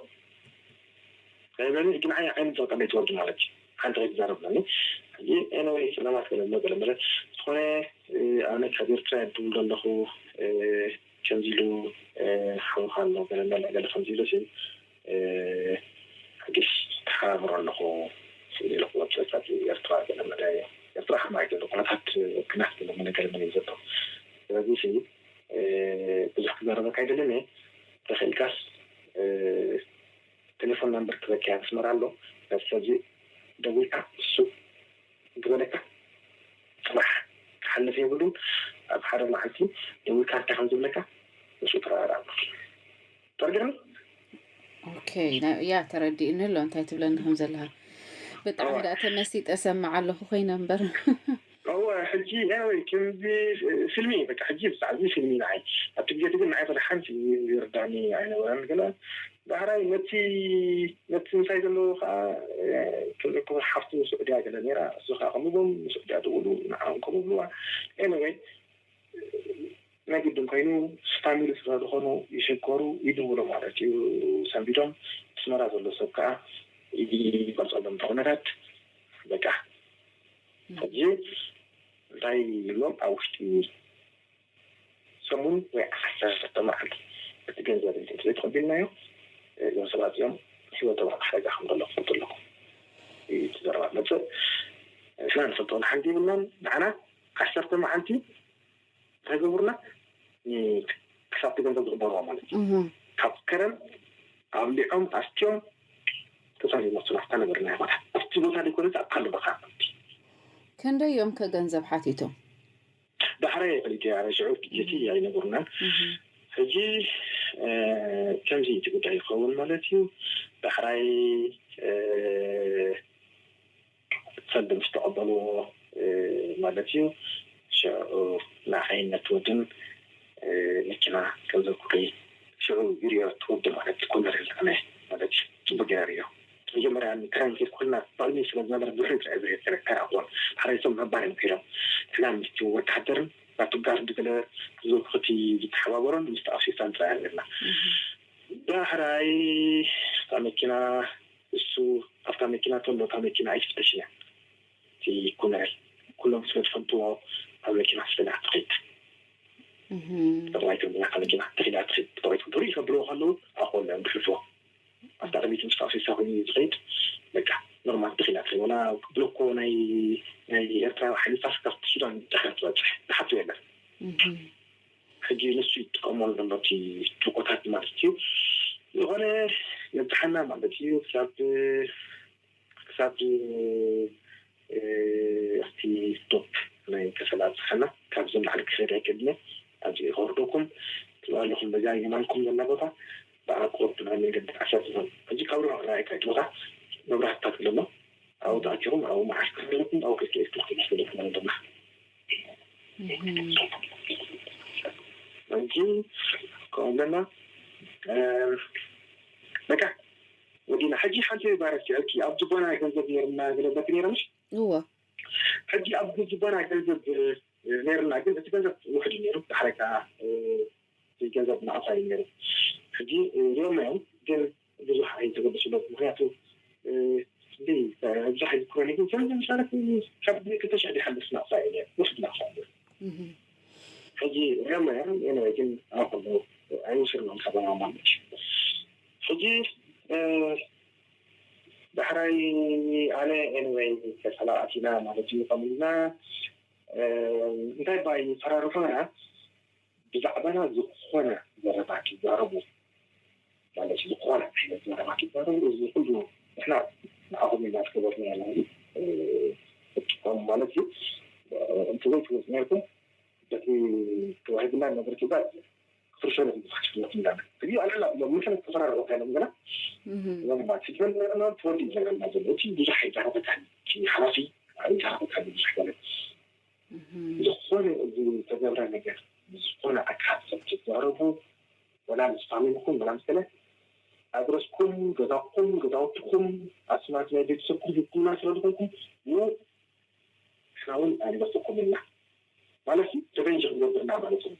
ከይበኒ ሕጂ ንዓይ ዓይኒ ዘውጠለይ ትወርድ ማለት እዩ። ሓንቲ ከይትዛረብ በኒ ሕጂ ኤነወይ ሰላማት ገለሎ ገለመለ ዝኾነ ኣነ ካብ ኤርትራ ድውል ዘለኹ ከምዚ ኢሉ ሓውኻ ኣሎ ገለመለ ገለ ከምዚ ኢሉ ሕጊስ ተሓባብሮ ኣለኹ ኢለ ክወፅእ ካብ ኤርትራ ገለ መለ ኤርትራ ከማይ ዘሎ ኩነታት ክናት ገለ መለ ገለ መለ እዩ ዘሎ። ስለዚ ሲ ብዙሕ ክዛረበካ ኣይደልን እየ። ተኽእልካስ ቴሌፎን ናምበር ክበኪያ መስመር ኣሎ ነቲ ሰብዚ ደዊልካ እሱ ዝበለካ ፅባሕ ክሓልፍ የብሉን። ኣብ ሓደ መዓልቲ ደዊልካ እንታይ ከም ዝብለካ ንሱ ተረጋጋእ። ተረዲእኒ? ኦኬ ያ ተረዲእኒ ኣሎ እንታይ ትብለኒ ከም ዘለካ። ብጣዕሚ ደኣ ተመሲጠ ሰምዕ ኣለኹ ኮይነ እምበር። እወ ሕጂ ኤኒወይ ከምዚ ፊልሚ በቃ ሕጂ ብዛዕዚ ፊልሚ ንዓይ ኣብቲ ግዜ ግን ንዓይ ፈለሓን ፊልሚ ይርዳኒ ኣይነበረን ገለ ዳሕራይ ነቲ ነቲ ምሳይ ዘለዎ ከዓ ክልእኩ ሓፍቱ ስዑድያ ገለ ነይራ እሱ ከዓ ከምኡዎም ስዑድያ ደውሉ ንዓም ከምኡ ብልዋ ኤኒወይ ናይ ግድን ኮይኑ ፋሚሊ ስለዝኾኑ ይሽገሩ ይድውሉ ማለት እዩ። ሰንቢዶም ኣስመራ ዘሎ ሰብ ከዓ ይገልፀሎም እቲ ኩነታት በቃ ሕጂ እንታይ ኢሎም ኣብ ውሽጢ ሰሙን ወይ ዓሰርተ መዓልቲ እቲ ገንዘብ እንተ ዘይተቐቢልናዮ እዞም ሰባት እዚኦም ህይወቶም ኣብ ሓደጋ ከም ዘሎ ክፈልጡ ኣለኩም። እቲ ዘረባ መፅእ ንሕና ንፈልጦ ሓንቲ ይብልናን ንዓና ዓሰርተ መዓልቲ እንታይ ገብሩና ክሳብ እቲ ገንዘብ ዝቕበርዎ ማለት እዩ። ካብ ከረን ኣብሊዖም ኣስትዮም ተሳሊሞም ስራሕ ተነበርና ማለት ኣብቲ ቦታ ዘይኮነ ኣብ ካልእ ቦታ ማለት እዩ። ክንደይ እዮም ከ ገንዘብ ሓቲቶም? ዳሕራይ ፈሊጠ ኣነ ሽዑ ግዜቲ ኣይነገሩናን። ሕጂ ከምዚ እቲ ጉዳይ ይኸውን ማለት እዩ። ዳሕራይ ሰልዲ ምስ ተቐበልዎ ማለት እዩ ሽዑ ንዓይን ነቲ ወድን መኪና ከም ዘኩሪ ሽዑ ይርዮ እቲ ወዲ ማለት ኮነር ኣነ ማለት እዩ ጽቡቅ ገይረ ርዮ መጀመርያ ንክራይ ንክድ ኩልና ብዕልሚ ስለ ዝነበረ ድሕሪ ጥራይ ዝርዮ ዝነበረ ከራእክቦን ሓደ ሰብ መባል እዮም ከይዶም ሕና ምስቲ ወታደርን ናቱ ጋርድ ገለ ዝውክቲ ዝተሓባበሮን ምስቲ ኣፍሲሳን ጥራይ ኣለና ዳሕራይ እታ መኪና እሱ ኣብታ መኪና ተሎ እታ መኪና ኣይትፍተሽን እያ እቲ ኮነሬል ኩሎም ስለ ዝፈልጥዎ ኣብ መኪና ስለ ትኸይድ ጠቕላይቶም ብናካ መኪና ተኺላ ትኸይድ ጠቕላይቶም ትርኢ ከብልዎ ከለዉ ኣኾሎም ብሕልፍዎ ኣብታ ቅድሚት ምስ ጣቕሲሳ ኮይኑ ዝኸይድ በቃ ኖርማል ተኺላ ትኸይድ ወላ ብሎኮ ናይ ናይ ኤርትራ ሓይልታት ካብቲ ሱዳን ድሕረት ትበፅሕ ዝሓቶ የለን ሕጂ ንሱ ይጥቀመሉ ዘሎ እቲ ጭቆታት ማለት እዩ ዝኾነ የብፅሓና ማለት እዩ ክሳብ ክሳብ እቲ ስቶፕ ናይ ከሰላ ኣብፅሓና ካብዚ ንላዕሊ ክኸይድ ኣይክእልን ኣብዚ ከወርደኩም ትብሉ ኣለኹም በዛ የማንኩም ዘላ ቦታ ብኣቆብ ናይ መንገዲ ዓሰርተ ሕጂ ካብ ሩባ ክረኣየካ እቲ ቦታ መብራህትታት ኣለሎ ኣብኡ ተኣኪኹም ኣብኡ መዓስከር ኣለኩም ኣብኡ ክልተ ኤሌክትሪክ ትመስሉ ኣለኩም ኣለና ሕጂ ከምኡ ኣለና በቃ ወዲና ሕጂ ሓንቲ ባረክ ያልኪ ኣብ ጅቦና ገንዘብ ነርና ገለበት ነርምሽ እዎ ሕጂ ኣብ ጅቦና ገንዘብ ነርና ግን እቲ ገንዘብ ውሕድ ነሩ ዳሕረካ ገንዘብ ናቕሳ እዩ ነሩ ሕጂ ሪኦማዮም ግን ብዙሕ ኣይተገበሱበት ምክንያቱ ብዙሕ ኣይዝክሮን ግን ከምዚ ምሳለት ካብ ክልተ ሽሕ ዝሓልፍ ናቕሳ እዩ ነሩ ውሕድ ናቕሳ እዩ ነሩ ሕጂ ሪኦማዮም ኤኒወይ ግን ኣብ ከሎ ኣይውስርኖም ማለት እዩ። ሕጂ ዳሕራይ ኣነ ኤንወይ ተሰላኣቲና ማለት እዩ። ከምልና እንታይ ባይ ፈራርሑና ብዛዕባና ዝኾነ ዘረባ ክዛረቡ ማለት ዝኾነ ዓይነት ዘረባ ክዛረቡ እዚ ኩሉ ንሕና ንኣኹም ኢና ዝገበርና ያለ ማለት እዩ። እንተዘይትወፅ ነርኩም በቲ ተዋሂብና ነበር ኪባድ ክትርሸነ ክትፍለጥ እንዳለ ሕጂ ኣለና ብሎም ምክነ ተፈራረቑ ካይኖም ገና ማለት ሲትበል ነርና ተወዲ ዘረና ዘሎ እቲ ብዙሕ ኣይዛረበታን ሓላፊ ኣይዛረበታን ብዙሕ ገለ ዝኾነ እዚ ተገብረ ነገር ዝኾነ ኣካል ሰብ ትዛረቡ ወላ ምስ ፋሚልኩም ወላ ምስ ገለ ኣድረስኩም ገዛኩም ገዛውትኩም ኣስማት ናይ ቤተሰብኩም ሂብኩምና ስለ ዝኾንኩም ንሕና እውን ኣይንገፍኩም ኢና ማለት እዩ። ተበንጂ ክንገብርና ማለት እዩ።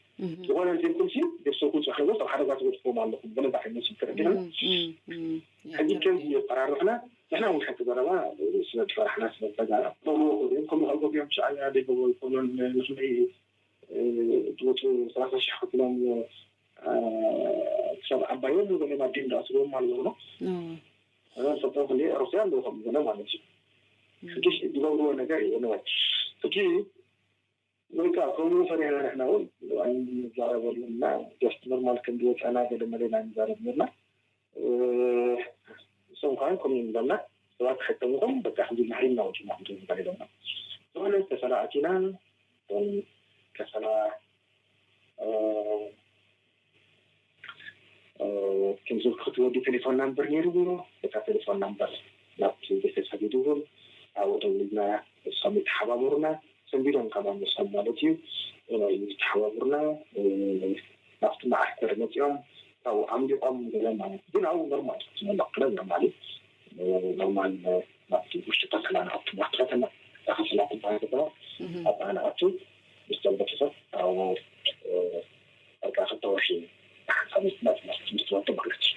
ዝኾነ እንተይልኩም ሲ ቤተሰብኩም ፀሕልዎ ኣብ ሓደጋ ትወድቅዎም ኣለኹም ገለ ዓይነት ተረዲና ሕጂ ከምዚ የፈራርሕና ንሕና እውን ሓንቲ ዘረባ ስለ ዝፈራሕና ስለ ዝተጋራ ገብርዎ ከዚኦም ከምኡ ካብ ገብርዮም ሻዕያ ደይገበሩ ይኮኖን ንክመይ ድወፁ ሰላሳ ሺሕ ከፍሎም ክሳብ ዓባዮም ገለ ማዲም ዳኣስርዎም ኣለዉ ነው ሰብቶም ክንደ ሩስያ ኣለዉ ከም ገለ ማለት እዩ ሕጂ ዝገብርዎ ነገር እዩ ነወ ሕጂ ወይ ከዓ ከምኡ ፈሪሕና ንሕና እውን ኣይንዛረበሉ እና ጀስት ኖርማል ከም ዝወፃና ገለ መለ ኢና ንዛረብ ነርና እሶም ከዓ ከምኡ ንብለና ሰባት ክሕተሙኹም በቃ ከምዚ ናሕሪምና ወፂና ከምዚ ንዛረብ ነርና ዝኾነ ተሰላኣቲና እቶም ከሰላ ከምዚ ክትወዲ ቴሌፎን ናምበር ነይርዎ እታ ቴሌፎን ናምበር ናብቲ ቤተሰብ ይድውል ኣብኡ ደዊልና እሶም ይተሓባበሩና ሰንቢዶም ከማን ንሶም ማለት እዩ ይተሓባበሩና ናብቲ መዓስከር መፂኦም ካብኡ ኣምሊቖም ገለ ማለት ግን ኣብኡ ኖርማል ዝመለቕ ክለ ኖርማል ኖርማል ናብቲ ውሽጢ ከተማ ናብቲ ናብቲ ከተማ እዛ ከተማ ትበሃል ከተማ ኣብኣ ንኣቱ ምስቶም ቤተሰብ ኣብኡ በቃ ክልተ ወርሒ ብሓንሳብ ምፅናት ትምህርቲ ትወዲ ማለት እዩ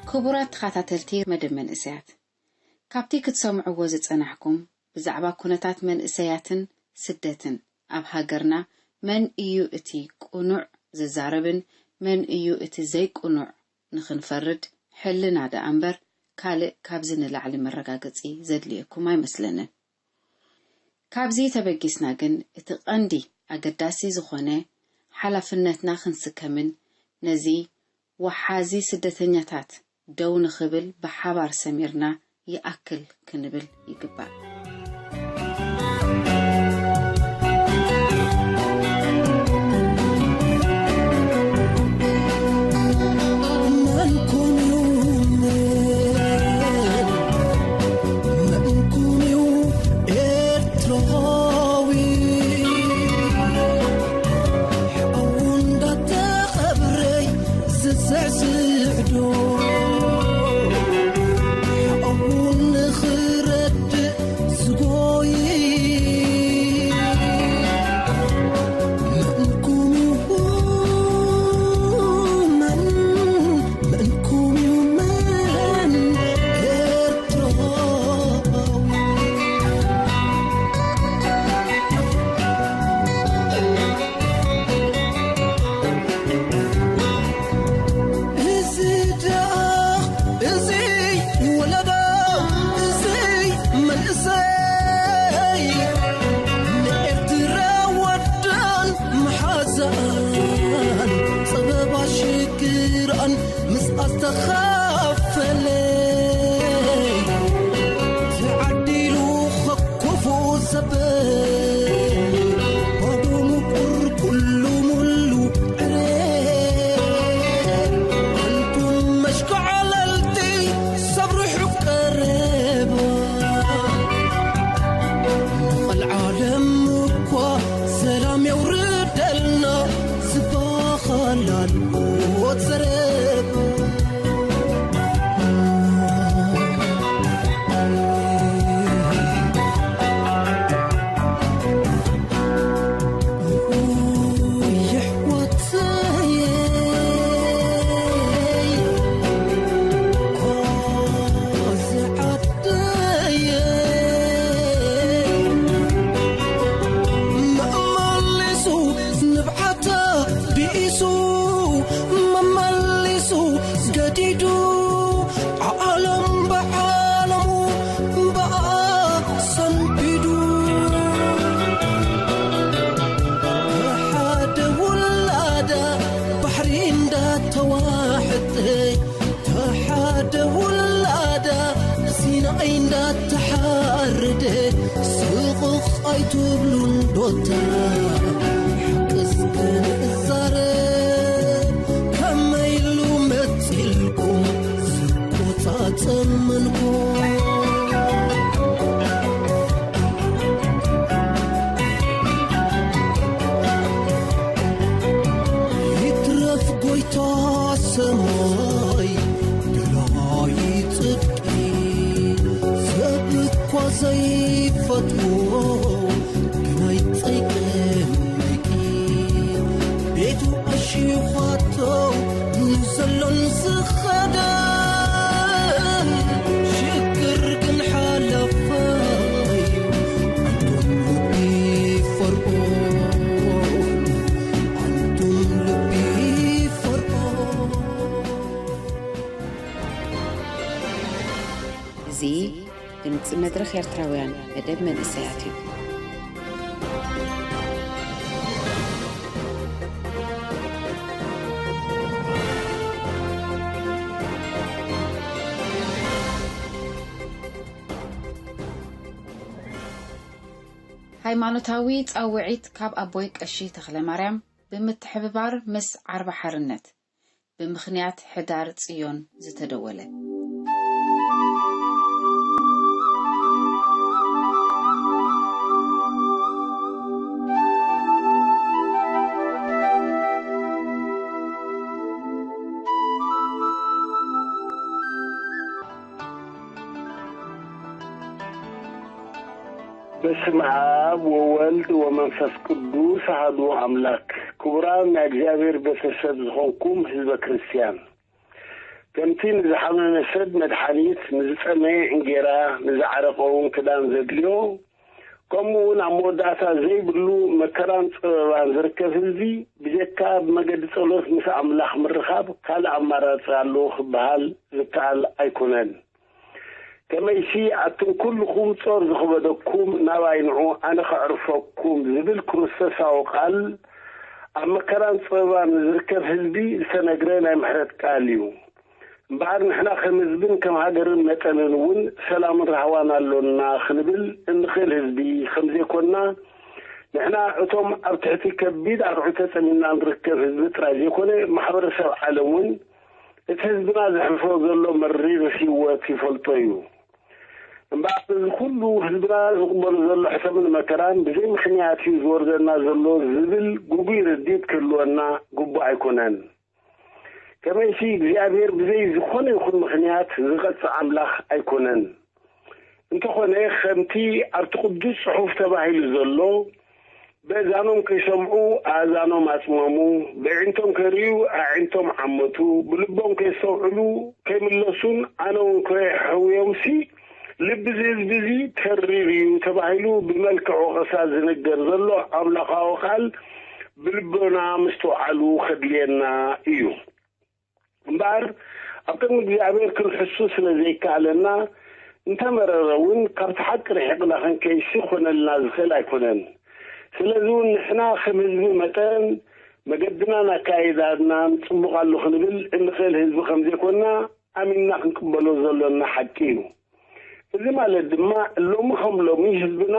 ክቡራት ተኸታተልቲ መደብ መንእሰያት፣ ካብቲ ክትሰምዕዎ ዝጸናሕኩም ብዛዕባ ኩነታት መንእሰያትን ስደትን ኣብ ሃገርና መን እዩ እቲ ቅኑዕ ዝዛረብን መን እዩ እቲ ዘይቅኑዕ ንኽንፈርድ ሕልና ደኣ እምበር ካልእ ካብዚ ንላዕሊ መረጋገጺ ዘድልየኩም ኣይመስለንን። ካብዚ ተበጊስና ግን እቲ ቀንዲ ኣገዳሲ ዝኾነ ሓላፍነትና ክንስከምን ነዚ ወሓዚ ስደተኛታት ደው ንኽብል ብሓባር ሰሚርና ይኣክል ክንብል ይግባእ። ኣይትብሉን ዶታ ሓቅስ ክንዛረብ ከመይ ኢሉ መፂልኩም ዝቆፃፀም መንኮ ይትረፍ ጎይታ ሰማይ ደላይ ጽድቂ ሰብ እኳ ዘይፈትዎ ግናይ ጸይቅን ደቂ ቤቱ ኣሽዩኻቶ ንዘሎን ዝኸደን ሽግር ግን ሓለፋይ ኣንቱም ልቢ ፈርዖን ኣንቱም ልቢ ፈርዖን እዚ ድምፂ መድረኽ ኤርትራውያን መደብ መንእሰያት እዩ። ሃይማኖታዊ ጻውዒት ካብ ኣቦይ ቀሺ ተኽለማርያም ብምትሕብባር ምስ ዓርቢ ሓርነት ብምኽንያት ሕዳር ጽዮን ዝተደወለ። በስመ ኣብ ወወልድ ወመንፈስ ቅዱስ ኣሐዱ ኣምላክ። ክቡራን ናይ እግዚኣብሔር ቤተሰብ ዝኾንኩም ህዝበ ክርስትያን፣ ከምቲ ንዝሓመመ ሰብ መድሓኒት፣ ንዝጸመየ እንጌራ፣ ንዝዓረቐ እውን ክዳን ዘድልዮ፣ ከምኡ እውን ኣብ መወዳእታ ዘይብሉ መከራን ጸበባን ዝርከብ ህዝቢ፣ ብጀካ ብመገዲ ጸሎት ምስ ኣምላኽ ምርኻብ ካልእ ኣማራጺ ኣለዎ ክበሃል ዝከኣል ኣይኮነን። ከመይሲ ኣቱም ኩልኹም ጾር ዝኸበደኩም ናባይ ንዑ ኣነ ከዕርፈኩም ዝብል ክርስቶሳዊ ቃል ኣብ መከራን ጸበባን ንዝርከብ ህዝቢ ዝተነግረ ናይ ምሕረት ቃል እዩ። እምበኣር ንሕና ከም ህዝብን ከም ሃገርን መጠንን እውን ሰላምን ራህዋን ኣሎና ክንብል እንኽእል ህዝቢ ከም ዘይኮንና ንሕና እቶም ኣብ ትሕቲ ከቢድ ኣርዑት ተጸሚምና ንርከብ ህዝቢ ጥራይ ዘይኮነ ማሕበረሰብ ዓለም እውን እቲ ህዝብና ዘሕልፎ ዘሎ መሪር ህይወት ይፈልጦ እዩ። እምበኣር እዚ ኩሉ ህዝብና ዝቕበሎ ዘሎ ሕሰምን መከራን ብዘይ ምኽንያት እዩ ዝወርደና ዘሎ ዝብል ግጉይ ርድኢት ክህልወና ግቡእ ኣይኮነን። ከመይሲ እግዚኣብሔር ብዘይ ዝኾነ ይኹን ምኽንያት ዝቐጽዕ ኣምላኽ ኣይኮነን። እንተኾነ ከምቲ ኣብቲ ቅዱስ ጽሑፍ ተባሂሉ ዘሎ በእዛኖም ከይሰምዑ ኣእዛኖም ኣጽመሙ፣ በዒንቶም ከይርእዩ ኣዒንቶም ዓመቱ፣ ብልቦም ከየስተውዕሉ ከይምለሱን ኣነ እውን ከየሕውዮምሲ ልቢ እዚ ህዝቢ እዚ ተሪር እዩ ተባሂሉ ብመልክዕ ወቐሳ ዝንገር ዘሎ ኣምላኻዊ ቃል ብልቦና ምስትውዓሉ ከድልየና እዩ። እምበኣር ኣብ ቅድሚ እግዚኣብሔር ክንሕሱ ስለ ዘይከኣለና እንተመረረ እውን ካብቲ ሓቂ ርሒቕና ክንከይሲ ክኾነልና ዝኽእል ኣይኮነን። ስለዚ እውን ንሕና ከም ህዝቢ መጠን መገድናን ኣካይዳናን ጽቡቕ ኣሎ ክንብል እንኽእል ህዝቢ ከም ዘይኮንና ኣሚንና ክንቅበሎ ዘሎና ሓቂ እዩ። እዚ ማለት ድማ ሎሚ ከም ሎሚ ህዝብና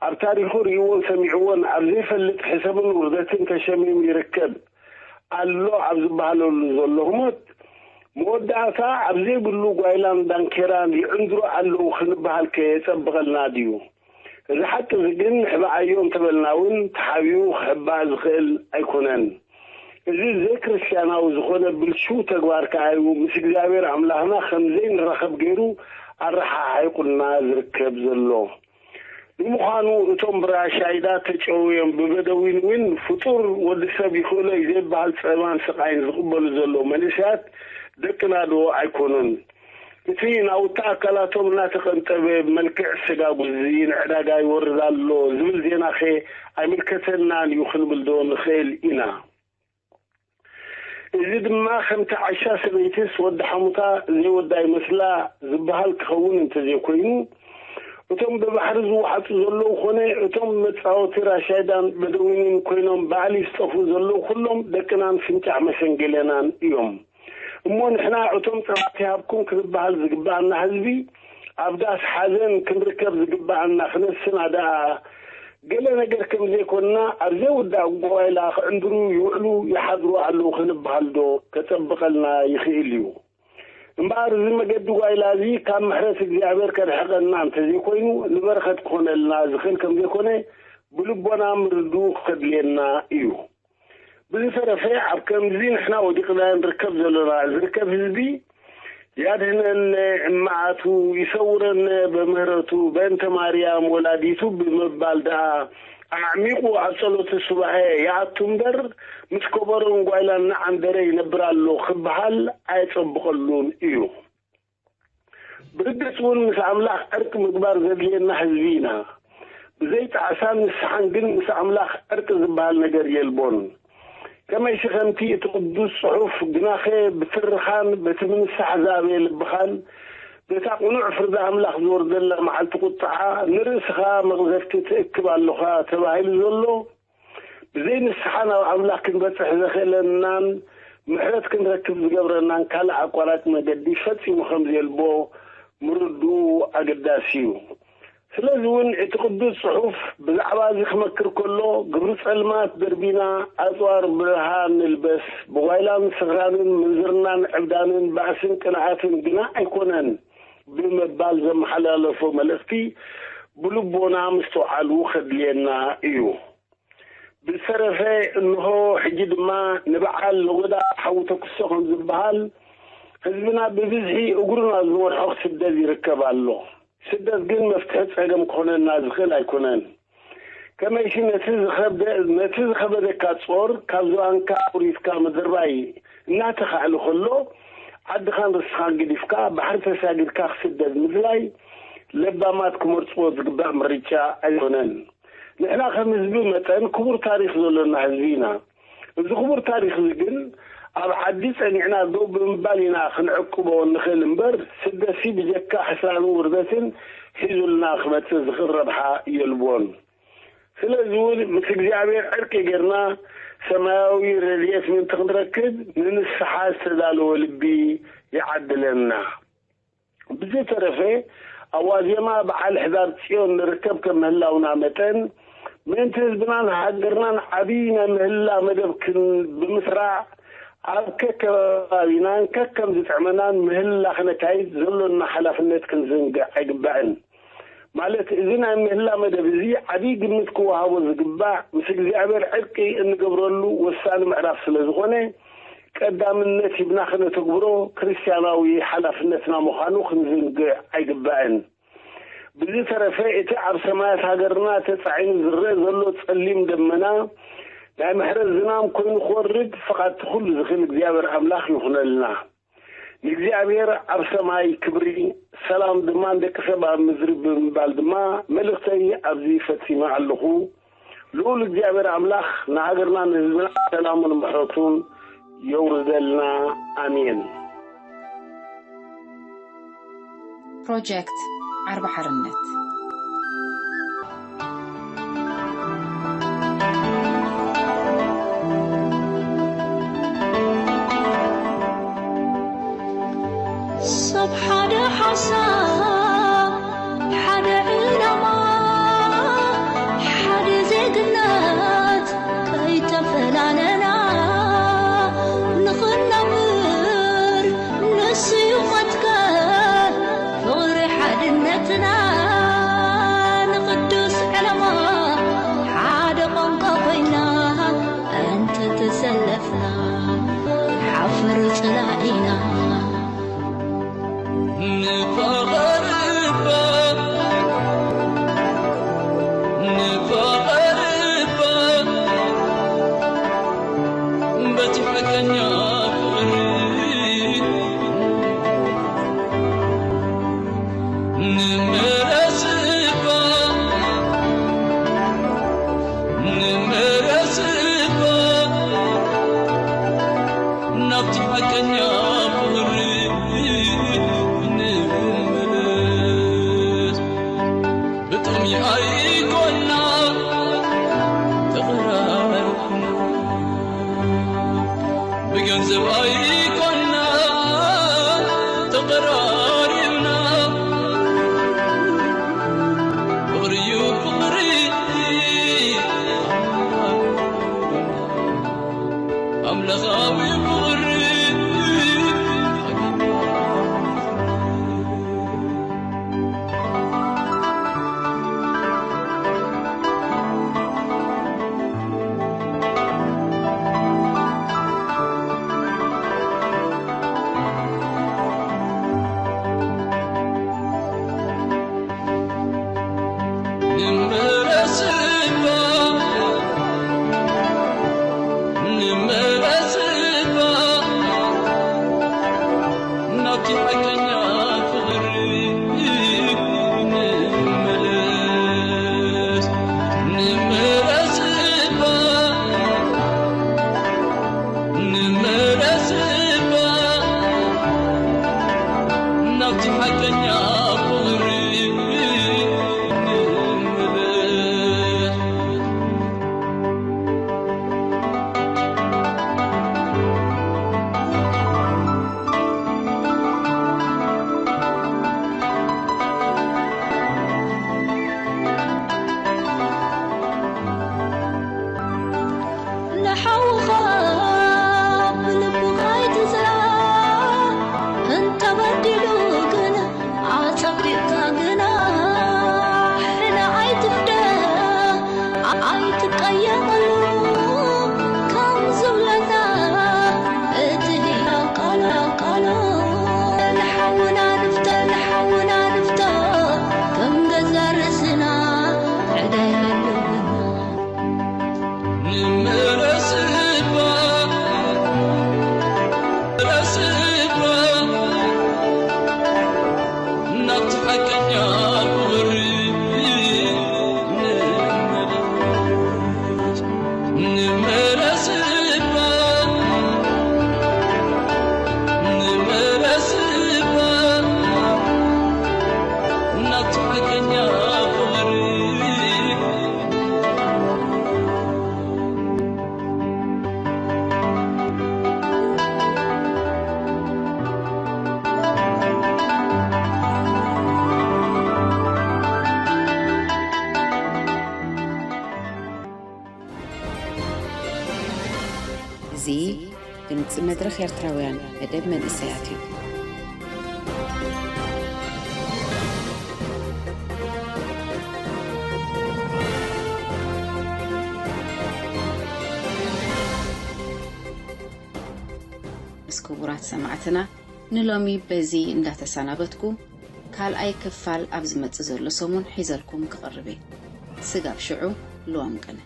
ኣብ ታሪኹ ርእይዎን ሰሚዕዎን ኣብ ዘይፈልጥ ሕሰምን ውርደትን ተሸሚሙ ይርከብ ኣሎ ኣብ ዝበሃለሉ ዘሎ ህሞት መወዳእታ ኣብ ዘይብሉ ጓይላን ዳንኬራን ይዕንድሩ ኣለዉ ክንበሃል ከየጸብቐልና ድዩ? እዚ ሓቂ እዚ ግን ንሕብኣዮ እንተበልና እውን ተሓቢኡ ክሕባእ ዝኽእል ኣይኮነን። እዚ ዘይክርስትያናዊ ዝኾነ ብልሹው ተግባር ከኣ እዩ ምስ እግዚኣብሔር ኣምላኽና ከም ዘይንራኸብ ገይሩ ኣረሓሒቑና ዝርከብ ዘሎ። ንምዃኑ እቶም ብራሻይዳ ተጨውዮም ብበደዊን እውን ፍጡር ወዲ ሰብ ይኽእሎ እዩ ዘይበሃል ጸበባን ስቓይን ዝቕበሉ ዘለዉ መንእሰያት ደቅና ዶ ኣይኮኑን? እቲ ናውቲ ኣካላቶም እናተቐንጠበ ብመልክዕ ስጋ ጉዚ ንዕዳጋ ይወርድ ኣሎ ዝብል ዜናኸ ኣይምልከተናን እዩ ክንብል ዶ ንኽእል ኢና? እዚ ድማ ከምቲ ዓሻ ሰበይትስ ወዲ ሓሙታ ዘይወዳ ይመስላ ዝበሃል ክኸውን እንተዘይኮይኑ፣ እቶም ብባሕሪ ዝወሓጡ ዘለዉ ኾነ እቶም መጻወቲ ራሻይዳን በደዊንን ኮይኖም ባዕሊ ዝጠፍኡ ዘለዉ ኩሎም ደቅናን ፍንጫዕ መሰንገሌናን እዮም። እሞ ንሕና እቶም ጸዋዕቲ ሃብኩም ክንበሃል ዝግብኣና ህዝቢ ኣብ ዳስ ሓዘን ክንርከብ ዝግብኣና ክነስና ደኣ ገለ ነገር ከም ዘይኮንና ኣብ ዘይውዳእ ጓይላ ክዕንድሩ ይውዕሉ ይሓድሩ ኣለዉ ክንበሃል ዶ ከጸብቐልና ይኽእል እዩ? እምበኣር እዚ መገዲ ጓይላ እዚ ካብ ምሕረት እግዚኣብሔር ከርሕቐና እንተዘይኮይኑ ንበረኸት ክኾነልና ዝኽእል ከም ዘይኮነ ብልቦና ምርድኡ ከድልየና እዩ። ብዝተረፈ ኣብ ከምዚ ንሕና ወዲቕና ንርከብ ዘሎና ዝርከብ ህዝቢ ያድህነነ እመዓቱ ይሰውረነ በምህረቱ በእንተ ማርያም ወላዲቱ ብምባል ደኣ ኣዕሚቑ ኣብ ጸሎተ ሱባኤ ይኣቱ እምበር ምስ ከበሮን ጓይላን እናዓንደረ ይነብር ኣሎ ክበሃል ኣየጸብቐሉን እዩ። ብርግጽ እውን ምስ ኣምላኽ ዕርቂ ምግባር ዘድልየና ህዝቢ ኢና። ብዘይ ጣዕሳን ንስሓን ግን ምስ ኣምላኽ ዕርቂ ዝበሃል ነገር የልቦን። ከመይሲ ከምቲ እቲ ቅዱስ ጽሑፍ ግናኸ ብትርኻን በቲ ምንሳሕ ዝኣበየ ልብኻን በታ ቅኑዕ ፍርዲ ኣምላኽ ዝወርደላ መዓልቲ ቁጥዓ ንርእስኻ መቕዘፍቲ ትእክብ ኣለኻ ተባሂሉ ዘሎ ብዘይ ንስሓ ናብ ኣምላኽ ክንበጽሕ ዘኽእለናን ምሕረት ክንረክብ ዝገብረናን ካልእ ኣቋራጭ መገዲ ፈጺሙ ከም ዘየልቦ ምርድኡ ኣገዳሲ እዩ። ስለዚ እውን እቲ ቅዱስ ጽሑፍ ብዛዕባ እዚ ክመክር ከሎ ግብሪ ጸልማት ደርቢና ኣጽዋር ብርሃን ንልበስ ብጓይላን ስኽራንን ምንዝርናን ዕብዳንን ባእስን ቅንዓትን ግና ኣይኮነን ብምባል ዘመሓላለፎ መልእኽቲ ብልቦና ምስትውዓሉ ከድልየና እዩ። ብዝተረፈ እንሆ ሕጂ ድማ ንበዓል ነጎዳ ሓዊ ተኩሶ ከም ዝበሃል ህዝብና ብብዝሒ እግሩን ኣብ ዝመርሖ ክስደድ ይርከብ ኣሎ። ስደት ግን መፍትሒ ጸገም ክኾነና ዝኽእል ኣይኮነን። ከመይሲ ነቲ ዝኸበደካ ጾር ካብ ዝባንካ ኣውሪድካ ምድርባይ እናተኻእለ ከሎ ዓድኻን ርስኻን ገዲፍካ ባሕሪ ተሳጊርካ ክስደድ ምድላይ ለባማት ክመርጽዎ ዝግባእ ምርጫ ኣይኮነን። ንሕና ከም ህዝቢ መጠን ክቡር ታሪኽ ዘሎና ህዝቢ ኢና። እዚ ክቡር ታሪኽ እዚ ግን ኣብ ዓዲ ጸኒዕና ደው ብምባል ኢና ክንዕቅቦ እንኽእል እምበር ስደትሲ ብጀካ ሕስራንን ውርደትን ሒዙልና ክመጽእ ዝኽእል ረብሓ የልቦን። ስለዚ እውን ምስ እግዚኣብሔር ዕርቂ ጌርና ሰማያዊ ረድኤት ምእንቲ ክንረክብ ንንስሓ ዝተዳለወ ልቢ ይዓድለና። ብዝተረፈ ኣብ ዋዜማ በዓል ሕዳር ጽዮን ንርከብ ከም ምህላውና መጠን ምእንቲ ህዝብናን ሃገርናን ዓብዪ ናይ ምህላ መደብ ክን ብምስራዕ ኣብ ከከባቢናን ከከም ዝጥዕመናን ምህላ ክነካይድ ዘሎና ሓላፍነት ክንዝንግዕ ኣይግባእን። ማለት እዚ ናይ ምህላ መደብ እዚ ዓብዪ ግምት ክወሃቦ ዝግባእ ምስ እግዚኣብሔር ዕርቂ እንገብረሉ ወሳኒ ምዕራፍ ስለ ዝኾነ ቀዳምነት ሂብና ክነተግብሮ ክርስትያናዊ ሓላፍነትና ምዃኑ ክንዝንግዕ ኣይግባእን። ብዝተረፈ እቲ ኣብ ሰማያት ሃገርና ተጻዒኑ ዝረአ ዘሎ ጸሊም ደመና ናይ ምሕረት ዝናም ኮይኑ ክወርድ ፍቓድ ኩሉ ዝኽእል እግዚኣብሔር ኣምላኽ ይኹነልና። ንእግዚኣብሔር ኣብ ሰማይ ክብሪ ሰላም ድማ ንደቂ ሰብ ኣብ ምድሪ ብምባል ድማ መልእኽተይ ኣብዚ ፈጺመ ኣለኹ። ልኡል እግዚኣብሔር ኣምላኽ ንሃገርና ንህዝብና ሰላሙን ምሕረቱን የውርደልና። ኣሜን። ፕሮጀክት ዓርቢ ሓርነት ሰብ ሓደ ሓሳብ ሓደ ዕላማ ሓደ ዜግነት ከይተፈላለና ንኽነብር ንስዩ መትከል ፍቕሪ ሓድነትና ልብኻ ብልቡ ኣይትጽላእ፣ እንተበዲሉ ግን ኣጸቢቕካ ግናሕ፣ ንዓይ ትፍደ ኣይትቀየመሉ፣ ከም ዝብለና እቲ ህያው ቃሉ፣ ቃሉ፣ ንሓውና ንፍቶ፣ ንሓውና ንፍቶ፣ ከም ገዛ ርእስና ዕዳ የብልና። ንመለስ እባ፣ መለስ እባ፣ ናብቲ ሓቀኛ ክብሪ ንመለስ። ንመለስ እባ፣ ንመለስ እባ፣ ናብቲ ሓቀኛ ክብሪ። እዚ ድምጺ መድረኽ ኤርትራውያን መደብ መንእሰያት እዩ። ምስ ክቡራት ሰማዕትና ንሎሚ በዚ እንዳተሰናበትኩ፣ ካልኣይ ክፋል ኣብ ዝመጽእ ዘሎ ሰሙን ሒዘልኩም ክቐርብ እየ። ስጋብ ሽዑ ልዋም ቅነ።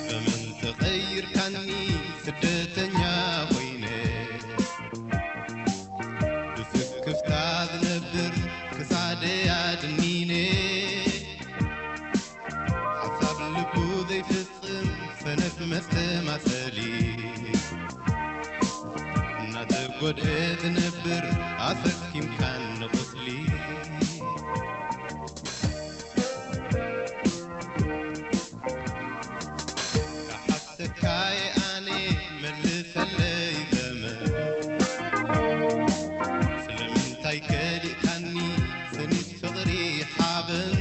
በመን ተቐይርካኒ ስደተኛ ኮይነ፣ ብስክፍታ ዝነብር ክሳደይ ኣድኒነ። ሓሳብ ልቡ ዘይፍጽም ሰነፍ መስተማሰሊ፣ እናተጎድአ ዝነብር ኣሰኪምካኒ ቁስሊ። ክሓተካ ኣነ መልሰለይ ዘመን፣ ስለምንታይ ከሊእካኒ ስኒት ፍቕሪ ሓበን?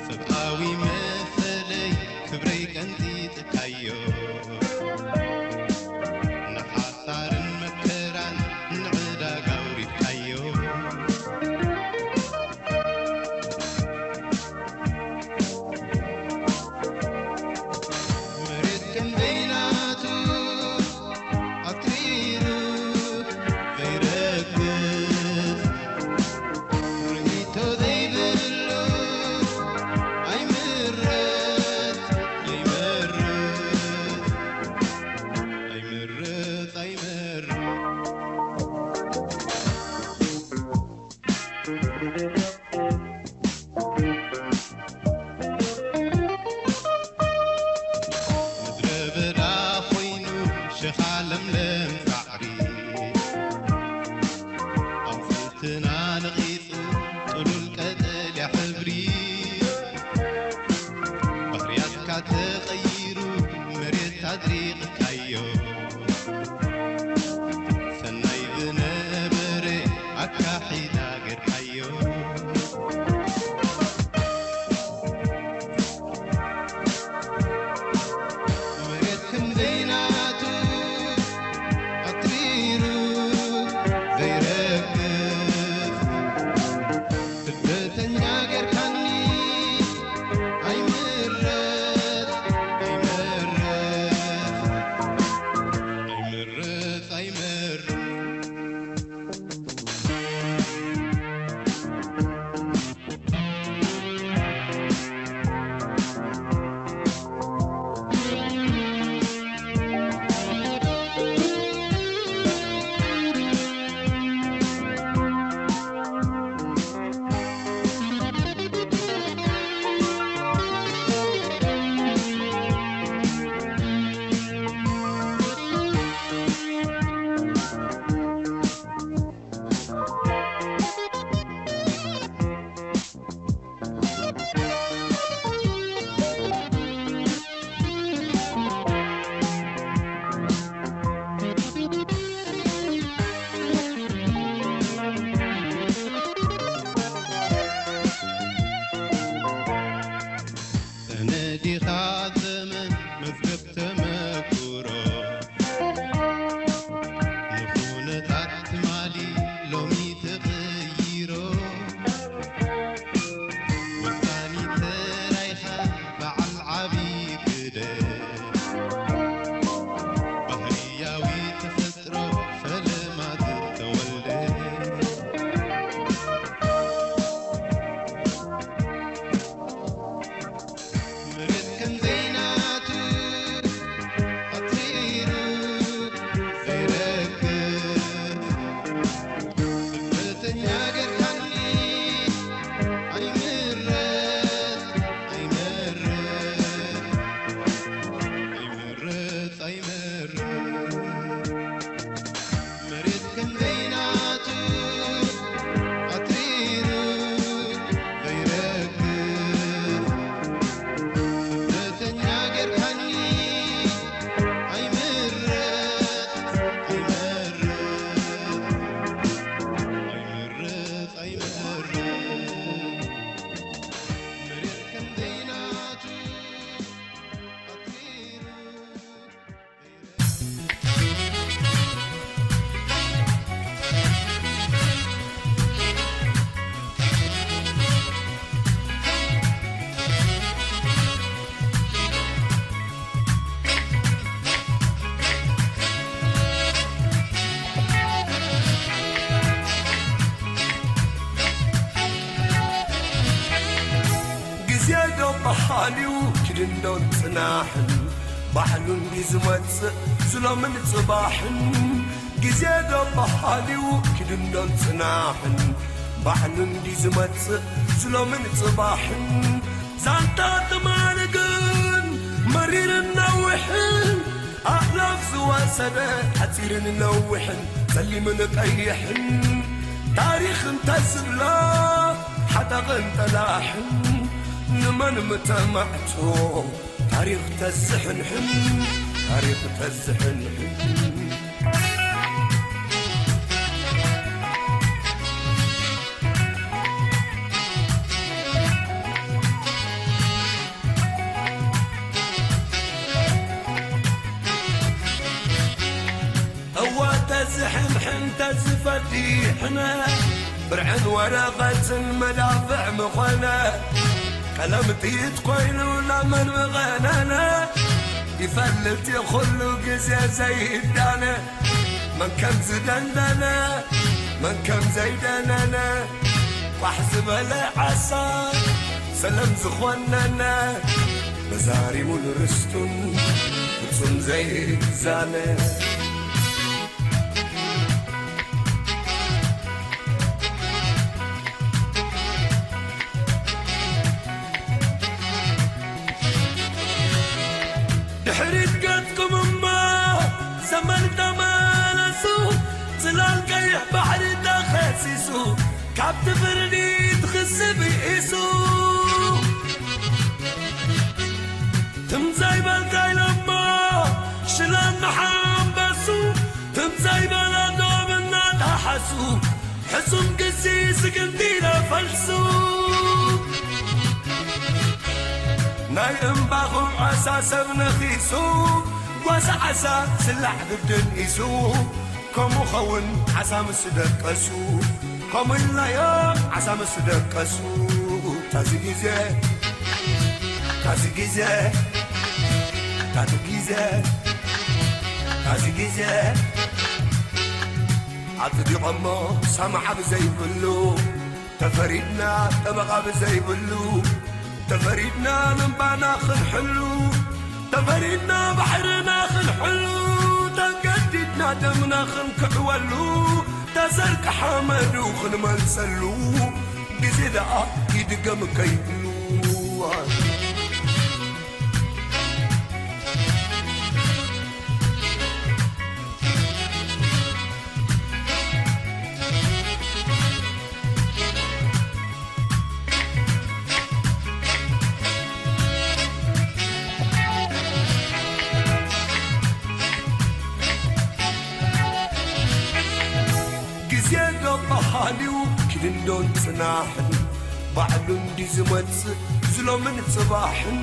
ሰብኣዊ መሰለይ ክብረይ ቀንጢጥካዮ፣ ንሓሳርን መከራን ንዕዳጋ ኣውሪድካዮ። ክንደይ ናቱ ኣትሪሩ ዘይረግፍ፣ ስደተኛ ጌርካኒ ኣይምረጽ ኣይመርጽ ኣይምረጽ ኣይመርጽ። መሬት ክንደይ ናቱ ኣትሪሩ ግዜ ዶ በሃልዩ ኪድንዶን ጽናሕን፣ ባዕሉ እንዲ ዝመጽእ ዝሎምን ጽባሕን። ግዜ ዶ በሃልዩ ኪድንዶን ጽናሕን፣ ባዕሉ እንዲ ዝመጽእ ዝሎምን ጽባሕን። ዛንታ ትማሊ ግን መሪርን ነዊሕን፣ ኣእላፍ ዝወሰደ ሓጺርን ነዊሕን፣ ጸሊምን ቀይሕን። ታሪኽ እንተ ዝብሎ ሓጠቕን ጠላሕን፣ ንመን ምተማዕቶ ታሪኽ ተዝሕንሕን፣ ታሪኽ ተዝሕንሕን። እወ ተዝሕንሕን ተዝፈዲሕነ፣ ብርዕን ወረቐትን መዳፍዕ ምኾነ፣ ቀለም ጥይት ኮይኑ ናብ መን ምቐነነ፣ ይፈልጥ እዩ ኩሉ ግዜ ዘይዳነ። መን ከም ዝደንደነ፣ መን ከም ዘይደነነ፣ ቋሕ ዝበለ ዓሳ ሰለም ዝኾነነ፣ መዛሪሙን ርስቱን ፍጹም ዘይዛነ። ድሕሪት ገጽኩም እሞ ዘመን ተመለሱ፣ ጽላል ቀይሕ ባሕሪ ተኸሲሱ፣ ካብቲ ፍርዲ ትኽስብ ይኢሱ። ትም ዘይበልካ ኢሎሞ ሽላን ንሓንበሱ፣ ትም ዘይበለ ዶብ እናተሓሱ፣ ሕሱም ግሲ ስግንቲ ነፈልሱ። ናይ እምባኹም ዓሳ ሰብ ነኺሱ፣ ጓሳ ዓሳ ስላዕ ግድን ኢሱ። ከምኡ ኸውን ዓሳ ምስ ደቀሱ፣ ከምኡ ኢልናዮ ዓሳ ምስ ደቀሱ። ታዚ ግዜ፣ ታዚ ግዜ፣ ታዚ ግዜ፣ ታዚ ግዜ፣ ኣጽዲቖሞ ሰማዓ ብዘይብሉ፣ ተፈሪድና ጠበቓ ብዘይብሉ፣ ተፈሪድና እምባና ክንሕሉ፣ ተፈሪድና ባሕርና ክንሕሉ፣ ተገዲድና ደምና ክንክዕወሉ፣ ተዘርቀ ሓመዱ ክንመልሰሉ፣ ግዜ ደኣ ይድገም ከይብሉ። ግዜ ዶ በሃልዩ ኪድንዶን ጽናሕን፣ ባዕሉ እንዲ ዝመጽእ ዝሎምን ጽባሕን።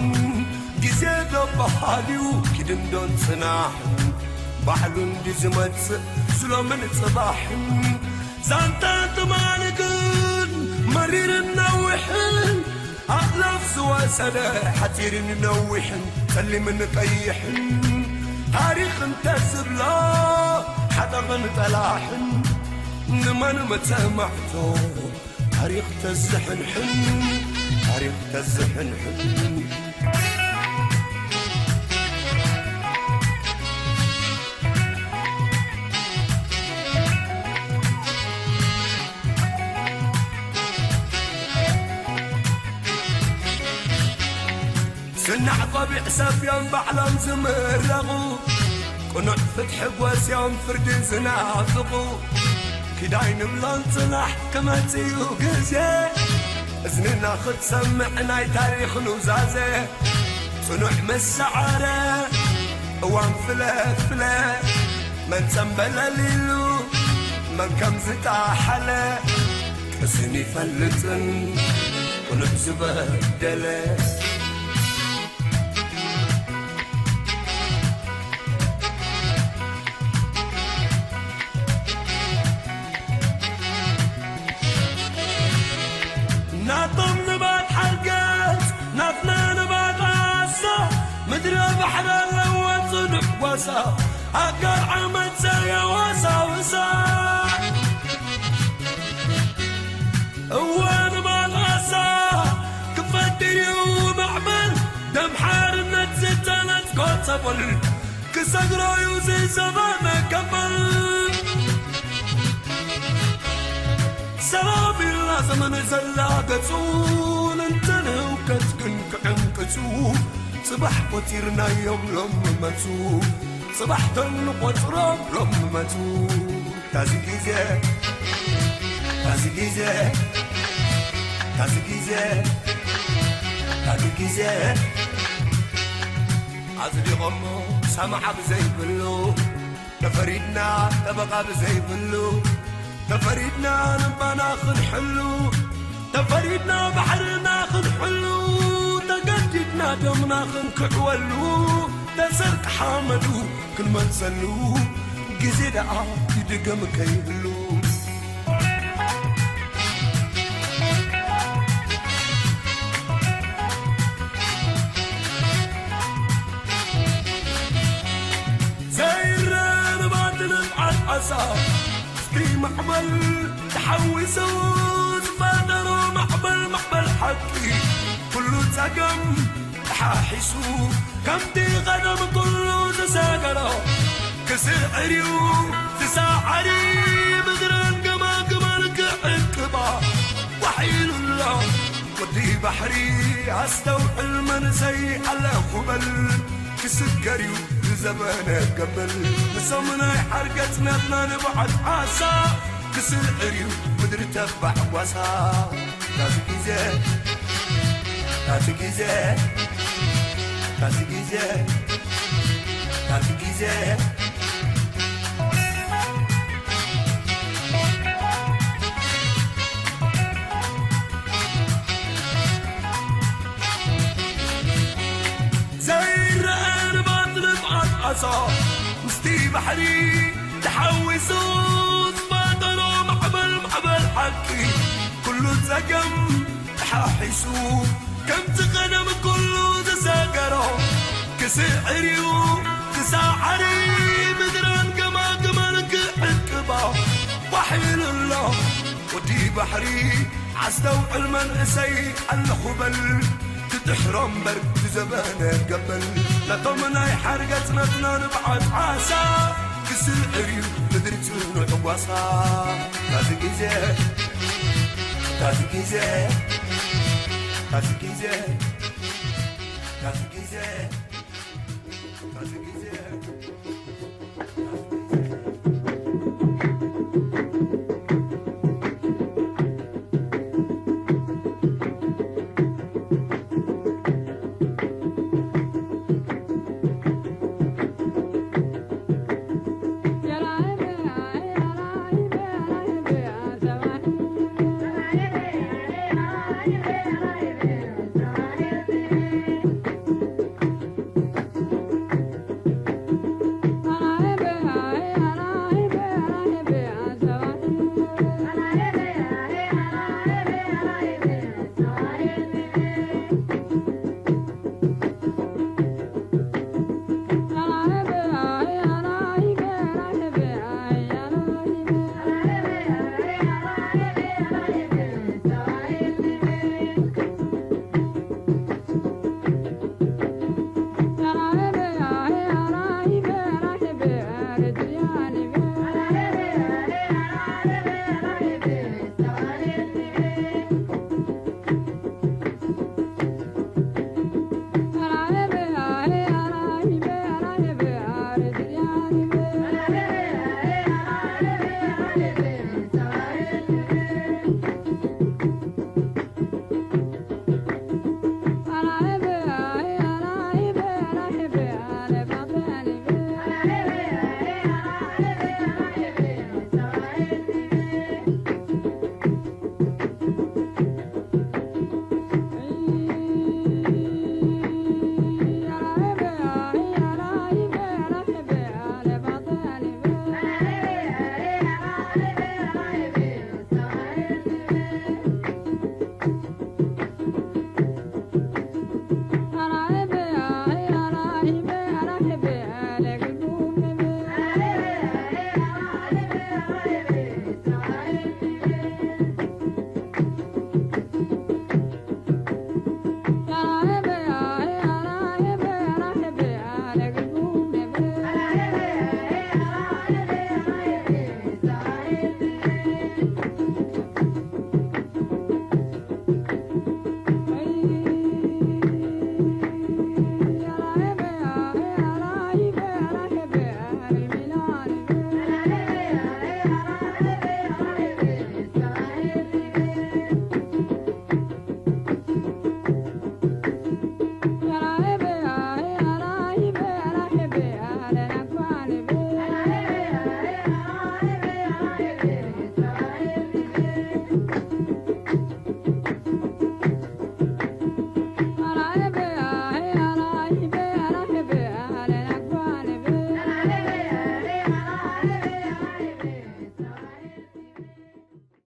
ግዜ ዶ በሃልዩ ኪድንዶን ጽናሕን፣ ባዕሉ እንዲ ዝመጽእ ዝሎምን ጽባሕን። ዛንታ ትማሊ ግን መሪርን ነዊሕን፣ ኣእላፍ ዝወሰደ ሓጺርን ነዊሕን፣ ጸሊምን ቀይሕን። ታሪኽ እንተ ዝብሎ ሓጠቕን ጠላሕን፣ ንመን መተማዕቶ ታሪኽ ተዝሕንሕን፣ ታሪኽ ተዝሕንሕን። ስናዕ ቆቢዕ ሰፍዮም ባዕሎም ዝምረቑ፣ ቅኑዕ ፍትሒ ጎስዮም ፍርዲ ዝናፍቑ፣ ኪዳይ ንብሎም ጽናሕ ክመጽእ እዩ ግዜ። እዝንና ክትሰምዕ ናይ ታሪኽ ኑዛዜ፣ ጽኑዕ ምስ ሰዓረ እዋን ፍለ ፍለ፣ መን ጸምበለል ኢሉ መን ከም ዝጠሓለ፣ ቅስን ይፈልጥን ቅኑዕ ዝበደለ። ናቶም ንባት ሓርገጽ፣ ናትና ንባት ዓሳ፣ ምድረ ባሕሪ ኣለዎ ጽኑዕ ጓሳ፣ ኣጋር ዓመት ዘየወሳውሳ። እወ ንባት ዓሳ ክፈድር እዩ ማዕበል፣ ደም ሓርነት ዝተነጽጎ ጸበል፣ ክሰግሮ እዩ ዝዘበነ ገበል። ሰላም ኢልና ዘመን ዘላገጹ፣ ንንተንህውከት ግን ክዕንቅጹ፣ ጽባሕ ቆጺርናዮም ሎም መጹ፣ ጽባሕ ተንቆጽሮም ሎም መጹ። ታዚ ግዜ፣ ታዚ ግዜ፣ ታዚ ግዜ፣ ታዚ ግዜ ኣጽዲቖሞ ሰማዓ ብዘይብሉ፣ ተፈሪድና ጠበቓ ብዘይብሉ፣ ተፈሪድና ንባና ክንሕሉ፣ ተፈሪድና ባሕርና ክንሕሉ፣ ተገዲድና ደምና ክንክዕወሉ፣ ተሰርቂ ሓመዱ ክንመልሰሉ፣ ግዜ ደኣ ይድገም ከይህሉ። ዘይረርባት ንብዓት ዓሳ፣ እስቲ ማዕበል ተሓዊሱ ዝፈጠሮ ማዕበል፣ ማዕበል ሓቂ፣ ኩሉ ጸገም ተሓሒሱ፣ ከምቲ ቀደም ኩሉ ዝሰገሮ፣ ክስዕር እዩ ዝሰዓሪ፣ ምድርን ገማግማን ክዕቅባ ዋሕ ኢሉ ኣሎ። ወዲ ባሕሪ ኣስተውዕል መንእሰይ ኣለኹ በል፣ ክስገር እዩ ዝዘበነ ገበል። ንሶም ናይ ሓርገጽ ናትና ንብዓት ዓሳ፣ ክስዕር እዩ ምድሪ ተባዕ ጓሳ። ታዚ ግዜ፣ ታዚ ግዜ፣ ታዚ ግዜ፣ ታዚ ግዜ። ዘይረአ ንባት ንብዓት ዓሳ ምስቲ ባሕሪ ተሓዊሱ ዝፈጠሮ ማዕበል፣ ማዕበል ሓቂ ኩሉ ጸገም ተሓሒሱ ከምቲ ቀደም ኩሉ ዝሰገሮ ክስዕር እዩ ክሳዓሪ ምድራን ገማግማን ክዕቅባ ዋሕ ኢሉ ኣሎ። ወዲ ባሕሪ ኣስተውዕል መንእሰይ ኣለኹ በል፣ ትጥሕሮ እምበር ብዘበነ ገበል። ነቶም ናይ ሓርገጽ ናትና ንብዓት ዓሳ፣ ክስዕር እዩ ምድሪ ጽኑዕ ጓሳ። ታዚ ግዜ፣ ታዚ ግዜ፣ ታዚ ግዜ፣ ታዚ ግዜ፣ ታዚ ግዜ።